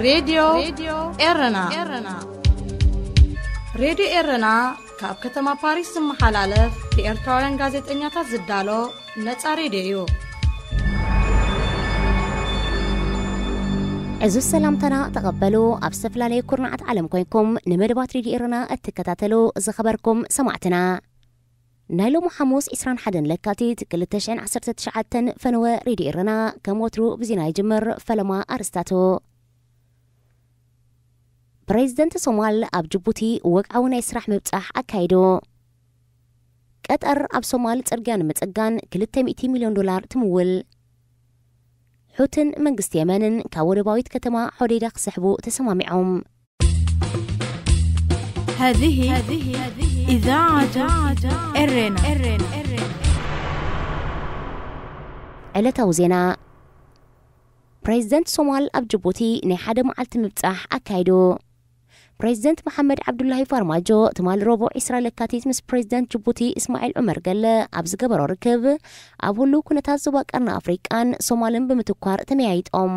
ሬድዮ ኤረና። ሬድዮ ኤረና ካብ ከተማ ፓሪስ ዝመሓላለፍ ብኤርትራውያን ጋዜጠኛታት ዝዳሎ ነጻ ሬድዮ እዩ። ዕዙዝ ሰላምታና ተቐበሉ። ኣብ ዝተፈላለየ ኩርናዓት ዓለም ኮይንኩም ንመደባት ሬድዮ ኤረና እትከታተሉ ዝኸበርኩም ሰማዕትና፣ ናይ ሎሚ ሓሙስ ዕስራን ሓደን ለካቲት ክልተ ሽሕን ዓሰርተ ትሽዓተን ፈነወ ሬድዮ ኤረና ከም ወትሩ ብዜና ይጅምር። ፈለማ ኣርስታቱ። ፕሬዚደንት ሶማል ኣብ ጅቡቲ ወግዓዊ ናይ ስራሕ ምብጻሕ ኣካይዱ። ቀጠር ኣብ ሶማል ጽርግያ ንምጽጋን ክልተ ሚእቲ ሚልዮን ዶላር ትምውል። ሑትን መንግስቲ የመንን ካብ ወደባዊት ከተማ ሖዴዳ ክስሕቡ ተሰማሚዖም። هذه إذاعة إرينا. ዕለታዊ ዜና። ፕሬዚደንት ሶማል ኣብ ጅቡቲ ናይ ሓደ መዓልቲ ምብጻሕ ኣካይዱ። ፕሬዚደንት መሓመድ ዓብዱላሂ ፋርማጆ ትማሊ ረቡዕ ዕስራ ለካቲት ምስ ፕሬዚደንት ጅቡቲ እስማዒል ዑመር ገለ ኣብ ዝገበሮ ርክብ፣ ኣብ ህሉው ኩነታት ዞባ ቀርኒ ኣፍሪቃን ሶማልን ብምትኳር ተመያይጦም።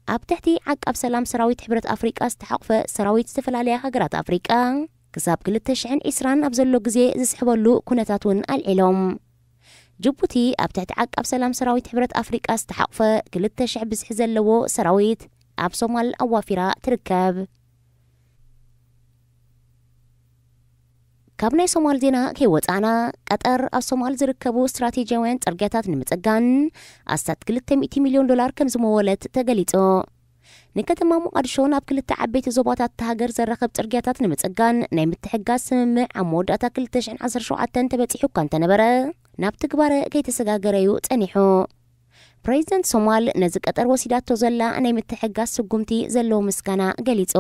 ኣብ ትሕቲ ዓቃብ ሰላም ሰራዊት ሕብረት ኣፍሪቃ ዝተሓቑፈ ሰራዊት ዝተፈላለያ ሃገራት ኣፍሪቃ፣ ክሳብ ክልተ ሽሕን ዕስራን ኣብ ዘሎ ግዜ ዝስሕበሉ ኩነታት እውን ኣልዒሎም። ጅቡቲ ኣብ ትሕቲ ዓቃብ ሰላም ሰራዊት ሕብረት ኣፍሪቃ ዝተሓቑፈ ክልተ ሽሕ ብዝሒ ዘለዎ ሰራዊት ኣብ ሶማል ኣዋፊራ ትርከብ። ካብ ናይ ሶማል ዜና ከይወጻእና፣ ቀጠር ኣብ ሶማል ዝርከቡ ስትራቴጂያውያን ጽርግያታት ንምጽጋን ኣስታት ክልተ ሚእቲ ሚልዮን ዶላር ከም ዝመወለት ተገሊጹ። ንከተማ ሞቓድሾ ናብ ክልተ ዓበይቲ ዞባታት እታ ሃገር ዘራኽብ ጽርግያታት ንምጽጋን ናይ ምትሕግጋዝ ስምምዕ ኣብ መወዳእታ ክልተ ሽሕን ዓሰርተ ሸውዓተን ተበጺሑ እኳ እንተነበረ፣ ናብ ትግባረ ከይተሰጋገረ እዩ ጸኒሑ። ፕሬዚደንት ሶማል ነዚ ቀጠር ወሲዳቶ ዘላ ናይ ምትሕግጋዝ ስጉምቲ ዘለዎ ምስጋና ገሊጹ።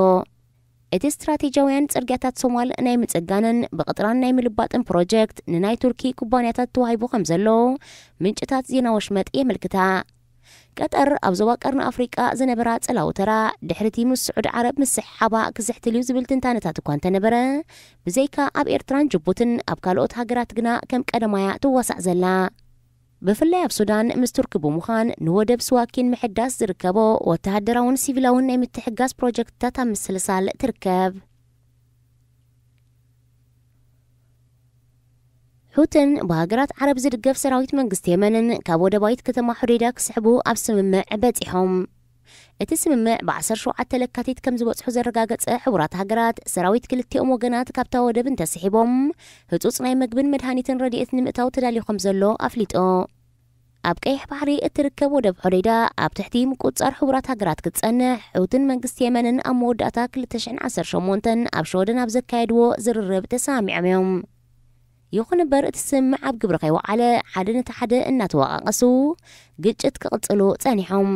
እቲ ስትራቴጂያውያን ጽርግያታት ሶማል ናይ ምጽጋንን ብቕጥራን ናይ ምልባጥን ፕሮጀክት ንናይ ቱርኪ ኩባንያታት ተዋሂቡ ከም ዘሎ ምንጭታት ዜና ወሽመጥ የመልክታ። ቀጠር ኣብ ዞባ ቀርኒ ኣፍሪቃ ዝነበራ ጸላዊ ተራ ድሕሪቲ ምስ ስዑድ ዓረብ ምስሕሓባ ክዝሕትል እዩ ዝብል ትንታነታት እኳ እንተነበረ፣ ብዘይካ ኣብ ኤርትራን ጅቡትን ኣብ ካልኦት ሃገራት ግና ከም ቀደማያ ትዋሳእ ዘላ። ብፍላይ ኣብ ሱዳን ምስ ቱርኪ ብምዃን ንወደብ ስዋኪን ምሕዳስ ዝርከቦ ወተሃደራውን ሲቪላውን ናይ ምትሕጋዝ ፕሮጀክትታት ኣብ ምስልሳል ትርከብ። ሑትን ብሃገራት ዓረብ ዝድገፍ ሰራዊት መንግስቲ የመንን ካብ ወደባዊት ከተማ ሑዴዳ ክስሕቡ ኣብ ስምምዕ በጺሖም። እቲ ስምምዕ ብ ዓሰርተ ሸውዓተ ለካቲት ከም ዝበጽሑ ዘረጋገጸ ሕቡራት ሃገራት፣ ሰራዊት ክልቲኦም ወገናት ካብታ ወደብ እንተስሒቦም፣ ህጹጽ ናይ መግብን መድሃኒትን ረድኤት ንምእታው ተዳልዩ ከም ዘሎ ኣፍሊጡ። ኣብ ቀይሕ ባሕሪ እትርከብ ወደብ ሖዴዳ ኣብ ትሕቲ ምቁጽጻር ሕቡራት ሃገራት ክትጸንሕ፣ ሑትን መንግስቲ የመንን ኣብ መወዳእታ ክልተ ሽሕን ዓሰርተ ሸሞንተን ኣብ ሸወደን ኣብ ዘካየድዎ ዝርርብ ተሰማሚዖም እዮም። ይኹን እምበር፣ እቲ ስምምዕ ኣብ ግብሪ ከይወዓለ፣ ሓደ ነቲ ሓደ እናተወቃቐሱ ግጭት ክቕጽሉ ጸኒሖም።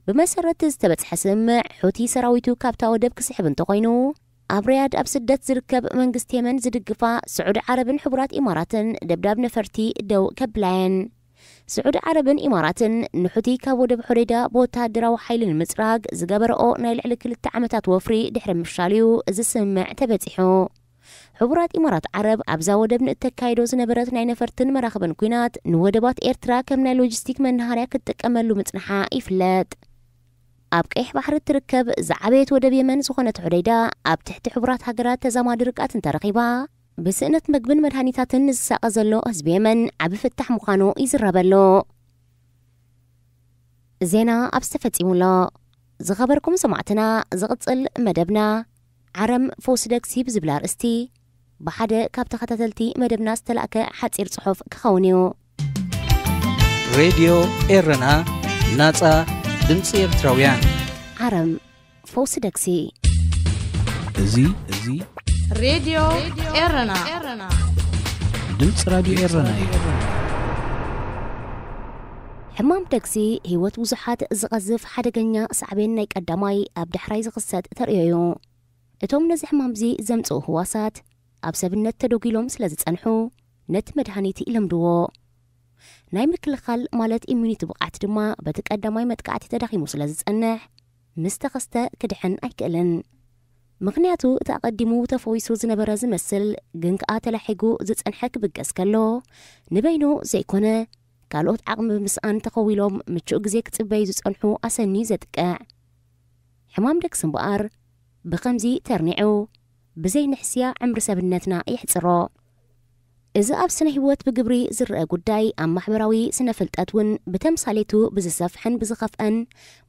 ብመሰረት ዝተበጽሐ ስምምዕ፣ ሑቲ ሰራዊቱ ካብታ ወደብ ክስሕብ እንተኾይኑ፣ ኣብ ሪያድ ኣብ ስደት ዝርከብ መንግስቲ የመን ዝድግፋ ስዑዲ ዓረብን ሕቡራት ኢማራትን ደብዳብ ነፈርቲ ደው ከብላ እየን። ስዑዲ ዓረብን ኢማራትን ንሑቲ ካብ ወደብ ሖዴዳ ብወተሃደራዊ ሓይሊ ንምጽራግ ዝገበረኦ ናይ ልዕሊ ክልተ ዓመታት ወፍሪ ድሕሪ ምፍሻሉ እዩ እዚ ስምምዕ ተበጺሑ። ሕቡራት ኢማራት ዓረብ ኣብዛ ወደብ ንእተካይዶ ዝነበረት ናይ ነፈርትን መራኽብን ኲናት ንወደባት ኤርትራ ከም ናይ ሎጂስቲክ መናሃርያ ክትጥቀመሉ ምጽንሓ ይፍለጥ። ኣብ ቀይሕ ባሕሪ እትርከብ ዝዓበየት ወደብ የመን ዝኾነት ሑደይዳ ኣብ ትሕቲ ሕቡራት ሃገራት ተዛማዲ ርግኣት እንተረኺባ፣ ብስእነት መግብን መድሃኒታትን ንዝሳቐ ዘሎ ህዝቢ የመን ዓቢ ፍታሕ ምዃኑ ይዝረበሉ። ዜና ኣብዚ ተፈጺሙ ኣሎ። ዝኸበርኩም ሰማዕትና፣ ዝቕጽል መደብና ዓረም ፈውሲ ደግሲ ብዝብል ኣርእስቲ ብሓደ ካብ ተኸታተልቲ መደብና ዝተላእከ ሓጺር ጽሑፍ ክኸውን እዩ። ሬድዮ ኤረና፣ ናጻ ድምጺ ኤርትራውያን። ዓረም ፈውሲ ደግሲ። እዚ፣ እዚ ሬድዮ ኤረና። ድምጺ ራድዮ ኤረና እዩ። ሕማም ደግሲ ህይወት ብዙሓት ዝቐዝፍ ሓደገኛ ሳዕቤን ናይ ቀዳማይ ኣብ ዳሕራይ ዝኽሰት ተርእዮ እዩ። እቶም ነዚ ሕማምዚ ዘምጽኡ ህዋሳት ኣብ ሰብነት ተደጒሎም ስለ ዝጸንሑ፣ ነቲ መድሃኒት ይለምድዎ። ናይ ምክልኻል ማለት ኢሚዩኒቲ ብቕዓት ድማ በቲ ቀዳማይ መጥቃዕቲ ተዳኺሙ ስለ ዝጸንሕ፣ ምስ ተኸስተ ክድሕን ኣይክእልን። ምኽንያቱ እቲ ኣቐዲሙ ተፈዊሱ ዝነበረ ዝመስል ግን ከኣ ተላሒጉ ዝጸንሐ ክብገስ ከሎ፣ ንበይኑ ዘይኮነ፣ ካልኦት ዓቕሚ ብምስኣን ተኸዊሎም ምቹእ ግዜ ክጽበዩ ዝጸንሑ ኣሰንዩ ዘጥቅዕ። ዕማም ደግሲ እምበኣር ብኸምዚ ተርኒዑ ብዘይ ንሕስያ ዕምሪ ሰብነትና የሕጽሮ። እዚ ኣብ ስነ ህይወት ብግብሪ ዝረአ ጉዳይ ኣብ ማሕበራዊ ስነ ፍልጠት እውን ብተምሳሌቱ ብዝሰፍሐን ብዝኸፍአን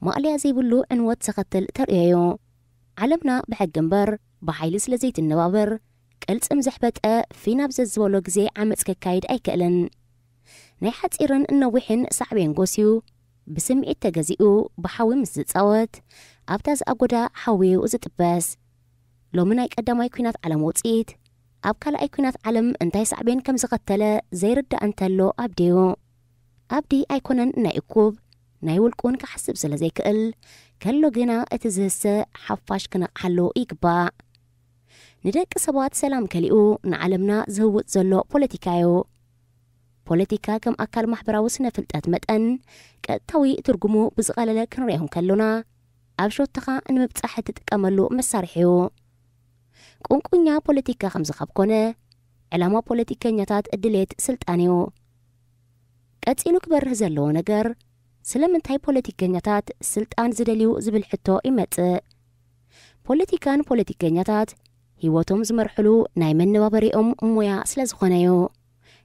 ማእለያ ዘይብሉ ዕንወት ዘኸትል ተርእዮ እዩ። ዓለምና ብሕጊ እምበር ብሓይሊ ስለ ዘይትነባበር ቅልጽም ዘሕበጠ ፊናብ ዘዝበሎ ግዜ ዓመጽ ከካይድ ኣይክእልን። ናይ ሓጺርን ነዊሕን ሳዕቤን ጎስዩ ብስምዒት ተገዚኡ ብሓዊ ምስ ዝጻወት ኣብታ ዝኣጎዳ ሓዊኡ ዝጥበስ። ሎሚ ናይ ቀዳማይ ኲናት ዓለም ውጽኢት ኣብ ካልኣይ ኲናት ዓለም እንታይ ሳዕቤን ከም ዝኸተለ ዘይርዳእ እንተሎ ኣብዲዩ። ኣብዲ ኣይኮነን ናይ እኩብ ናይ ውልቁን ክሓስብ ስለ ዘይክእል ከሎ ግና እቲ ዝህሰ ሓፋሽ ክነቕሓሉ ይግባእ። ንደቂ ሰባት ሰላም ከሊኡ ንዓለምና ዝህውጥ ዘሎ ፖለቲካ እዩ። ፖለቲካ ከም ኣካል ማሕበራዊ ስነ ፍልጠት መጠን ቀጥታዊ ትርጉሙ ብዝቐለለ ክንሪኦ እንከሎና ኣብ ሾትኻ ንምብጻሕ እትጥቀመሉ መሳርሒ እዩ። ቁንቁኛ ፖለቲካ ከምዚ ካብ ኮነ ዕላማ ፖለቲከኛታት ድሌት ስልጣን እዩ። ቀጺሉ ክበርህ ዘለዎ ነገር ስለምንታይ ፖለቲከኛታት ስልጣን ዝደልዩ ዝብል ሕቶ ይመጽእ። ፖለቲካን ፖለቲከኛታት ህይወቶም ዝመርሕሉ ናይ መነባበሪኦም ሞያ ስለ ዝኾነ እዩ።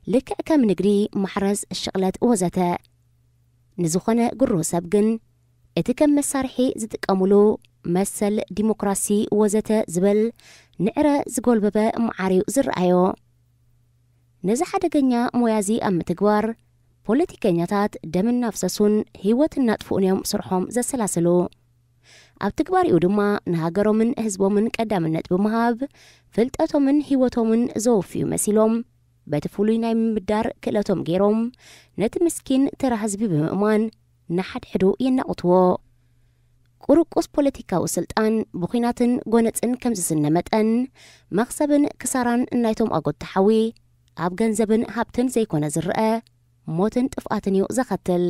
ልክዕ ከም ንግዲ፣ ማሕረስ፣ ሽቕለት ወዘተ። ንዝኾነ ግሩህ ሰብ ግን እቲ ከም መሳርሒ ዝጥቀሙሉ መሰል፣ ዲሞክራሲ ወዘተ ዝበል ንዕረ ዝጎልበበ መዓር እዩ ዝረኣዮ። ነዚ ሓደገኛ ሞያዚ ኣብ ምትግባር ፖለቲከኛታት ደም እናፍሰሱን ህይወት እናጥፍኡን እዮም ስርሖም ዘሰላስሉ። ኣብ ትግባሪኡ ድማ ንሃገሮምን ህዝቦምን ቀዳምነት ብምሃብ ፍልጠቶምን ህይወቶምን ዘወፍዩ መሲሎም በቲ ፍሉይ ናይ ምምዳር ክእለቶም ገይሮም ነቲ ምስኪን ተራ ህዝቢ ብምእማን ንሓድሕዱ የናቑትዎ። ቁርቁስ ፖለቲካዊ ስልጣን ብኹናትን ጎነጽን ከም ዝስነ መጠን መኽሰብን ክሳራን እናይቶም ኣጎት ተሓዊ ኣብ ገንዘብን ሃብትን ዘይኮነ ዝረአ ሞትን ጥፍኣትን እዩ ዘኸትል።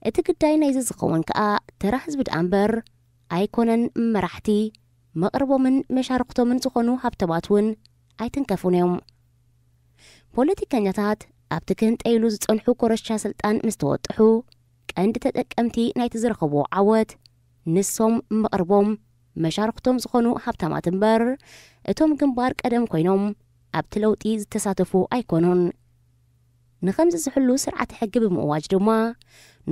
እቲ ግዳይ ናይዚ ዝኸውን ከኣ ተራ ህዝቢ ደኣ እምበር ኣይኮነን መራሕቲ መቕርቦምን መሻርኽቶምን ዝኾኑ ሃብተባት እውን ኣይትንከፉን እዮም። ፖለቲከኛታት ኣብቲ ክህንጠይሉ ዝጸንሑ ኮረሻ ስልጣን ምስ ተወጥሑ ቀንዲ ተጠቀምቲ ናይቲ ዝረኸብዎ ዓወት ንሶም መቕርቦም መሻርኽቶም ዝኾኑ ሃብታማት እምበር እቶም ግንባር ቀደም ኮይኖም ኣብቲ ለውጢ ዝተሳተፉ ኣይኮኑን። ንኸምዚ ዝሕሉ ስርዓተ ሕጊ ብምእዋጅ ድማ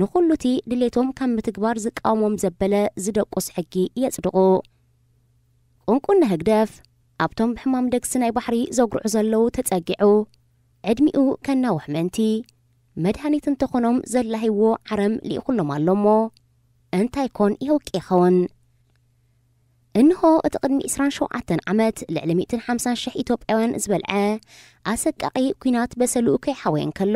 ንኹሉ እቲ ድሌቶም ካብ ምትግባር ዝቃወሞም ዘበለ ዝደቁስ ሕጊ የጽድቑ። ቁንቁነ ህግደፍ ኣብቶም ብሕማም ደግሲ ናይ ባሕሪ ዘጉርዑ ዘለዉ ተጸጊዑ ዕድሚኡ ከናውሕ ምእንቲ መድሃኒት እንተኾኖም ዘላሂዎ ዓረም ልኢኹሎም ኣሎ እሞ እንታይ ኮን የውቂ ይኸውን? እንሆ እቲ ቅድሚ ዕስራን ሸውዓተን ዓመት ልዕሊ ሚእትን ሓምሳን ሽሕ ኢትዮጵያውያን ዝበልዐ ኣሰቃቒ ኲናት በሰልኡ ከይሓወየ እንከሎ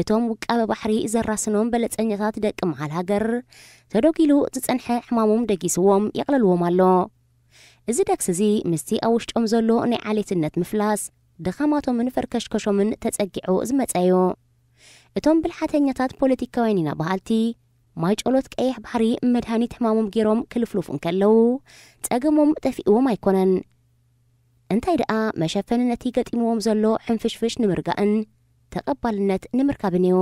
እቶም ውቃበ ባሕሪ ዘራስኖም በለጸኛታት ደቂ መሃል ሃገር ተዶጊሉ ዝጸንሐ ሕማሞም ደጊስዎም የቕለልዎም ኣሎ። እዚ ደክሲ እዚ ምስቲ ኣብ ውሽጦም ዘሎ ናይ ዓሌትነት ምፍላስ ድኻማቶምን ፈርከሽከሾምን ተጸጊዑ ዝመጸ እዩ። እቶም ብልሓተኛታት ፖለቲካውያን ኢና በሃልቲ ማይ ጨሎት ቀይሕ ባሕሪ መድሃኒት ሕማሞም ገይሮም ክልፍሉፉ እንከለዉ ጸገሞም ጠፊእዎም ኣይኮነን። እንታይ ደኣ መሸፈኒ ነቲ ገጢምዎም ዘሎ ሕንፍሽፍሽ ንምርጋእን ተቐባልነት ንምርካብን እዩ።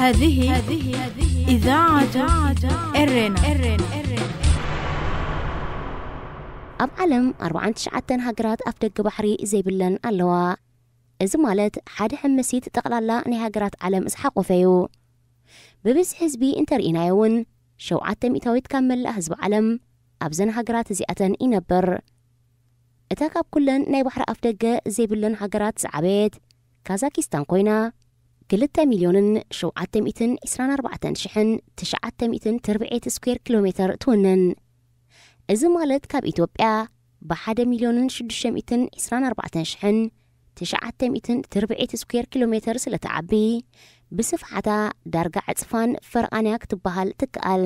هذه إذاعة إرينا. ኣብ ዓለም ኣርባዓን ትሽዓተን ሃገራት ኣፍደገ ባሕሪ ዘይብለን ኣለዋ። እዚ ማለት ሓደ ሕምሲት ጠቕላላ ናይ ሃገራት ዓለም ዝሓቆፈ እዩ። ብብዝሒ ህዝቢ እንተርኢናዮ እውን ሸውዓተ ሚእታዊት ካብ መላእ ህዝቢ ዓለም ኣብዘን ሃገራት እዚኣተን ይነብር። እታ ካብ ኩለን ናይ ባሕሪ ኣፍደገ ዘይብለን ሃገራት ዝዓበየት ካዛኪስታን ኮይና ክልተ ሚልዮንን ሸውዓተ ሚእትን ዕስራን ኣርባዕተን ሽሕን ትሽዓተ ሚእትን ትርብዒት ስኩዌር ኪሎ ሜተር ትውንን። እዚ ማለት ካብ ኢትዮጵያ ብሓደ ሚልዮንን ሽዱሽተ ሚእትን ዕስራን ኣርባዕተን ሽሕን ትሽዓተ ሚእትን ትርብዒት ስኩዌር ኪሎ ሜተር ስለ ትዓቢ ብስፍሓታ ዳርጋ ዕጽፋን ፈርቓንያ ክትበሃል ትከኣል።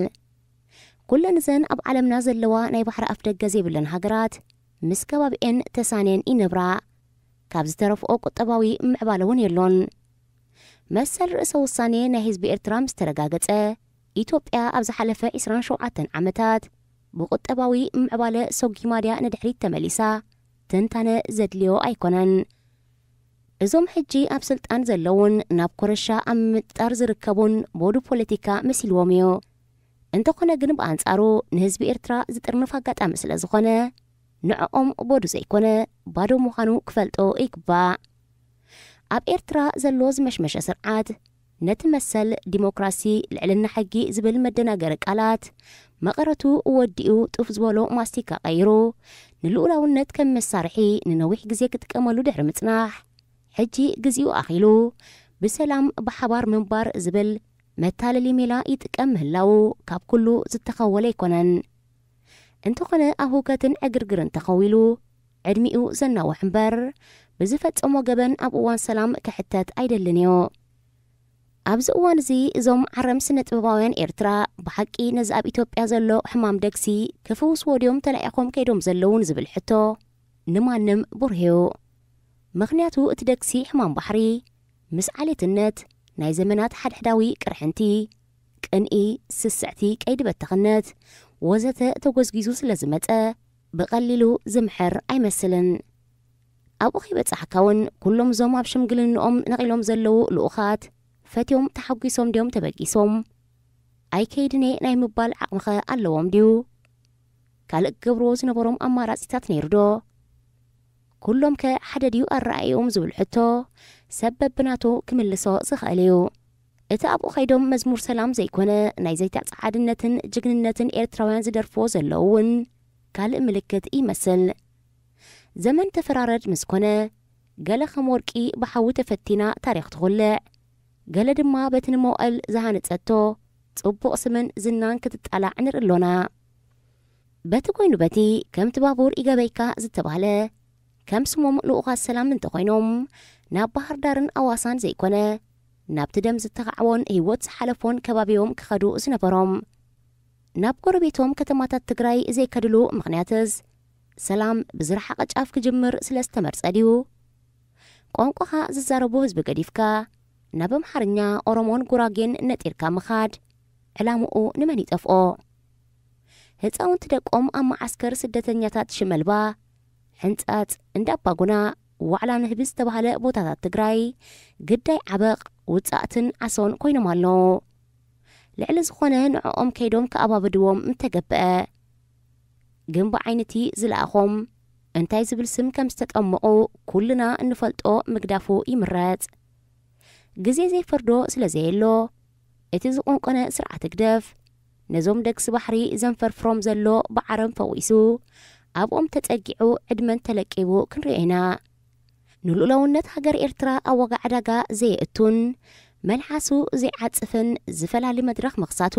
ኩለን እዘን ኣብ ዓለምና ዘለዋ ናይ ባሕሪ ኣፍደገ ዘይብለን ሃገራት ምስ ከባቢኤን ተሳንየን ይነብራ። ካብ ዝተረፍኦ ቁጠባዊ ምዕባለ እውን የሎን። መሰል ርእሰ ውሳኔ ናይ ህዝቢ ኤርትራ ምስ ተረጋገጸ ኢትዮጵያ ኣብ ዝሓለፈ ዕስራን ሸውዓተን ዓመታት ብቁጠባዊ ምዕባለ ሰጒማ ድያ ንድሕሪት ተመሊሳ ትንታነ ዘድልዮ ኣይኮነን። እዞም ሕጂ ኣብ ስልጣን ዘለዉን ናብ ኮረሻ ኣብ ምምጥጣር ዝርከቡን ቦዱ ፖለቲካ መሲልዎም እዩ። እንተኾነ ግን ብኣንጻሩ ንህዝቢ ኤርትራ ዝጥርንፍ ኣጋጣሚ ስለ ዝኾነ ንዕኦም ቦዱ ዘይኮነ ባዶ ምዃኑ ክፈልጦ ይግባእ። ኣብ ኤርትራ ዘሎ ዝመሽመሸ ስርዓት ነቲ መሰል ዲሞክራሲ፣ ልዕልና ሕጊ ዝብል መደናገሪ ቃላት መቐረቱ ወዲኡ ጡፍ ዝበሎ ማስቲካ ቀይሩ ንልኡላውነት ከም መሳርሒ ንነዊሕ ግዜ ክጥቀመሉ ድሕሪ ምጽናሕ ሕጂ ግዜኡ ኣኺሉ ብሰላም ብሓባር ምንባር ዝብል መታለሊ ሜላ ይጥቀም ምህላው ካብ ኩሉ ዝተኸወለ ኣይኮነን። እንተኾነ ኣብ ህውከትን ዕግርግርን ተኸዊሉ ዕድሚኡ ዘናውሕ እምበር ብዝፈጸሞ ገበን ኣብ እዋን ሰላም ክሕተት ኣይደልን እዩ። ኣብዚ እዋን እዚ እዞም ዓረም ስነ ጥበባውያን ኤርትራ ብሓቂ ነዚ ኣብ ኢትዮጵያ ዘሎ ሕማም ደግሲ ክፍውስዎ ድዮም ተላኢኾም ከይዶም ዘለዉ ንዝብል ሕቶ ንማንም ብሩህ እዩ። ምኽንያቱ እቲ ደግሲ ሕማም ባሕሪ ምስ ዓሌትነት ናይ ዘመናት ሓድሕዳዊ ቅርሕንቲ፣ ቅንኢ፣ ስስዕቲ፣ ቀይዲ በተኽነት ወዘተ ተጎዝጊዙ ስለ ዝመጸ ብቐሊሉ ዝምሕር ኣይመስልን። ኣብኡ ከይበጻሕካ እውን ኩሎም እዞም ኣብ ሽምግልንኦም ነቒሎም ዘለዉ ልኡኻት ፈትዮም ተሓጒሶም ድዮም ተበጊሶም? ኣይከይድን እየ ናይ ምባል ዓቕምኸ ኣለዎም ድዩ? ካልእ ክገብርዎ ዝነበሮም ኣማራጺታት ነይሩ ዶ? ኩሎም ከ ሓደ ድዩ ኣረኣእዮም ዝብል ሕቶ ሰብ በብናቱ ክምልሶ ዝኽእል እዩ። እቲ ኣብኡ ከይዶም መዝሙር ሰላም ዘይኮነ ናይ ዘይተጸዓድነትን ጅግንነትን ኤርትራውያን ዝደርፍዎ ዘለዉ እውን ካልእ ምልክት ይመስል። ዘመን ተፈራረድ ምስ ኮነ ገለ ከም ወርቂ ብሓዊ ተፈቲና ታሪኽ ትኹልዕ፣ ገለ ድማ በቲ ንመዋእል ዝሃነጸቶ ጽቡቕ ስምን ዝናን ክትጣላዕ ንርኢ ኣሎና። በቲ ኮይኑ በቲ ከምቲ ባቡር ይገበይካ ዝተባህለ ከም ስሞም ልኡኻት ሰላም እንተኾይኖም ናብ ባህር ዳርን ኣዋሳን ዘይኮነ ናብቲ ደም ዝተኻዕቦን ህይወት ዝሓለፎን ከባቢዮም ክኸዱ ዝነበሮም ናብ ጎረቤቶም ከተማታት ትግራይ ዘይከድሉ ምኽንያትስ ሰላም ብዝረሓቐ ጫፍ ክጅምር ስለ ዝተመርጸ ድዩ? ቋንቋኻ ዝዛረቡ ህዝቢ ገዲፍካ ናብ ኣምሓርኛ፣ ኦሮሞን ጉራጌን ነጢርካ ምኻድ ዕላምኡ ንመን ይጠፍኦ? ህፃውንቲ ደቆም ኣብ መዓስከር ስደተኛታት ሽመልባ፣ ሕንፃፅ፣ እንዳባጉና፣ ዋዕላ ንህቢ ዝተባህለ ቦታታት ትግራይ ግዳይ ዓበቕ፣ ውፃእትን ዓሶን ኮይኖም ኣለዉ። ልዕሊ ዝኾነ ንዕኦም ከይዶም ከኣባብድዎም ምተገበአ። ግን ብዓይነቲ ዝለኣኾም እንታይ ዝብል ስም ከም ዝተጠመቑ ኩልና እንፈልጦ ምግዳፉ ይምረጽ። ግዜ ዘይፈርዶ ስለ ዘየሎ እቲ ዝቆንቆነ ስርዓት ህግደፍ ነዞም ደግሲ ባሕሪ ዘንፈርፍሮም ዘሎ ብዓረም ፈዊሱ ኣብኦም ተጸጊዑ ዕድመን ተለቂቡ ክንሪኦ ኢና። ንልኡላውነት ሃገር ኤርትራ ኣብ ዋጋ ዕዳጋ ዘየእቱን መልሓሱ ዘይዓጽፍን ዝፈላሊ መድረኽ ምኽሳቱ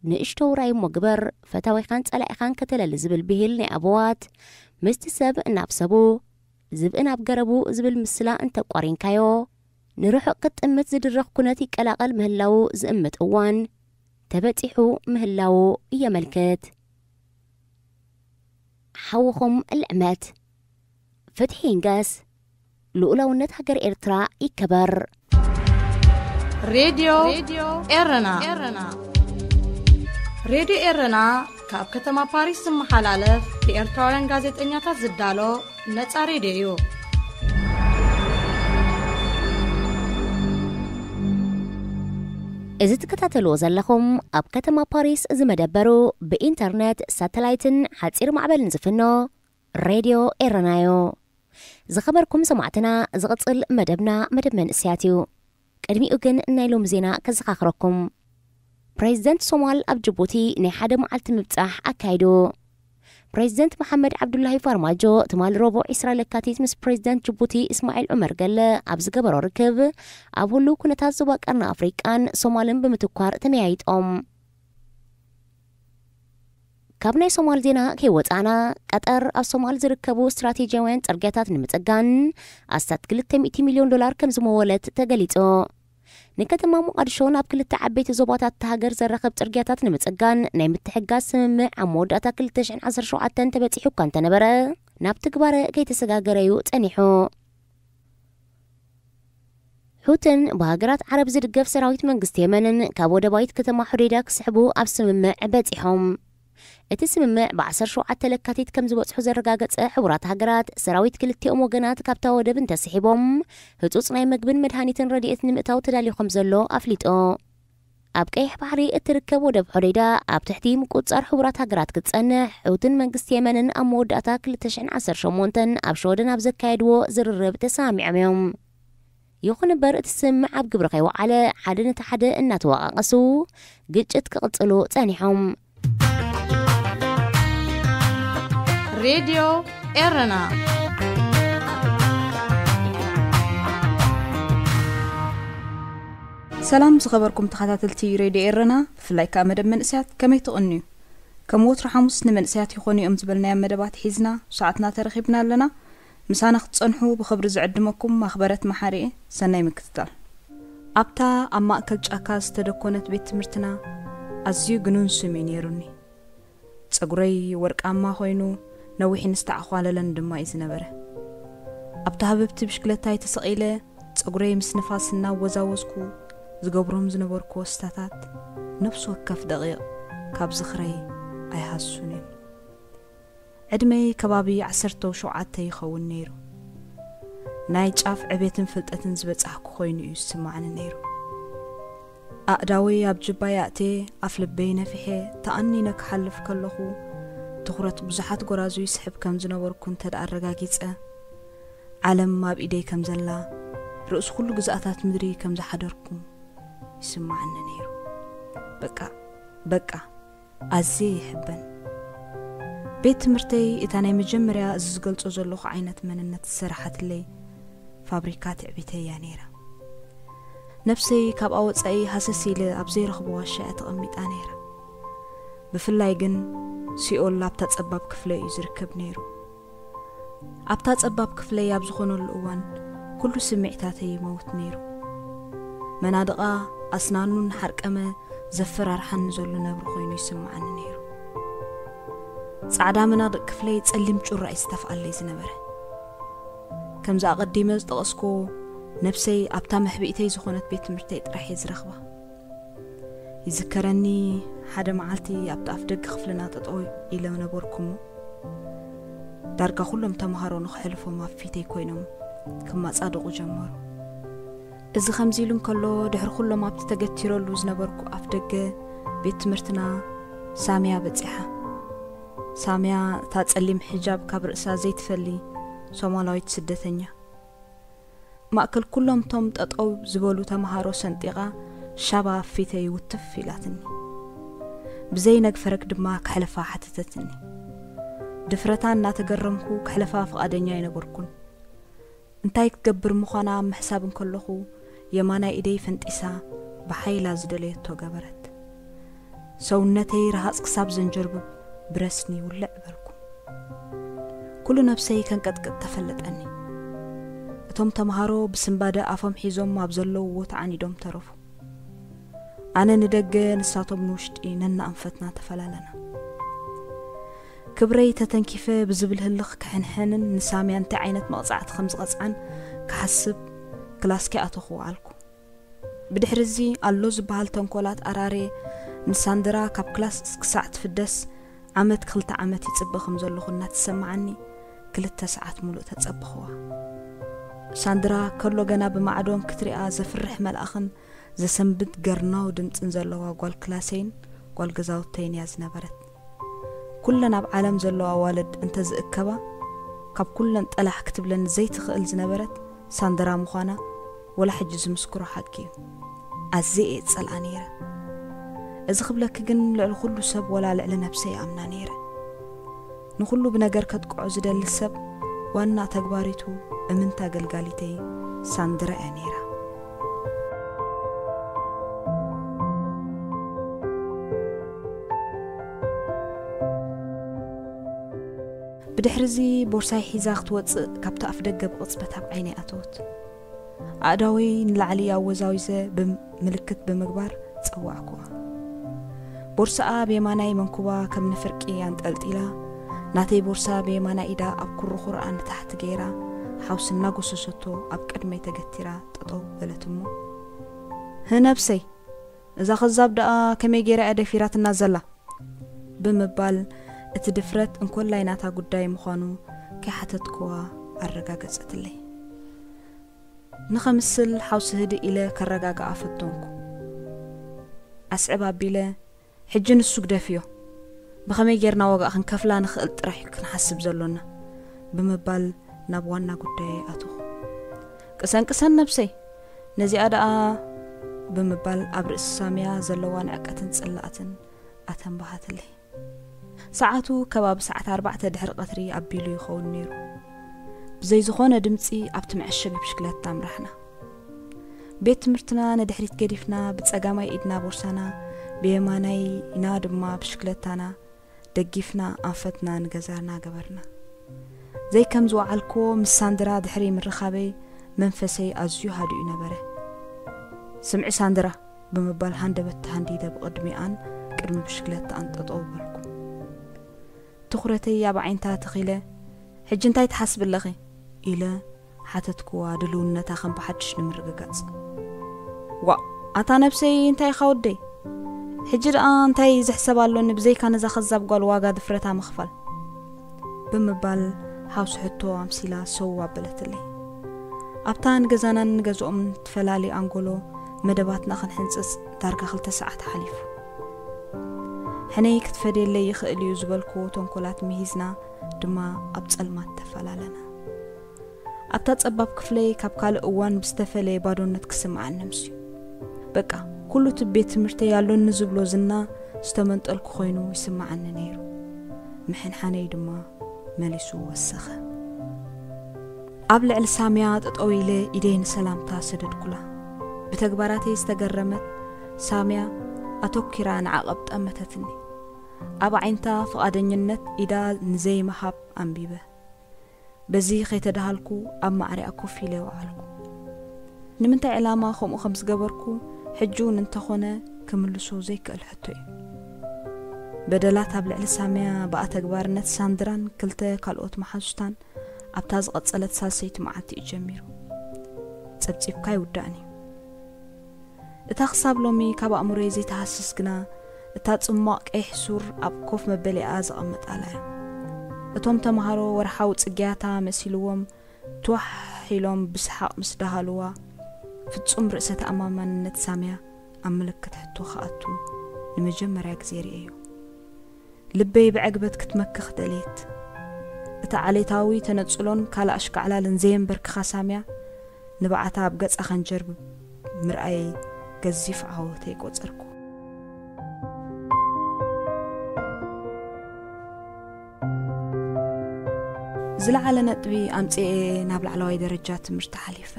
ንእሽቶ ውራይ እሞ ግበር፣ ፈታዊኻን ጸላኢኻን ከተለሊ ዝብል ብሂል ናይ ኣበዋት ምስቲ ሰብ ናብ ሰቡ ዝብኢ ናብ ገረቡ ዝብል ምስላ እንተቋሪንካዮ ንርሑቕ ክትጥምት ዝድረኽ ኩነት ይቀላቐል ምህላዉ ዝእምት እዋን ተበጺሑ ምህላዉ የመልክት። ሓውኹም ልዕመት ፍትሒ ይንገስ፣ ልኡላውነት ሃገር ኤርትራ ይከበር። ሬድዮ ኤረና ሬድዮ ኤረና ካብ ከተማ ፓሪስ ዝመሓላለፍ ብኤርትራውያን ጋዜጠኛታት ዝዳሎ ነጻ ሬድዮ እዩ። እዚ ትከታተልዎ ዘለኹም ኣብ ከተማ ፓሪስ ዝመደበሩ ብኢንተርነት ሳተላይትን ሓፂር ማዕበልን ዝፍኖ ሬድዮ ኤረናዮ። ዝኸበርኩም ሰማዕትና፣ ዝቕጽል መደብና መደብ መንእሰያት እዩ። ቅድሚኡ ግን ናይ ሎሚ ዜና ከዘኻኽረኩም። ፕሬዚደንት ሶማል ኣብ ጅቡቲ ናይ ሓደ መዓልቲ ምብጻሕ ኣካይዱ። ፕሬዚደንት መሓመድ ዓብዱላሂ ፋርማጆ ትማሊ ረቡዕ ዕስራ ለካቲት ምስ ፕሬዚደንት ጅቡቲ እስማዒል ዑመር ገለ ኣብ ዝገበሮ ርክብ ኣብ ህሉው ኩነታት ዞባ ቀርኒ ኣፍሪቃን ሶማልን ብምትኳር ተመያይጦም። ካብ ናይ ሶማል ዜና ከይወጻእና፣ ቀጠር ኣብ ሶማል ዝርከቡ ስትራቴጂያውያን ጽርግያታት ንምጽጋን ኣስታት ክልተ ሚእቲ ሚልዮን ዶላር ከም ዝመወለት ተገሊጹ። ንከተማ ሞቓድሾ ናብ ክልተ ዓበይቲ ዞባታት እታ ሃገር ዘራኽብ ጽርግያታት ንምጽጋን ናይ ምትሕግጋዝ ስምምዕ ኣብ መወዳእታ ክልተ ሽሕን ዓሰርተ ሸውዓተን ተበጺሑ እኳ እንተነበረ፣ ናብ ትግባረ ከይተሰጋገረ እዩ ጸኒሑ። ሑትን ብሃገራት ዓረብ ዝድገፍ ሰራዊት መንግስቲ የመንን ካብ ወደባዊት ከተማ ሑዴዳ ክስሕቡ ኣብ ስምምዕ በጺሖም። እቲ ስምምዕ ብ ዓሰርተ ሸውዓተ ለካቲት ከም ዝበጽሑ ዘረጋገጸ ሕቡራት ሃገራት፣ ሰራዊት ክልቲኦም ወገናት ካብታ ወደብ እንተስሒቦም ህጹጽ ናይ መግብን መድሃኒትን ረድኤት ንምእታው ተዳልዩ ከም ዘሎ ኣፍሊጡ። ኣብ ቀይሕ ባሕሪ እትርከብ ወደብ ሖዴይዳ ኣብ ትሕቲ ምቁጽጻር ሕቡራት ሃገራት ክትጸንሕ፣ ሑትን መንግስቲ የመንን ኣብ መወዳእታ ክልተ ሽሕን ዓሰርተ ሸሞንተን ኣብ ሽወደን ኣብ ዘካየድዎ ዝርርብ ተሰማሚዖም እዮም። ይኹን እምበር፣ እቲ ስምምዕ ኣብ ግብሪ ከይወዓለ፣ ሓደ ነቲ ሓደ እናተወቓቐሱ ግጭት ክቕጽሉ ጸኒሖም። ሬድዮ ኤረና። ሰላም ዝኸበርኩም ተኸታተልቲ ሬድዮ ኤረና፣ ብፍላይ ከኣ መደብ መንእሰያት፣ ከመይ ትቕንዩ? ከም ወትሩ ሓሙስ ንመንእሰያት ይኾኑ እዮም ዝበልናዮም መደባት ሒዝና ሰዓትና ተረኺብና ኣለና። ምሳና ክትጸንሑ ብኽብሪ ዝዕድመኩም ማኽበረት መሓሪ እየ። ሰናይ ምክትታል። ኣብታ ኣብ ማእከል ጫካ ዝተደኮነት ቤት ትምህርትና ኣዝዩ ግኑን ስም እዩ ነይሩኒ። ጸጉረይ ወርቃማ ኮይኑ፣ ነዊሕን ዝተዓዃለለን ድማ እዩ ዝነበረ። ኣብታ ህብብቲ ብሽክለታይ ተሰቒለ፣ ጸጉረይ ምስ ንፋስ እናወዛወዝኩ ዝገብሮም ዝነበርኩ ወስታታት፣ ነፍሲ ወከፍ ደቒቕ ካብ ዝኽረይ ኣይሃሱን እዮም። ዕድመይ ከባቢ ዓሰርተ ሸውዓተ ይኸውን ነይሩ። ናይ ጫፍ ዕቤትን ፍልጠትን ዝበጻሕኩ ኮይኑ እዩ ዝስማዓኒ ነይሩ። ኣእዳወይ ኣብ ጅባይ ኣእትየ፣ ኣፍ ልበይ ነፊሐ፣ ተኣኒነ ክሓልፍ ከለኹ፣ ትኹረት ብዙሓት ጎራዙ ይስሕብ ከም ዝነበርኩ እንተ ደኣ ኣረጋጊጸ፣ ዓለም ኣብ ኢደይ ከም ዘላ፣ ርእሲ ኩሉ ግዝኣታት ምድሪ ከም ዝሓደርኩ ይስማዓኒ ነይሩ። በቃ፣ በቃ፣ ኣዝየ ይሕበን። ቤት ትምህርተይ እታ ናይ መጀመርያ እዚ ዝገልጾ ዘለኹ ዓይነት መንነት ዝሰራሓትለይ ፋብሪካ ትዕቢተይ እያ ነይራ። ነፍሰይ ካብ ኣወጻኢ ሃሰስ ኢለ ኣብ ዘይረኽቦ ዋሻ እያ ተቐሚጣ ነይራ። ብፍላይ ግን ሲኦል ኣብታ ጸባብ ክፍለይ እዩ ዝርከብ ነይሩ። ኣብታ ጸባብ ክፍለይ ኣብ ዝኾነሉ እዋን፣ ኩሉ ስምዒታተይ ይመውት ነይሩ። መናድቓ ኣስናኑ እናሓርቀመ ዘፈራርሓኒ ዘሎ ነብሪ ኮይኑ ይስምዓኒ ነይሩ። ጻዕዳ መናድቕ ክፍለይ ጸሊም ጩራ እዩ ዝተፍኣለይ ዝነበረ። ከምዚ ኣቐዲመ ዝጠቐስኩዎ፣ ነብሰይ ኣብታ መሕብኢተይ ዝኾነት ቤት ትምህርተይ ጥራሕ እየ ዝረኽባ። ይዝከረኒ፣ ሓደ መዓልቲ ኣብቲ ኣፍ ደገ ክፍልና ጠጠው ኢለ ነበርኩ እሞ፣ ዳርጋ ኩሎም ተምሃሮ ንኽሕልፎም ኣብ ፊተይ ኮይኖም ክመጻደቑ ጀመሩ። እዚ ከምዚ ኢሉ እንከሎ፣ ድሕሪ ኩሎም ኣብቲ ተገቲረሉ ዝነበርኩ ኣፍ ደገ ቤት ትምህርትና ሳሚያ በጺሓ። ሳሚያ፣ እታ ጸሊም ሒጃብ ካብ ርእሳ ዘይትፈሊ ሶማላዊት ስደተኛ፣ ማእከል ኩሎም እቶም ጠጠው ዝበሉ ተምሃሮ ሰንጢቓ፣ ሻባ ኣብ ፊተይ ውትፍ ኢላትኒ። ብዘይ ነግፈረግ ድማ ክሕልፋ ሓተተትኒ። ድፍረታ እናተገረምኩ፣ ክሕልፋ ፍቓደኛ ኣይነበርኩን። እንታይ ክትገብር ምዃና ኣብ ምሕሳብ እንከለኹ፣ የማናይ ኢደይ ፈንጢሳ ብሓይላ ዝደለየቶ ገበረት። ሰውነተይ ረሃጽ ክሳብ ዘንጀርብብ ብረስኒ ውልዕ በልኩ። ኩሉ ነብሰይ ከንቀጥቅጥ ተፈለጠኒ። እቶም ተምሃሮ ብስንባደ ኣፎም ሒዞም ኣብ ዘለውዎ ተዓኒዶም ተረፉ። ኣነ ንደገ፣ ንሳቶም ንውሽጢ ነናኣንፈትና ተፈላለና። ክብረይ ተተንኪፈ ብዝብል ህልኽ ክሕንሕንን ንሳምያ እንታይ ዓይነት መቕጻዕቲ ከም ዝቐጽዓን ክሓስብ ክላስኪ ኣተኹ ኣልኩ። ብድሕሪ እዚ ኣሎ ዝበሃል ተንኮላት ኣራርየ ንሳንድራ ካብ ክላስ ክሳዕ ትፍደስ ዓመት ክልተ ዓመት ይጽበ ከም ዘለኹ እናተሰማዓኒ ክልተ ሰዓት ሙሉእ ተጸበኽዋ። ሳንድራ ከሎ ገና ብማዕዶን ክትሪኣ ዘፍርሕ መልኣኽን ዘሰንብድ ገርናው ድምጽን ዘለዋ ጓል ክላሰይን ጓል ገዛውተይን እያ ዝነበረት። ኩለን ኣብ ዓለም ዘለዋ ኣዋልድ እንተ ዝእከባ፣ ካብ ኩለን ጠላሕ ክትብለኒ ዘይትኽእል ዝነበረት ሳንድራ ምዃና ወላ ሕጂ ዝምስክሮ ሓቂ እዩ። ኣዝየ እየ ዝጸልኣ ነይረ። እዚ ክብለኪ ግን ልዕሊ ኩሉ ሰብ ወላ ልዕሊ ነብሰይ እኣምና ነይረ። ንኹሉ ብነገር ከጥቅዖ ዝደሊ ሰብ ዋና ተግባሪቱ እምንታ ገልጋሊተይ ሳንድራ እያ ነይራ። ብድሕሪ እዚ ቦርሳይ ሒዛ ክትወጽእ ካብቲ ኣፍ ደገ ብቕጽበት ኣብ ዓይነይ ኣተወት። ኣእዳወይ ንላዕሊ ኣወዛዊዘ ብምልክት ብምግባር ጸዋዕኩዋ። ቦርሳኣ ብየማናይ መንኩባ ከም ንፍርቂ ኣንጠልጢላ፣ ናተይ ቦርሳ ብየማናይ ኢዳ ኣብ ኩርኹርኣ ንታሕቲ ገይራ፣ ሓውሲ እናጎሰሰቶ ኣብ ቅድመይ ተገቲራ ጠጠው በለት እሞ፣ "ህነብሰይ፣ እዛ ከዛብ ደኣ ከመይ ገይራ እያ ደፊራትና ዘላ?" ብምባል፣ እቲ ድፍረት እንኮላይ ናታ ጉዳይ ምዃኑ ከይሓተትኩዋ ኣረጋገጸትለይ። ንኸምስል ሓውሲ ህድእ ኢለ ከረጋግኣ ፈተንኩ። ኣስዕብ ኣቢለ፣ "ሕጂ ንሱ ግደፍዮ፣ ብኸመይ ጌርና ዋጋ ክንከፍላ ንኽእል ጥራሕ እዩ ክንሓስብ ዘሎና" ብምባል ናብ ዋና ጉዳይ ኣተኹ። "ቅሰን ቅሰን ነብሰይ፣ ነዚኣ ደኣ" ብምባል ኣብ ርእሲ ሳምያ ዘለዋ ንዕቀትን ጽላእትን ኣተንባሃትለይ። ሰዓቱ ከባቢ ሰዓት ኣርባዕተ ድሕሪ ቀትሪ ኣቢሉ ይኸውን ነይሩ። ብዘይ ዝኾነ ድምጺ ኣብቲ መዐሸጊ ብሽክለታ ኣምራሕና። ቤት ትምህርትና ንድሕሪት ገዲፍና፣ ብጸጋማይ ኢድና ቦርሳና፣ ብየማናይና ድማ ብሽክለታና ደጊፍና ኣንፈትና ንገዛና ገበርና። ዘይከም ዝወዓልክዎ ምስ ሳንድራ ድሕሪ ምርኻበይ መንፈሰይ ኣዝዩ ሃዲኡ ነበረ። "ስምዒ ሳንድራ" ብምባል ሃንደበት ተሃንዲደ ብቕድሚኣን ቅድሚ ብሽክለታኣን ጠጠው በልኩ። ትኹረተይ ኣብ ዓይንታ ተኺለ፣ "ሕጂ እንታይ ትሓስቢ ኣለኺ?" ኢለ ሓተትክዋ ድልውነታ ከም ብሓድሽ ንምርግጋጽ። "ዋእ፣ ኣታ ነብሰይ እንታይ ኢኻ ወደይ? ሕጂ ደኣ እንታይ ዝሕሰብ ኣሎኒ ብዘይካ ነዛ ከዛብ ጓል ዋጋ ድፍረታ ምኽፋል?" ብምባል ሓውሲ ሕቶ ኣምሲላ ሰው ኣበለትለይ። ኣብታ ንገዛናን ንገዝኦምን ትፈላሊ ኣንጎሎ መደባትና ክንሕንጽጽ ዳርጋ ክልተ ሰዓት ሓሊፉ። ሕነይ ክትፈድየለይ ይኽእል እዩ ዝበልክዎ ተንኮላት ምሂዝና ድማ ኣብ ጸልማት ተፈላለና። ኣብታ ጸባብ ክፍለይ ካብ ካልእ እዋን ብዝተፈለየ ባዶነት ክስምዓኒ ኣምስዩ። በቃ፣ ኩሉ እቲ ቤት ትምህርተይ ኣሎኒ ዝብሎ ዝና ዝተመንጠልኩ ኮይኑ ይስምዓኒ ነይሩ። ምሕንሓነይ ድማ መሊሱ ወሰኸ። ኣብ ልዕሊ ሳምያ ጠጠው ኢለ ኢደይ ንሰላምታ ሰደድኩላ። ብተግባራተይ ዝተገረመት ሳምያ ኣተኲራ ንዓቐብ ጠመተትኒ። ኣብ ዓይንታ ፍቓደኝነት ኢዳ ንዘይምሃብ ኣንቢበ። በዚ ከይተደሃልኩ ኣብ ማዕሪኣ ኮፍ ኢለ ወዓልኩ። ንምንታይ ዕላማ ከምኡ ከም ዝገበርኩ ሕጂ እውን እንተኾነ ክምልሶ ዘይክእል ሕቶ እዩ። በደላት ኣብ ልዕሊ ሳምያ ብኣተግባርነት ሳንድራን ክልተ ካልኦት መሓዙታን ኣብታ ዝቐጸለት ሳልሰይቲ መዓልቲ እዩ ጀሚሩ። ጸብጺብካ ኣይውዳእን እዩ። እታ ክሳብ ሎሚ ካብ ኣእምሮይ ዘይተሃስስ ግና፣ እታ ጽሟቕ ቀይሕ ሱር ኣብ ኮፍ መበሊኣ ዘቐመጣላ እያ። እቶም ተምሃሮ ወርሓዊ ጽግያታ መሲልዎም ትዋሕ ኢሎም ብሰሓቕ ምስ ደሃልዋ፣ ፍጹም ርእሰ ተኣማማንነት ሳምያ ኣብ ምልክት ሕቶ ክኣቱ ንመጀመርያ ግዜ ርእየዮ። ልበይ ብዕግበት ክትመክኽ ደልየት። እቲ ዓሌታዊ ተነጽሎን ካልእ ኣሽካዕላልን ዘየንበርክኻ ሳምያ፣ ንብዓታ ኣብ ገጻ ከንጀርብብ ምርኣየይ ገዚፍ ዓወተይ ቆጸርኩ። ዝለዓለ ነጥቢ ኣምጽኤ ናብ ላዕለዋይ ደረጃ ትምህርቲ ሓሊፈ።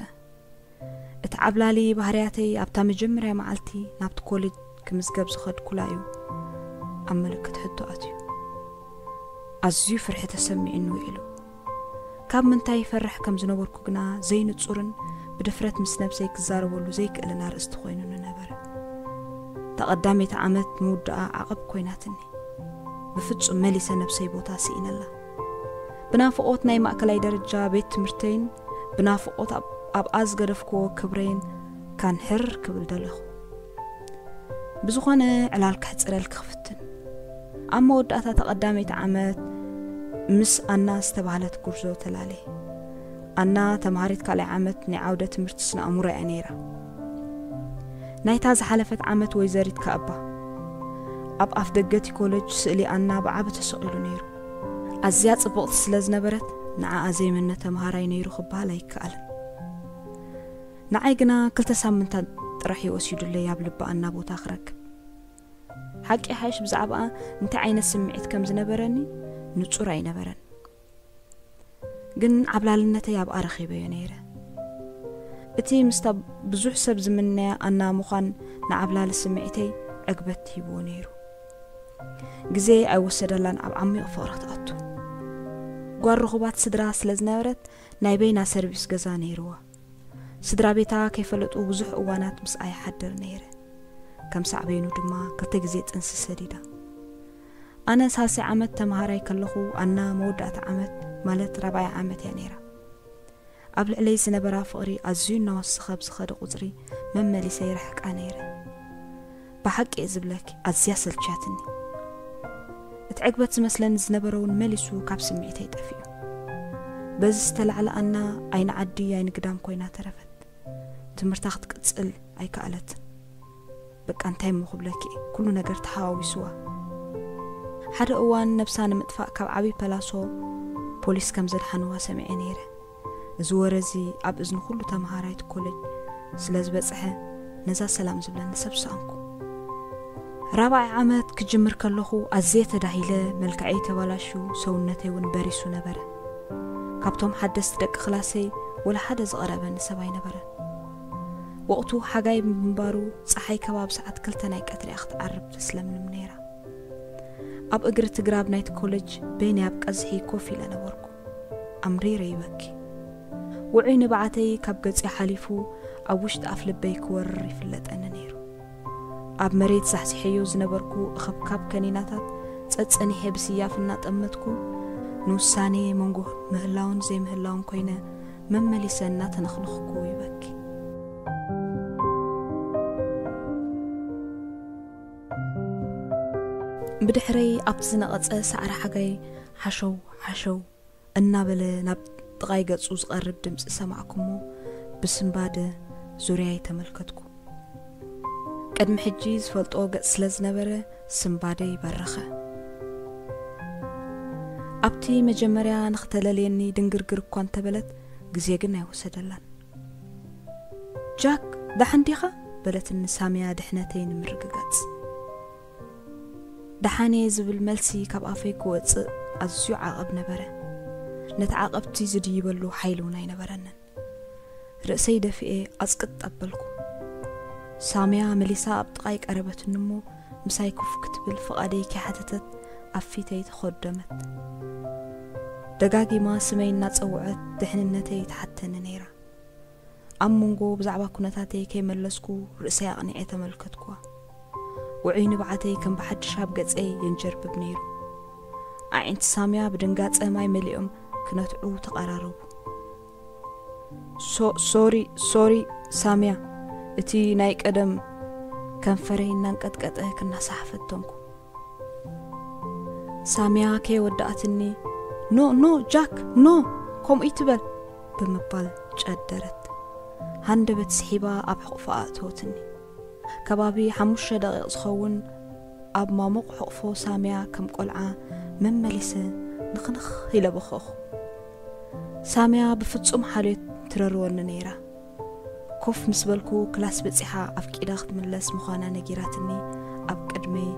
እቲ ዓብላሊ ባህርያተይ ኣብታ መጀመርያ መዓልቲ ናብቲ ኮሌጅ ክምዝገብ ዝኸድኩላ እዩ ኣብ ምልክት ሕቶ ኣትዩ። ኣዝዩ ፍርሒ ተሰሚዑኒ ውዒሉ። ካብ ምንታይ ይፈርሕ ከም ዝነበርኩ ግና ዘይንጹርን ብድፍረት ምስ ነብሰይ ክዛረበሉ ዘይክእልን ኣርእስቲ ኮይኑኒ ነበረ። እታ ቀዳመይቲ ዓመት ምውዳኣ ዓቐብ ኮይናትኒ። ብፍጹም መሊሰ ነብሰይ ቦታ ስኢነላ። ብናፍቖት ናይ ማእከላይ ደረጃ ቤት ትምህርተይን ብናፍቖት ኣብ-፣ ኣብኣ ዝገደፍክዎ ክብረይን ካንሕር ክብል ደለኹ። ብዝኾነ ዕላል ከሕጽረልኪ ክፍትን። ኣብ መወዳእታ እታ ቀዳመይቲ ዓመት ምስ ኣና ዝተባህለት ጉርዞ ተላለየ። ኣና ተምሃሪት ካልኣይ ዓመት ናይ ዓውደ ትምህርቲ ስነ ኣእምሮ እያ ነይራ። ናይታ ዝሓለፈት ዓመት ወይዘሪት ከኣባ ኣብ ኣፍ ደገ እቲ ኮለጅ ስእሊ ኣና ብዓቢ ተሰቒሉ ነይሩ። ኣዝያ ጽብቕቲ ስለ ዝነበረት ንዓኣ ዘይምነ ተምሃራይ ነይሩ ክበሃል ኣይከኣልን። ንዓይ ግና ክልተ ሳምንታት ጥራሕ እዩ ወሲዱለይ ኣብ ልቢ ኣና ቦታ ክረክብ። ሓቂ ሓይሽ ብዛዕባኣ እንታይ ዓይነት ስምዒት ከም ዝነበረኒ ንጹር ኣይነበረን። ግን ዓብላልነተይ ኣብኣ ረኺበዮ ነይረ። እቲ ምስታ ብዙሕ ሰብ ዝምነያ ኣና ምዃን ንዓብላሊ ስምዒተይ ዕግበት ሂብዎ ነይሩ። ግዜ ኣይወሰደላን ኣብ ዓሚቕ ፍቕሪ ትኣቱ። ጓል ርኹባት ስድራ ስለ ዝነበረት ናይ በይና ሰርቪስ ገዛ ነይርዋ። ስድራ ቤታ ከይፈለጡ ብዙሕ እዋናት ምስኣ ይሓድር ነይረ። ከም ሳዕቤኑ ድማ ክልተ ግዜ ጥንሲ ሰዲዳ። ኣነ ሳልሳይ ዓመት ተምሃራይ ከለኹ ኣና መወዳእታ ዓመት ማለት ራብዓይ ዓመት እያ ነይራ። ኣብ ልዕለይ ዝነበራ ፍቕሪ ኣዝዩ እናወሰኸ ብዝኸደ ቁጽሪ መመሊሰ ይርሕቃ ነይረ። ብሓቂ እየ ዝብለኪ፣ ኣዝያ ሰልችያትኒ። እቲ ዕግበት ዝመስለኒ ዝነበረ እውን መሊሱ ካብ ስምዒተይ ጠፊኡ። በዚ ዝተላዕለ ኣና ኣይኒ ዓዲ ኣይኒ ግዳም ኮይና ተረፈት። ትምህርታ ክትቅጽል ኣይከኣለትን። በቃ እንታይ እሞ ክብለኪ፣ ኩሉ ነገር ተሓዋዊስዋ። ሓደ እዋን ነብሳ ንምጥፋእ ካብ ዓብዪ ፐላሶ ፖሊስ ከም ዘድሓንዋ ሰሚዐ ነይረ። እዚ ወረ እዚ ኣብ እዝኒ ኩሉ ተምሃራይ እቲ ኮሌጅ ስለ ዝበጽሐ፣ ነዛ ሰላም ዝብለኒ ሰብ ሰኣንኩ። ራብዓይ ዓመት ክጅምር ከለኹ ኣዝየ ተዳሂለ፣ መልክዐይ ተባላሹ፣ ሰውነተይ እውን በሪሱ ነበረ። ካብቶም ሓደስቲ ደቂ ክላሰይ ወላ ሓደ ዝቐረበኒ ሰብ ኣይነበረን። ወቕቱ ሓጋይ ብምንባሩ፣ ጸሓይ ከባቢ ሰዓት ክልተ ናይ ቀትሪ እያ ክትዓርብ ተስለምልም ነይራ። ኣብ እግሪ እቲ ግራብ ናይቲ ኮለጅ በይነይ ኣብ ቀዝሒ ኮፍ ኢለ ነበርኩ። ኣምሪረ ይበኪ። ውዑይ ንብዓተይ ካብ ገጺ ሓሊፉ ኣብ ውሽጢ ኣፍ ልበይ ክወርር ይፍለጠኒ ነይሩ። ኣብ መሬት ዛሕዚሐዮ ዝነበርኩ እኽብካብ ከኒናታት ጸጸኒሐ ብስያፍ እናጠመትኩ፣ ንውሳኔ መንጎ ምህላውን ዘይምህላውን ኮይነ መመሊሰ እናተነኽነኽኩ ይበኪ። ብድሕረይ ኣብቲ ዝነቐጸ ሳዕሪ ሓጋይ ሓሸው ሓሸው እናበለ ናብ ጥቓይ ገጹ ዝቐርብ ድምጺ ሰማዕኩ እሞ፣ ብስንባደ ዙርያይ ተመልከትኩ። ቅድሚ ሕጂ ዝፈልጦ ገጽ ስለ ዝነበረ፣ ስንባደይ በረኸ። ኣብቲ መጀመርያ ንኽተለልየኒ ድንግርግር እኳ እንተበለት፣ ግዜ ግን ኣይወሰደላን። "ጃክ፣ ደሓን ዲኻ?" በለትኒ ሳምያ ድሕነተይ ንምርግጋጽ። ደሓን እየ ዝብል መልሲ ካብ ኣፈይ ክወጽእ ኣዝዩ ዓቐብ ነበረ። ነቲ ዓቐብቲ ዝድይበሉ ሓይሊ እውን ኣይነበረንን። ርእሰይ ደፊኤ ኣጽቅጥ ኣበልኩ። ሳምያ መሊሳ ኣብ ጥቓይ ቀረበትኒ እሞ፣ ምሳይ ኮፍ ክትብል ፍቓደይ ከይሓተተት ኣብ ፊተይ ተኾደመት። ደጋጊማ ስመይ እናጸውዐት ድሕንነተይ ትሓተኒ ነይራ። ኣብ መንጎ ብዛዕባ ኩነታተይ ከይመለስኩ ርእሰይ ኣቕኒዐ ተመልከትኩዋ። ውዑይ ንብዓተይ ከም ብሓድሽ ኣብ ገጸይ የንጀርብብ ነይሩ። ኣዒንቲ ሳምያ ብድንጋጸ ማይ መሊኦም ክነትዑ ተቐራረቡ። "ሶ-፣ ሶሪ፣ ሶሪ ሳምያ," እቲ ናይ ቀደም ከንፈረይ እናንቀጥቀጠ ክናሳሕ ፈተንኩ። ሳምያ ከይወዳእትኒ፣ "ኖ፣ ኖ፣ ጃክ፣ ኖ፣ ከምኡ ይትበል!" ብምባል ጨደረት። ሃንደበት ስሒባ ኣብ ሕቑፋ ኣእተወትኒ። ከባቢ ሓሙሽተ ደቂቕ ዝኸውን ኣብ ማሙቕ ሕቑፎ ሳምያ ከም ቆልዓ መመሊሰ ንኽንኽ ኢለ በኸኹ። ሳምያ ብፍጹም ሓልዮት ትረርወኒ ነይራ። ኮፍ ምስ በልኩ ክላስ በጺሓ ኣፍቂዳ ክትምለስ ምዃና ነጊራትኒ ኣብ ቅድመይ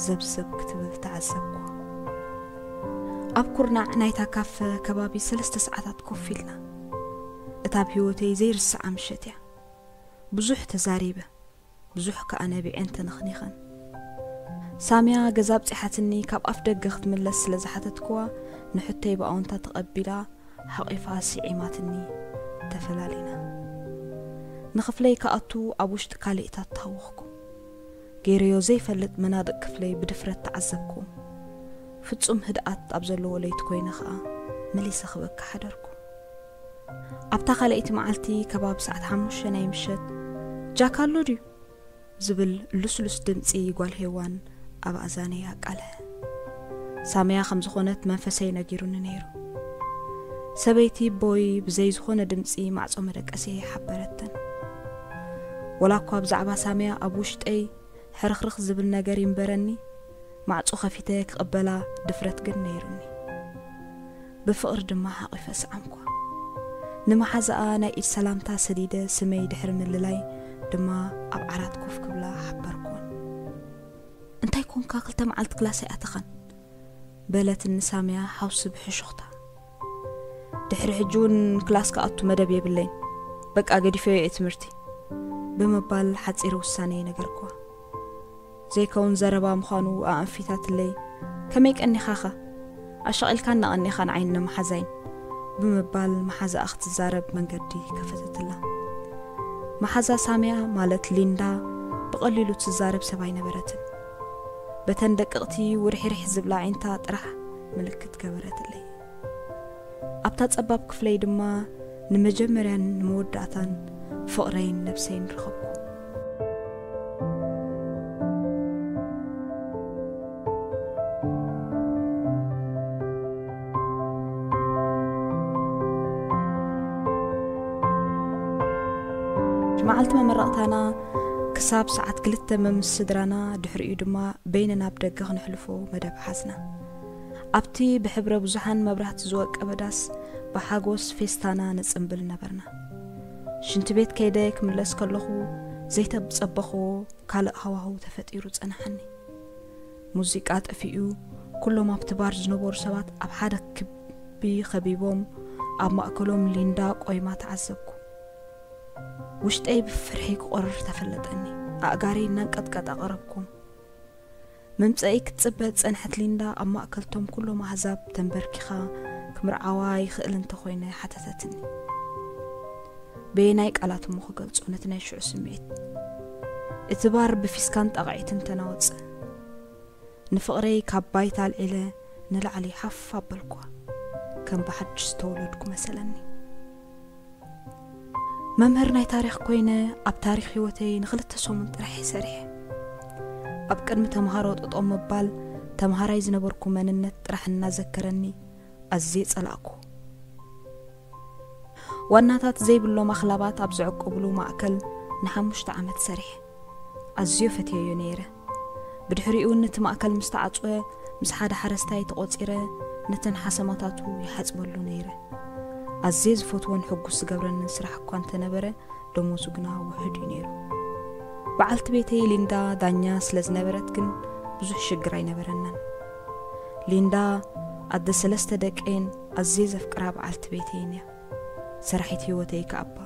ዘብዘብ ክትብል ተዓዘብኩ። ኣብ ኩርናዕ ናይታ ካፈ ከባቢ ሰለስተ ሰዓታት ኮፍ ኢልና። እታ ኣብ ህይወተይ ዘይርስዓ ምሸት እያ። ብዙሕ ተዛሪበ፣ ብዙሕ ከኣ ነቢዐን ተነኽኒኸን። ሳምያ ገዛ ኣብጺሓትኒ ካብ ኣፍ ደገ ክትምለስ ስለ ዝሓተትኩዋ፣ ንሕቶይ ብኣወንታ ተቐቢላ፣ ሓቒፋ ስዒማትኒ ተፈላሊና። ንኽፍለይ ክኣቱ ኣብ ውሽጢ ካልእ እታ ተሃወኽኩ። ገይረዮ ዘይፈልጥ መናድቕ ክፍለይ ብድፍረት ተዓዘብኩ። ፍጹም ህድኣት ኣብ ዘለዎ ለይቲ ኮይነ ኸኣ መሊሰ ክበኪ ሓደርኩ። ኣብታ ካልኣይቲ መዓልቲ ከባቢ ሰዓት ሓሙሽተ ናይ ምሸት፣ "ጃክ ኣሎ ድዩ?" ዝብል ልስሉስ ድምጺ ጓል ሄዋን ኣብ ኣዛነይ ኣቃልሐ። ሳምያ ከም ዝኾነት መንፈሰይ ነጊሩኒ ነይሩ። ሰበይቲ ቦይ ብዘይ ዝኾነ ድምጺ ማዕጾ መደቀሲ ሓበረተን። ወላ እኳ ብዛዕባ ሳምያ ኣብ ውሽጠይ ሕርኽርኽ ዝብል ነገር ይንበረኒ፣ ማዕጾ ከፊተ ክቕበላ ድፍረት ግን ነይሩኒ። ብፍቕሪ ድማ ሓቒፈ ሰዓምኳ። ንመሓዛኣ ናይ ኢድ ሰላምታ ሰዲደ ስመይ ድሕሪ ምልላይ ድማ ኣብ ዓራት ኮፍ ክብላ ሓበርኩወን። "እንታይ ኮንካ ክልተ መዓልቲ ክላስ ኣይኣተኻን?" በለትኒ ሳምያ ሓውሲ ብሕሹኽታ። "ድሕሪ ሕጂ እውን ክላስ ክኣቱ መደብ የብለይን። በቃ ገዲፈዮ እየ ትምህርቲ" ብምባል ሓጺር ውሳኔ ነገርኳ። ዘይከውን ዘረባ ምዃኑ ኣኣንፊታትለይ፣ "ከመይ ቀኒኻኸ? ኣሻቒልካ እናቐኒኻ ንዓይን ንመሓዛይን" ብምባል መሓዛኣ ክትዛረብ መንገዲ ከፈተትላ። መሓዛ ሳምያ ማለት ሊንዳ ብቐሊሉ ትዛረብ ሰብ ኣይነበረትን። በተን ደቀቕቲ ውርሒርሒ ዝብላ ኣዒንታ ጥራሕ ምልክት ገበረትለይ። ኣብታ ጸባብ ክፍለይ ድማ ንመጀመርያን ንመወዳእታን ፍቕረይን ነብሰይን ረኸብኩ። መዓልቲ መመረቕታና ክሳብ ሰዓት ክልተ መምስ ስድራና፣ ድሕሪኡ ድማ በይንና ኣብ ደገ ክነሕልፎ መደብ ሓዝና። ኣብቲ ብሕብረ ብዙሓን መብራህቲ ዝወቀበ ዳስ ብሓጎስ ፌስታና ንጽምብል ነበርና። ሽንቲ ቤት ከይደ ክምለስ ከለኹ ዘይተጸበኽዎ ካልእ ሃዋህው ተፈጢሩ ጸናሓኒ። ሙዚቃ ጠፊኡ፣ ኩሎም ኣብቲ ባር ዝነበሩ ሰባት ኣብ ሓደ ክቢ ከቢቦም ኣብ ማእከሎም ሊንዳ ቆይማ ተዓዘብኩ። ውሽጠይ ብፍርሒ ክቆርር ተፈለጠኒ። ኣእጋረይ እናንቀጥቀጠ ቀረብኩም። መምጸኢ ክትጽበ ዝጸንሐት ሊንዳ ኣብ ማእከልቶም ኩሎም ኣህዛብ ተንበርኪኻ ክምርዓዋ ይኽእል እንተኾይነ ሓተተትኒ። በየናይ ቃላት እሞ ክገልጾ ነቲ ናይ ሽዑ ስምዒት? እቲ ባር ብፊስካን ጣቕዒትን ተናወጸ። ንፍቕረይ ካብ ባይታ ኣልዒለ ንላዕሊ ሓፍ ኣበልኳ። ከም ብሓድሽ ዝተወለድኩ መሰለኒ። መምህር ናይ ታሪኽ ኮይነ ኣብ ታሪኽ ህይወተይ ንኽልተ ሰሙን ጥራሕ እየ ሰሪሐ። ኣብ ቅድሚ ተምሃሮ ጠጠው ምባል ተምሃራይ ዝነበርኩ መንነት ጥራሕ እናዘከረኒ ኣዝየ ጸላእኩ። ዋናታት ዘይብሎም ኣኽላባት ኣብ ዘዕቆብሉ ማእከል ንሓሙሽተ ዓመት ሰሪሐ። ኣዝዮ ፈትየዮ ነይረ። ብድሕሪኡ እውን ነቲ ማእከል ምስ ተዓጽወ፣ ምስ ሓደ ሓረስታይ ተቖጺረ ነተን ሓሰማታቱ ይሓጽበሉ ነይረ። ኣዝየ ዝፈትዎን ሕጉስ ዝገብረንን ስራሕ እኳ እንተነበረ፣ ደሞዙ ግና ውሑድ እዩ ነይሩ። በዓልቲ ቤተይ ሊንዳ ዳኛ ስለ ዝነበረት ግን ብዙሕ ሽግር ኣይነበረናን። ሊንዳ ኣደ ሰለስተ ደቀይን ኣዝየ ዘፍቅራ በዓልቲ ቤተይን እያ። ሰራሒት ህይወተይ ከኣባ።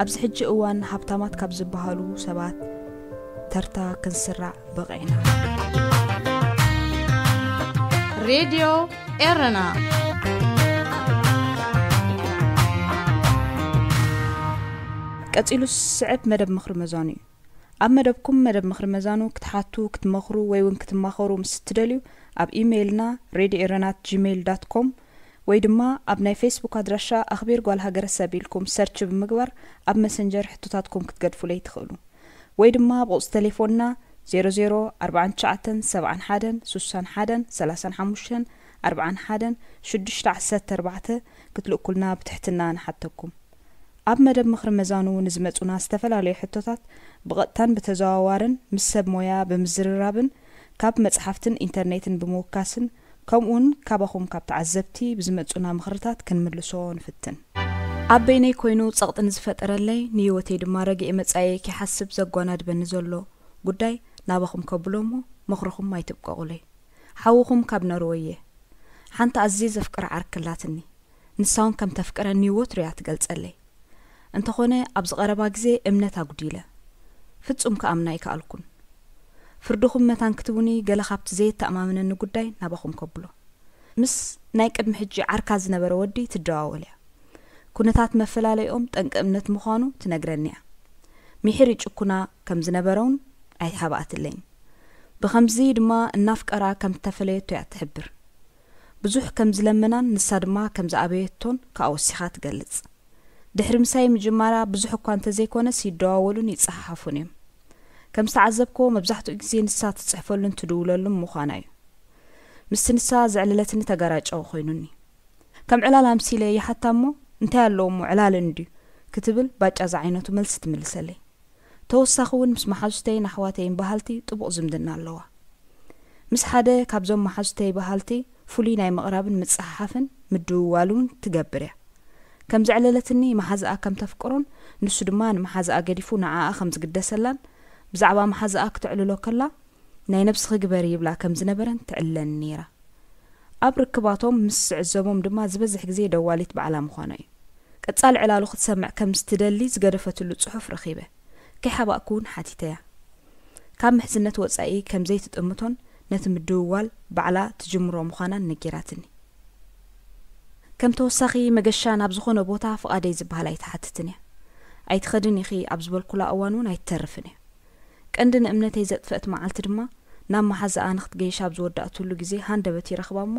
ኣብዚ ሕጂ እዋን ሃብታማት ካብ ዝበሃሉ ሰባት ተርታ ክንስራዕ በቒዕና። ሬድዮ ኤረና። ቀጺሉ ዝስዕብ መደብ ምኽሪ መዛኑ እዩ። ኣብ መደብኩም መደብ ምኽሪ መዛኑ ክትሓቱ፣ ክትመኽሩ ወይ እውን ክትማኸሩ ምስ እትደልዩ፣ ኣብ ኢሜይልና ሬድዮ ኤረና ኣት ጂሜይል ዳት ኮም ወይ ድማ ኣብ ናይ ፌስቡክ ኣድራሻ ኣኽቢር ጓል ሃገረ ሰብ ኢልኩም ሰርች ብምግባር ኣብ መሰንጀር ሕቶታትኩም ክትገድፉለይ ትኽእሉ። ወይ ድማ ብቑጽሪ ቴሌፎንና ዜሮ ዜሮ ኣርባዓን ትሽዓተን ሰብዓን ሓደን ስሳን ሓደን ሰላሳን ሓሙሽተን ኣርባዓን ሓደን ሽዱሽተ ዓሰርተ ኣርባዕተ ክትልእኩልና ብትሕትና ንሓተኩም። ኣብ መደብ ምኽሪ መዛኑ ንዝመጹና ዝተፈላለዩ ሕቶታት ብቐጥታን ብተዘዋዋርን ምስ ሰብ ሞያ ብምዝርራብን ካብ መጽሓፍትን ኢንተርኔትን ብምውካስን ከምኡውን ካባኹም ካብ ተዓዘብቲ ብዝመጹና ምኽርታት ክንምልሶ ንፍትን። ኣብ በይነይ ኮይኑ ጸቕጢ ንዝፈጠረለይ ንህይወተይ ድማ ረጊኤ መጻኢየይ ክሓስብ ዘጓናድበኒ ዘሎ ጉዳይ ናባኹም ከብሎ እሞ ምኽርኹም ኣይትብቀቑለይ። ሓውኹም ካብ ኖርወይ እየ። ሓንቲ ኣዝየ ዘፍቅራ ዓርኪ ኣላትኒ። ንሳ እውን ከም ተፍቅረኒ ወትሩ እያ ትገልጸለይ። እንተኾነ ኣብዚ ቀረባ ግዜ እምነት ኣጉዲለ። ፍጹም ክኣምና ኣይከኣልኩን። ፍርድኹም መታን ክትቡኒ ገለ ካብቲ ዘየተኣማምነኒ ጉዳይ ናባኹም ከብሎ። ምስ ናይ ቅድሚ ሕጂ ዓርካ ዝነበረ ወዲ ትደዋወል እያ። ኩነታት መፈላለይኦም ጠንቂ እምነት ምዃኑ ትነግረኒ እያ። ሚሒር ይጭኩና ከም ዝነበረ እውን ኣይሓብኣትለይን። ብኸምዚ ድማ እናፍቀራ ከም እተፈለየቶ እያ ትሕብር። ብዙሕ ከም ዝለመናን ንሳ ድማ ከም ዝኣበየቶን ከኣ ወሲኻ ትገልጽ። ድሕሪ ምሳይ ምጅማራ ብዙሕ እኳ እንተዘይኮነስ ይደዋወሉን ይጸሓሓፉን እዮም። ከም ዝተዓዘብክዎ መብዛሕትኡ ግዜ ንሳ ትጽሕፈሉን ትድውለሉን ምዃና እዩ። ምስቲ ንሳ ዘዕለለትኒ ተጋራጫዊ ኮይኑኒ። ከም ዕላል ኣምሲለ ይሓታ እሞ፣ "እንታይ ኣለዎ እሞ ዕላል እንድዩ?" ክትብል ባጫ ዝዓይነቱ መልሲ ትምልሰለይ። ተወሳኺ እውን ምስ መሓዙተይን ኣሕዋተይን በሃልቲ ጥቡቕ ዝምድና ኣለዋ። ምስ ሓደ ካብዞም መሓዙተይ በሃልቲ ፍሉይ ናይ ምቕራብን ምጽሓሓፍን ምድውዋል እውን ትገብር እያ። ከም ዘዕለለትኒ መሓዝኣ ከም ተፍቅሮን ንሱ ድማ ንመሓዝኣ ገዲፉ ንዓኣ ከም ዝግደሰላን ብዛዕባ መሓዝኣ ክተዕልሎ ከላ ናይ ነብስኺ ግበሪ ይብላ ከም ዝነበረን ትዕለኒ ነይራ። ኣብ ርክባቶም ምስ ዝዕዘቦም ድማ ዝበዝሕ ግዜ ደዋሊት ባዕላ ምዃና እዩ። ቀጻሊ ዕላሉ ክትሰምዕ ከም ዝትደሊ ዝገደፈትሉ ጽሑፍ ረኺበ። ከይሓባእኩ እውን ሓቲተያ። ካብ ምሕዝነት ወጻኢ ከም ዘይትጥምቶን ነቲ ምድውዋል ባዕላ ትጅምሮ ምዃናን ነጊራትኒ። ከም ተወሳኺ መገሻ ናብ ዝኾነ ቦታ ፍቓደይ ዝበሃል ኣይትሓትትን እያ። "ኣይትኸድን ኢኺ" ኣብ ዝበልኩላ እዋን እውን ኣይትተርፍን እያ። ቀንዲ ንእምነተይ ዘጥፈአት መዓልቲ ድማ ናብ መሓዛኣ ንክትገይሽ ኣብ ዝወዳእትሉ ግዜ ሃንደበት ይረኽባ እሞ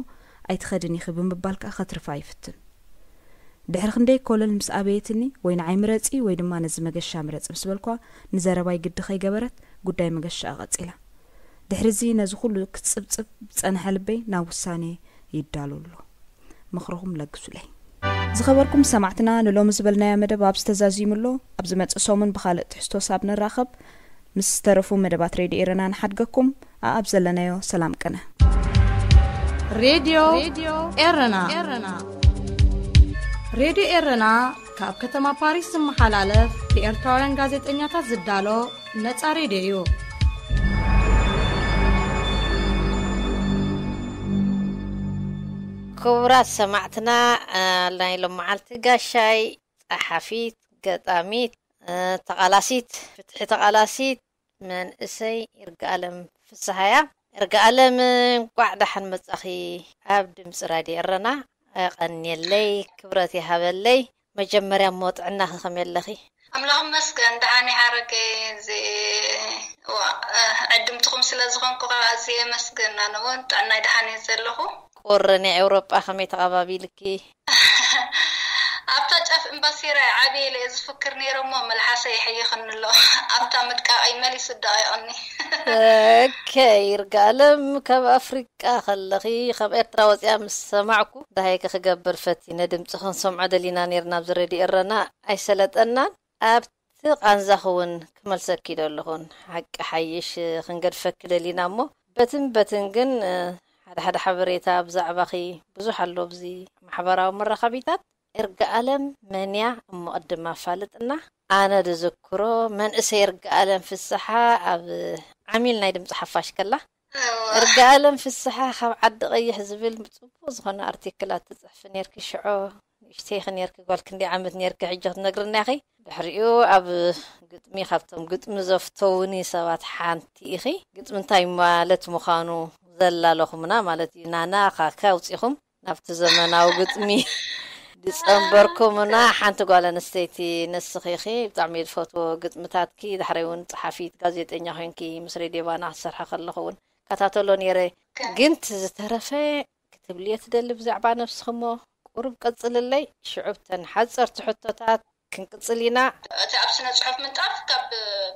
"ኣይትኸድን ኢኺ" ብምባል ከኣ ከትርፋ ይፍትን። ድሕሪ ክንደይ ኮለል ምስ ኣበየትኒ ወይ ንዓይ ምረጺ ወይ ድማ ነዚ መገሻ ምረጺ ምስ በልኳ ንዘረባይ ግዲ ከይገበረት ጉዳይ መገሻኣ ቀጺላ። ድሕሪዚ ነዚ ኩሉ ክትጽብጽብ ዝጸንሐ ልበይ ናብ ውሳኔ ይዳሎ ኣሎ። ምኽርኹም ለግሱለይ። ዝኸበርኩም ሰማዕትና፣ ንሎሚ ዝበልናዮ መደብ ኣብዚ ተዛዚሙ ኣሎ። ኣብ ዝመጽእ ሰሙን ብኻልእ ትሕዝቶ ሳብ ንራኸብ። ምስ ዝተረፉ መደባት ሬድዮ ኤረና ንሓድገኩም። ኣኣብ ዘለናዮ ሰላም ቅነ። ሬድዮ ኤረና። ሬድዮ ኤረና ካብ ከተማ ፓሪስ ዝመሓላለፍ ብኤርትራውያን ጋዜጠኛታት ዝዳሎ ነጻ ሬድዮ እዩ። ክቡራት ሰማዕትና፣ እ፣ ናይ ሎም መዓልቲ ጋሻይ ጸሓፊት፣ ገጣሚት፣ እ፣ ተቓላሲት፣ ፍትሒ ተቓላሲት መንእሰይ ይርጋኣለም ፍስሃያ። ይርጋኣለም፣ እንቋዕ ደሓን መጻኺ ኣብ ድምጺ ራድዮ ኤረና። ኣቐንየለይ፣ ክብረት ይሃበለይ። መጀመርያ እሞ ጥዕናኺ ከመይ ኣለኺ? ኣምላኽ ይመስገን፣ ደሓን እየ ሓረገ። እዚ፣ ዋ፣ እ፣ ዕድምትኹም ስለ ዝኾንኩ ከዓ ኣዝየ የመስግን። ኣነ እውን ጥዕናይ ደሓን እየ ዘለኹ። ቁሪ ናይ ኤውሮጳ ከመይ ተቐባቢልኪ? ኣብታ ጫፍ እምባሲራ ዓብየ ኢለ እየ ዝፍክር ነይረ እሞ መልሓሰ ይሕይኽኒ ኣሎ። ኣብታ ምድቃቐይ መሊሱ ደቒቕኒ። ኦኬ፣ ይርጋለም ካብ ኣፍሪቃ ከለኺ፣ ካብ ኤርትራ ወፂኣ ምስ ሰማዕኩ፣ ደሃይከ ክገብር ፈቲነ፣ ድምፂ ክንሰምዖ ደሊና ነይርና ኣብዚ ሬድዮ ኤረና፣ ኣይሰለጠናን። ኣብቲ ቃንዛኺ እውን ክመልሰኪ ዶ ኣለኹን፣ ሓቂ ሓይሽ ክንገድፈኪ ደሊና እሞ፣ በትን በትን ግን፣ እ፣ ሓደ ሓደ ሓበሬታ ብዛዕባኺ ብዙሕ ኣሎ ኣብዚ ማሕበራዊ መራኸቢታት። ይርጋኣለም መንያ እሞ ቅድም ኣፋልጥና። ኣነ ዝዝክሮ መንእሰይ ይርጋኣለም ፍስሓ ኣብ ዓሚል ናይ ድምፂ ሓፋሽ ከላ። እዋ። ይርጋኣለም ፍስሓ ካብ ዓዲ ቀይሕ ዝብል ጽቡቕ ዝኾነ ኣርቲክላት ትጽሕፊ ነርኪ ሽዑ። ንእሽተይ ኢኺ ነርኪ፣ ጓል ክንደይ ዓመት ነርኪ ሕጂ ክትነግርና ኢኺ። ድሕሪኡ ኣብ ግጥሚ፣ ካብቶም ግጥሚ ዘፍተውኒ ሰባት ሓንቲ ኢኺ። ግጥሚ እንታይ ማለት ምዃኑ ዘላለኹምና ማለት እዩ። ናና ካካ ኣውጺኹም ናብቲ ዘመናዊ ግጥሚ ዝጸንበርኩምና ሓንቲ ጓል ኣንስተይቲ ንስኺ ኢኺ። ብጣዕሚ እየ ዝፈትዎ ግጥምታትኪ። ዳሕረይ እውን ጸሓፊት ጋዜጠኛ ኮይንኪ ምስ ሬድዮ ባና ክትሰርሒ ከለኹ እውን እከታተሎ ነይረ። ግን እቲ ዝተረፈ ክትብልዮ ትደሊ ብዛዕባ ነብስኺ እሞ ቁሩብ ቀጽልለይ። ሽዑ ብተን ሓጸርቲ ሕቶታት ክንቅጽል ኢና። እቲ ኣብ ስነ ጽሑፍ ምንጣፍ ካብ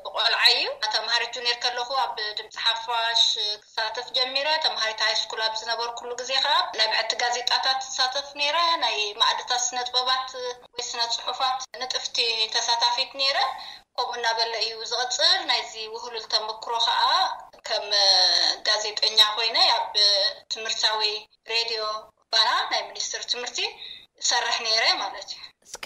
ብቆልዓ እዩ። ተምሃሪት ጁኒየር ከለኹ ኣብ ድምፂ ሓፋሽ ክሳተፍ ጀሚረ። ተምሃሪት ሃይ ስኩል ኣብ ዝነበርኩሉ ግዜ ከዓ ናይ ብሕቲ ጋዜጣታት ትሳተፍ ነይረ። ናይ ማዕድታት ስነ ጥበባት ወይ ስነ ጽሑፋት ንጥፍቲ ተሳታፊት ነይረ። ከምኡ እናበለ እዩ ዝቕጽል። ናይዚ ውህሉል ተመክሮ ከዓ ከም ጋዜጠኛ ኮይነ ኣብ ትምህርታዊ ሬድዮ ባና ናይ ሚኒስትሪ ትምህርቲ እሰርሕ ነይረ ማለት እዩ። እስከ